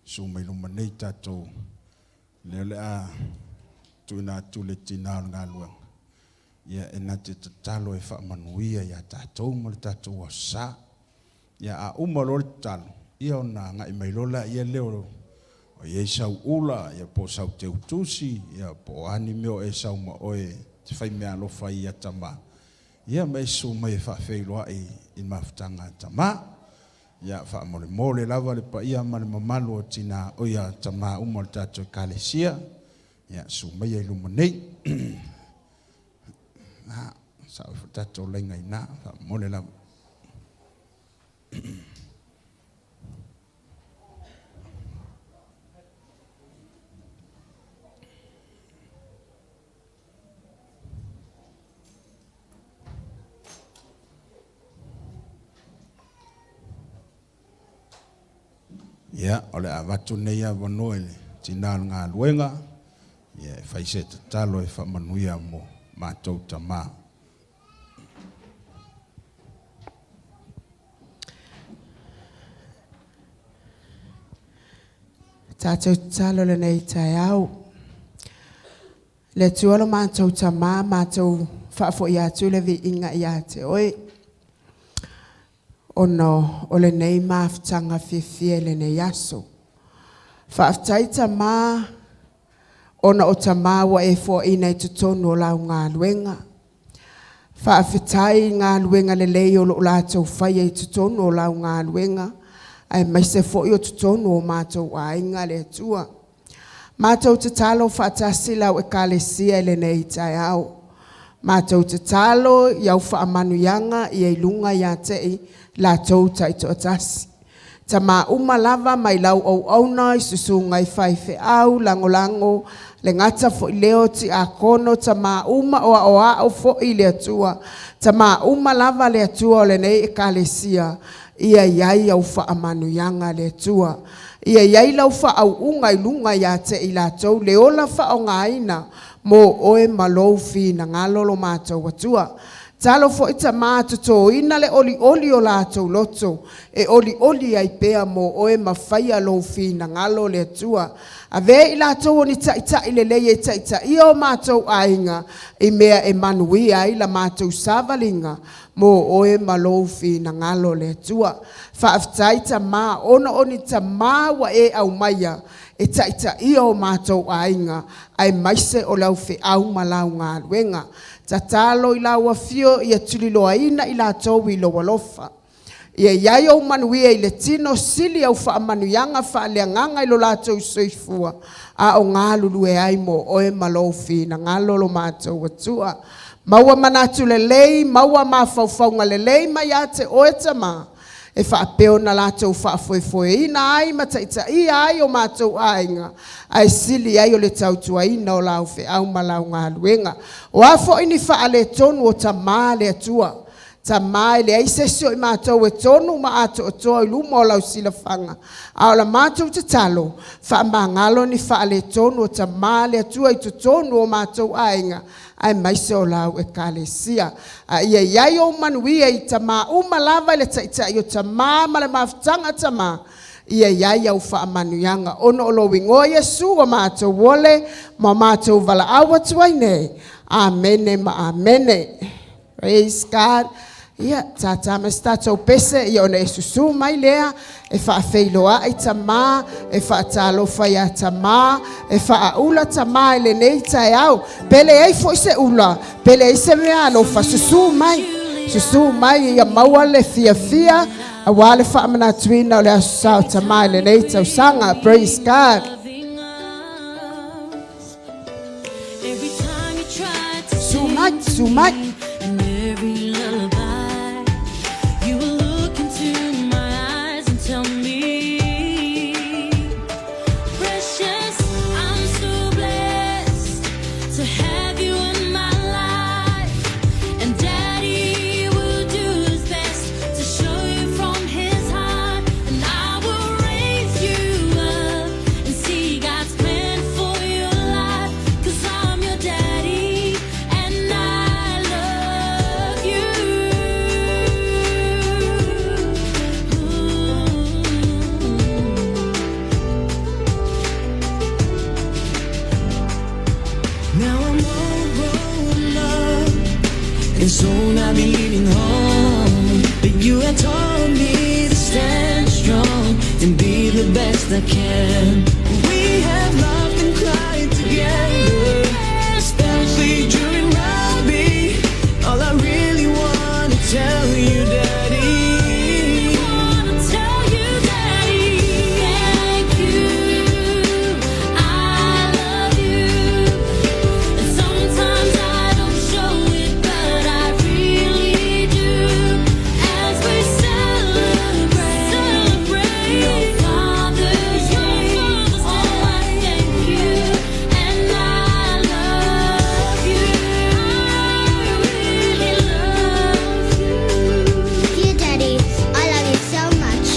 Susu mai luma nei tatou, lea o le a tuuina atu le tinā o le galuega, ia e na te tatalo e faamanuia ia tatou ma le tatou Aso Sa. Ia a uma loa le tatalo, ia ona agai mai loa laia lea o i ai sau ula, ia po o sau teutusi, ia po o a ni mea o e sau ma oe e te fai meaalofa ai ia Tamā, ia ma e susu mai e faafeiloai i le mafutaga a Tamā. Ia faamolemole lava le paia ma le mamalu o tinā, o ia tamā uma o le tatou Ekalesia, ia susu maia i luma nei. Na, sao ifo tatou laina i ina, faamolemole lava. Ia, o le a avatu lenei avanoa i le tinā o le galuega, ia, e fai se tatalo e faamanuia mo matou tamā. Tatou tatalo lenei taeao. Le Atua lo matou Tamā, matou faafo'i atu le viiga ia te Oe, ona o lenei mafutaga fiafia i lenei aso. Faafetai Tamā, ona o Tamā ua e foaina i totonu o lau galuega. Faafetai i galuega lelei o lo o latou faia i totonu o lau galuega, aemaise foi o totonu o matou aiga le Atua. Matou tatalo faatasi lau Ekalesia i lenei taeao. Matou tatalo i au faamanuiaga ia i luga ia te i latou taitoatasi. Tamā uma lava mai lau auauna i susuga i faifeau, lagolago, le gata foi lea o tiakono, tamā uma o aoao foi i le Atua. Tamā uma lava le Atua o lenei Ekalesia, ia i ai au faamanuiaga le Atua. Ia i ai lau faauuga i luga ia te i latou, le ola faaaogaina mo oe ma lou finagalo lo matou Atua. Talo foi tamā totoina le olioli o latou loto, e olioli ai pea mo oe ma faia lou finagalo le Atua. Ave i latou o ni taitai lelei e taitaia o matou aiga, i mea e manuia ai la matou savaliga, mo oe ma lou finagalo le Atua. Faafetai tamā, ona o ni tamā ua e aumaia, e taitaia o matou aiga, aemaise o lau feau ma lau galuega. Tatalo i lau afio ia tuliloaina i latou i lou alofa. Ia i ai ou manuia i le tino, sili au faamanuiaga faaleagaga i lo latou soifua, a o galulue ai mo oe ma lou finagalo lo matou Atua. Maua manatu lelei, maua mafaufauga lelei mai ia te oe Tamā, e faapea ona latou faafoefoeina ai ma taitaia ai o matou aiga, ae sili ai o le tautuaina o lau feau ma lau galuega. O a foi ni faaletonu o tamā le Atua, tamā e leai se isi o i matou e tonu ma atoatoa i luma o lau silafaga, a o la matou tatalo, faamagalo ni faaletonu o tamā le Atua i totonu o matou aiga, aemaise o lau Ekalesia. A ia i ai ou manuia i tamā uma lava i le taitai o tamā ma le mafutaga tamā, ia i ai au faamanuiaga. Ona o lou igoa Iesu ua matou ole ma matou valaau atu ai nei. Amene ma amene. Praise God. Ia, tātā mai se tatou pese, ia ona e susu mai lea, e faafeiloai tamā, e faatalofa iā tamā, e faaula tamā i lenei taeao. Pe leai foi se ula, pe leai se mea alofa, susu mai, susu mai ia maua le fiafia, auā le faamanatuina o le Aso Sa o Tamā i lenei tausaga. Praise God. Susu mai, susu mai. And soon I'll be leaving home. But you have taught me to stand strong and be the best I can. We have laughed and cried together, especially during rugby. All I really wanna tell you, Daddy. Wanna tell you, Daddy, thank you. I love you. And sometimes I don't show it, but I really do. As we celebrate your Father's Day, oh, I thank you and I love you. I really love you. Dear Daddy, I love you so much.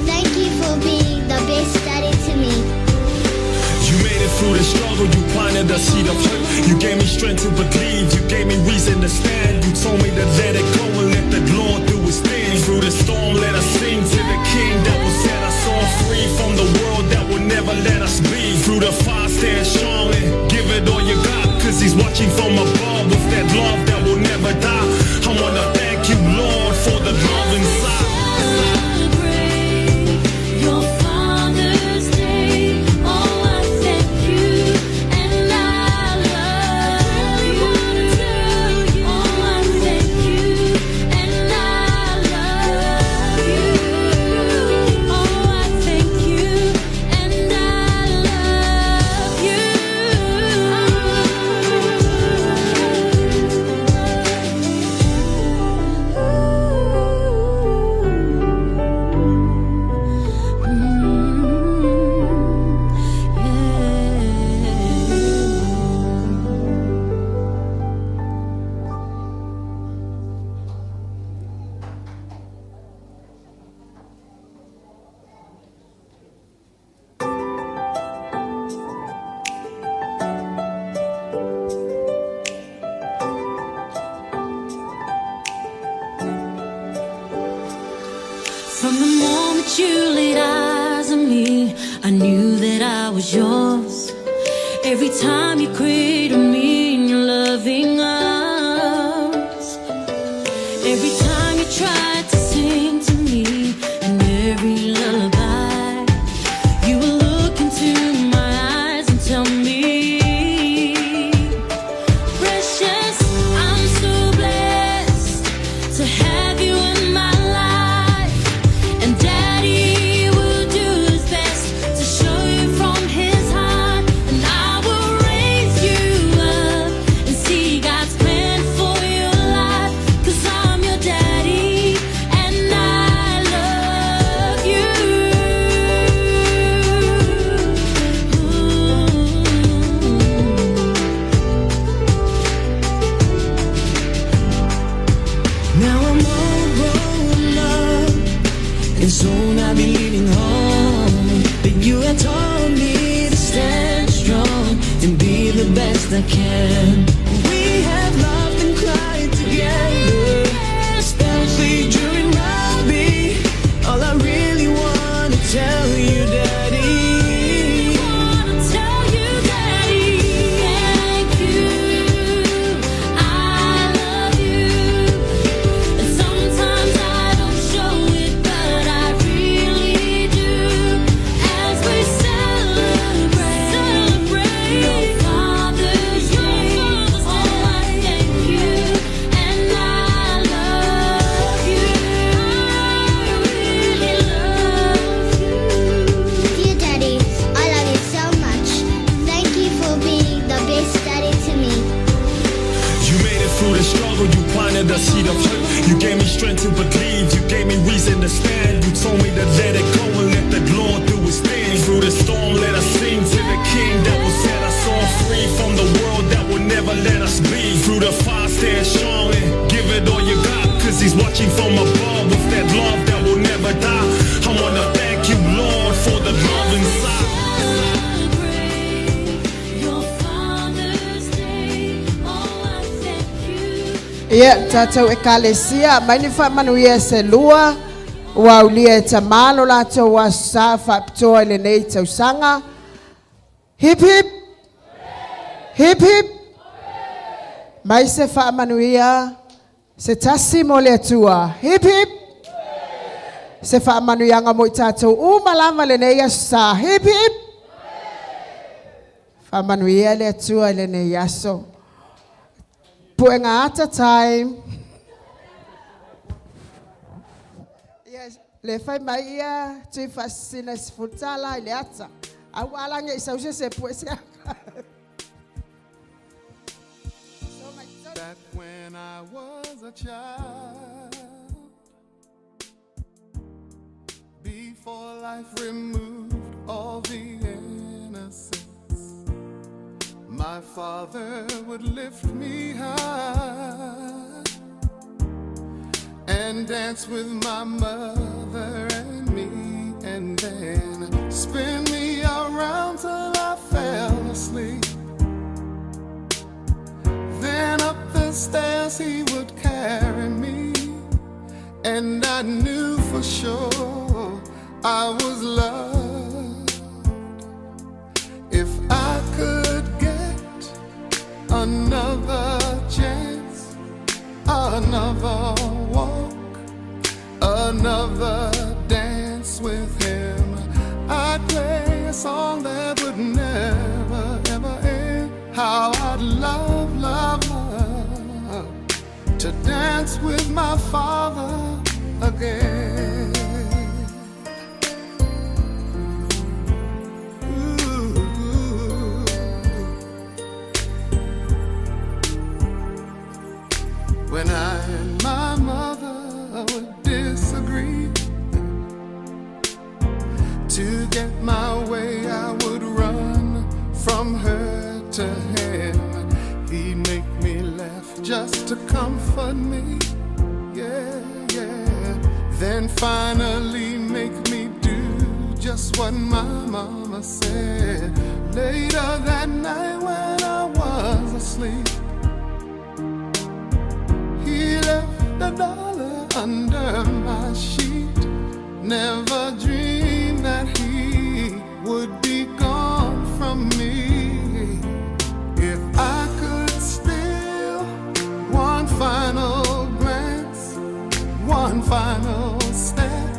Thank you for being the best daddy to me. You made it through the struggle, you planted a seed of hope. You gave me strength to believe, you gave me reason to stand. You told me to let it go and let the Lord do his thing. Through the storm, let us sing to the King that will set us all free from the world that will never let us be. Through the fire, stand strong and give it all you got. Cause he's watching from above with that love that will never die. I wanna thank you, Lord, for the love inside. Celebrate your Father's Day. Oh, I thank you and I love you. Oh, I thank you and I love you. Oh, I thank you and I love From the moment you laid eyes on me, I knew that I was yours. Every time you cradled me in your loving arms, every time you tried to sing to me, and every lullaby, you would look into my eyes and tell me, Precious, I'm so blessed to have you in my life. And Daddy will do his best to show you from his heart. And I will raise you up and see God's plan for your life. 'Cause I'm your daddy and I love you. Now I'm all grown up, and soon I'll be leaving home. But you have taught me to stand strong and be the best I can. We have laughed and cried together, especially during rugby. All I really wanna tell you, Daddy. Wanna tell you, Daddy, thank you. I love you. And sometimes I don't show it, but I really do. As we celebrate your Father's Day, oh, I thank you and I love you. I really love you. Dear Daddy, I love you so much. Thank you for being the best daddy to me. You made it through the struggle, you planted a seed of hope. You gave me strength to believe, you gave me reason to stand. You told me to let it go and let the Lord do his thing. Through the storm, let us sing to the King that will set us all free from the world that will never let us be. Through the fire, stand strong and give it all you got. Cause he's watching from above with that love that will never die. I wanna thank you, Lord, for the love inside. Celebrate your Father's Day. Oh, I thank you. Ia, tatou ekalesia, mai ni faamanuia se lua, ua aulia e tamā lo latou aso sa faapitoa i lenei tausaga. Hip hip! Hip hip! Mai se faamanuia. Se tasi mo le Atua. Hip hip. Se faamanuiaga mo i tatou uma lava lenei aso sa. Hip hip. Faamanuia le Atua i lenei aso. Puega ata time. Yes, le fai mai ia tui faasisina i $10 i le ata. Au alage i sau se se pue se aka. Back when I was a child, before life removed all the innocence, my father would lift me high and dance with my mother and me, and then spin me around till I fell asleep. Then up the stairs he would carry me, and I knew for sure I was loved. If I could get another chance, another walk, another dance with him, I'd play a song that would never ever end. How I'd love, love, love to dance with my father again. Ooh. When I and my mother would disagree, to get my way, I would run from her to him. He'd make me laugh just to comfort me. Yeah, yeah. Then finally make me do just what my mama said. Later that night when I was asleep, he left $1 under my sheet. Never dreamed that he would be gone from me. If I could steal one final glance, one final step,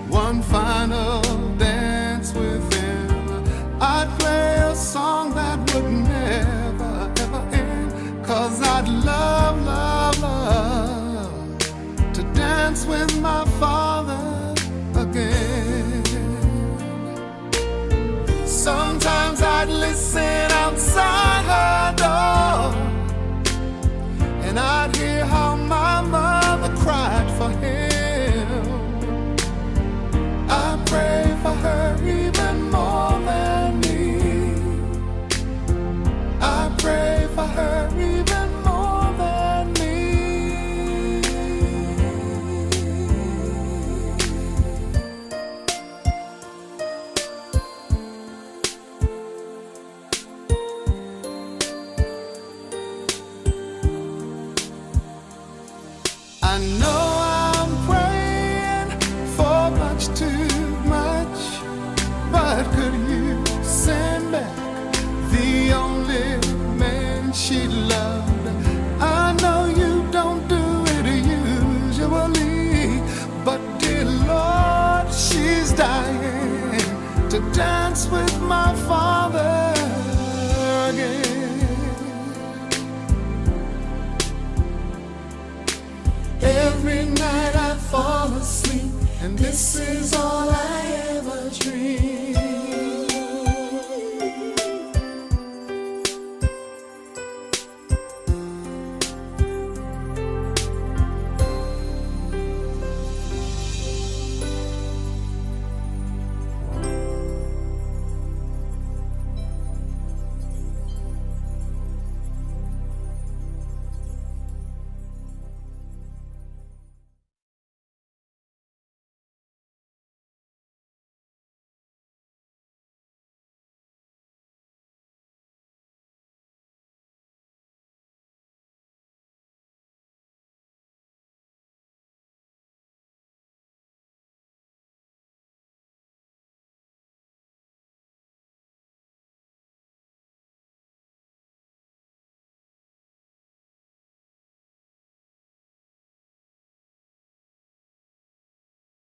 one final dance with him, I'd play a song that would never ever end. 'Cause I'd love, love, love to dance with my father again. Sometimes I'd listen outside her door, and I'd hear how my mother cried for him. I pray for her even more than me. I pray for her even more than me. I know I'm praying for much too much, but could you send back the only man she loved? I know you don't do it usually, but dear Lord, she's dying to dance with my father again. Every night I fall asleep, and this is all I ever dream.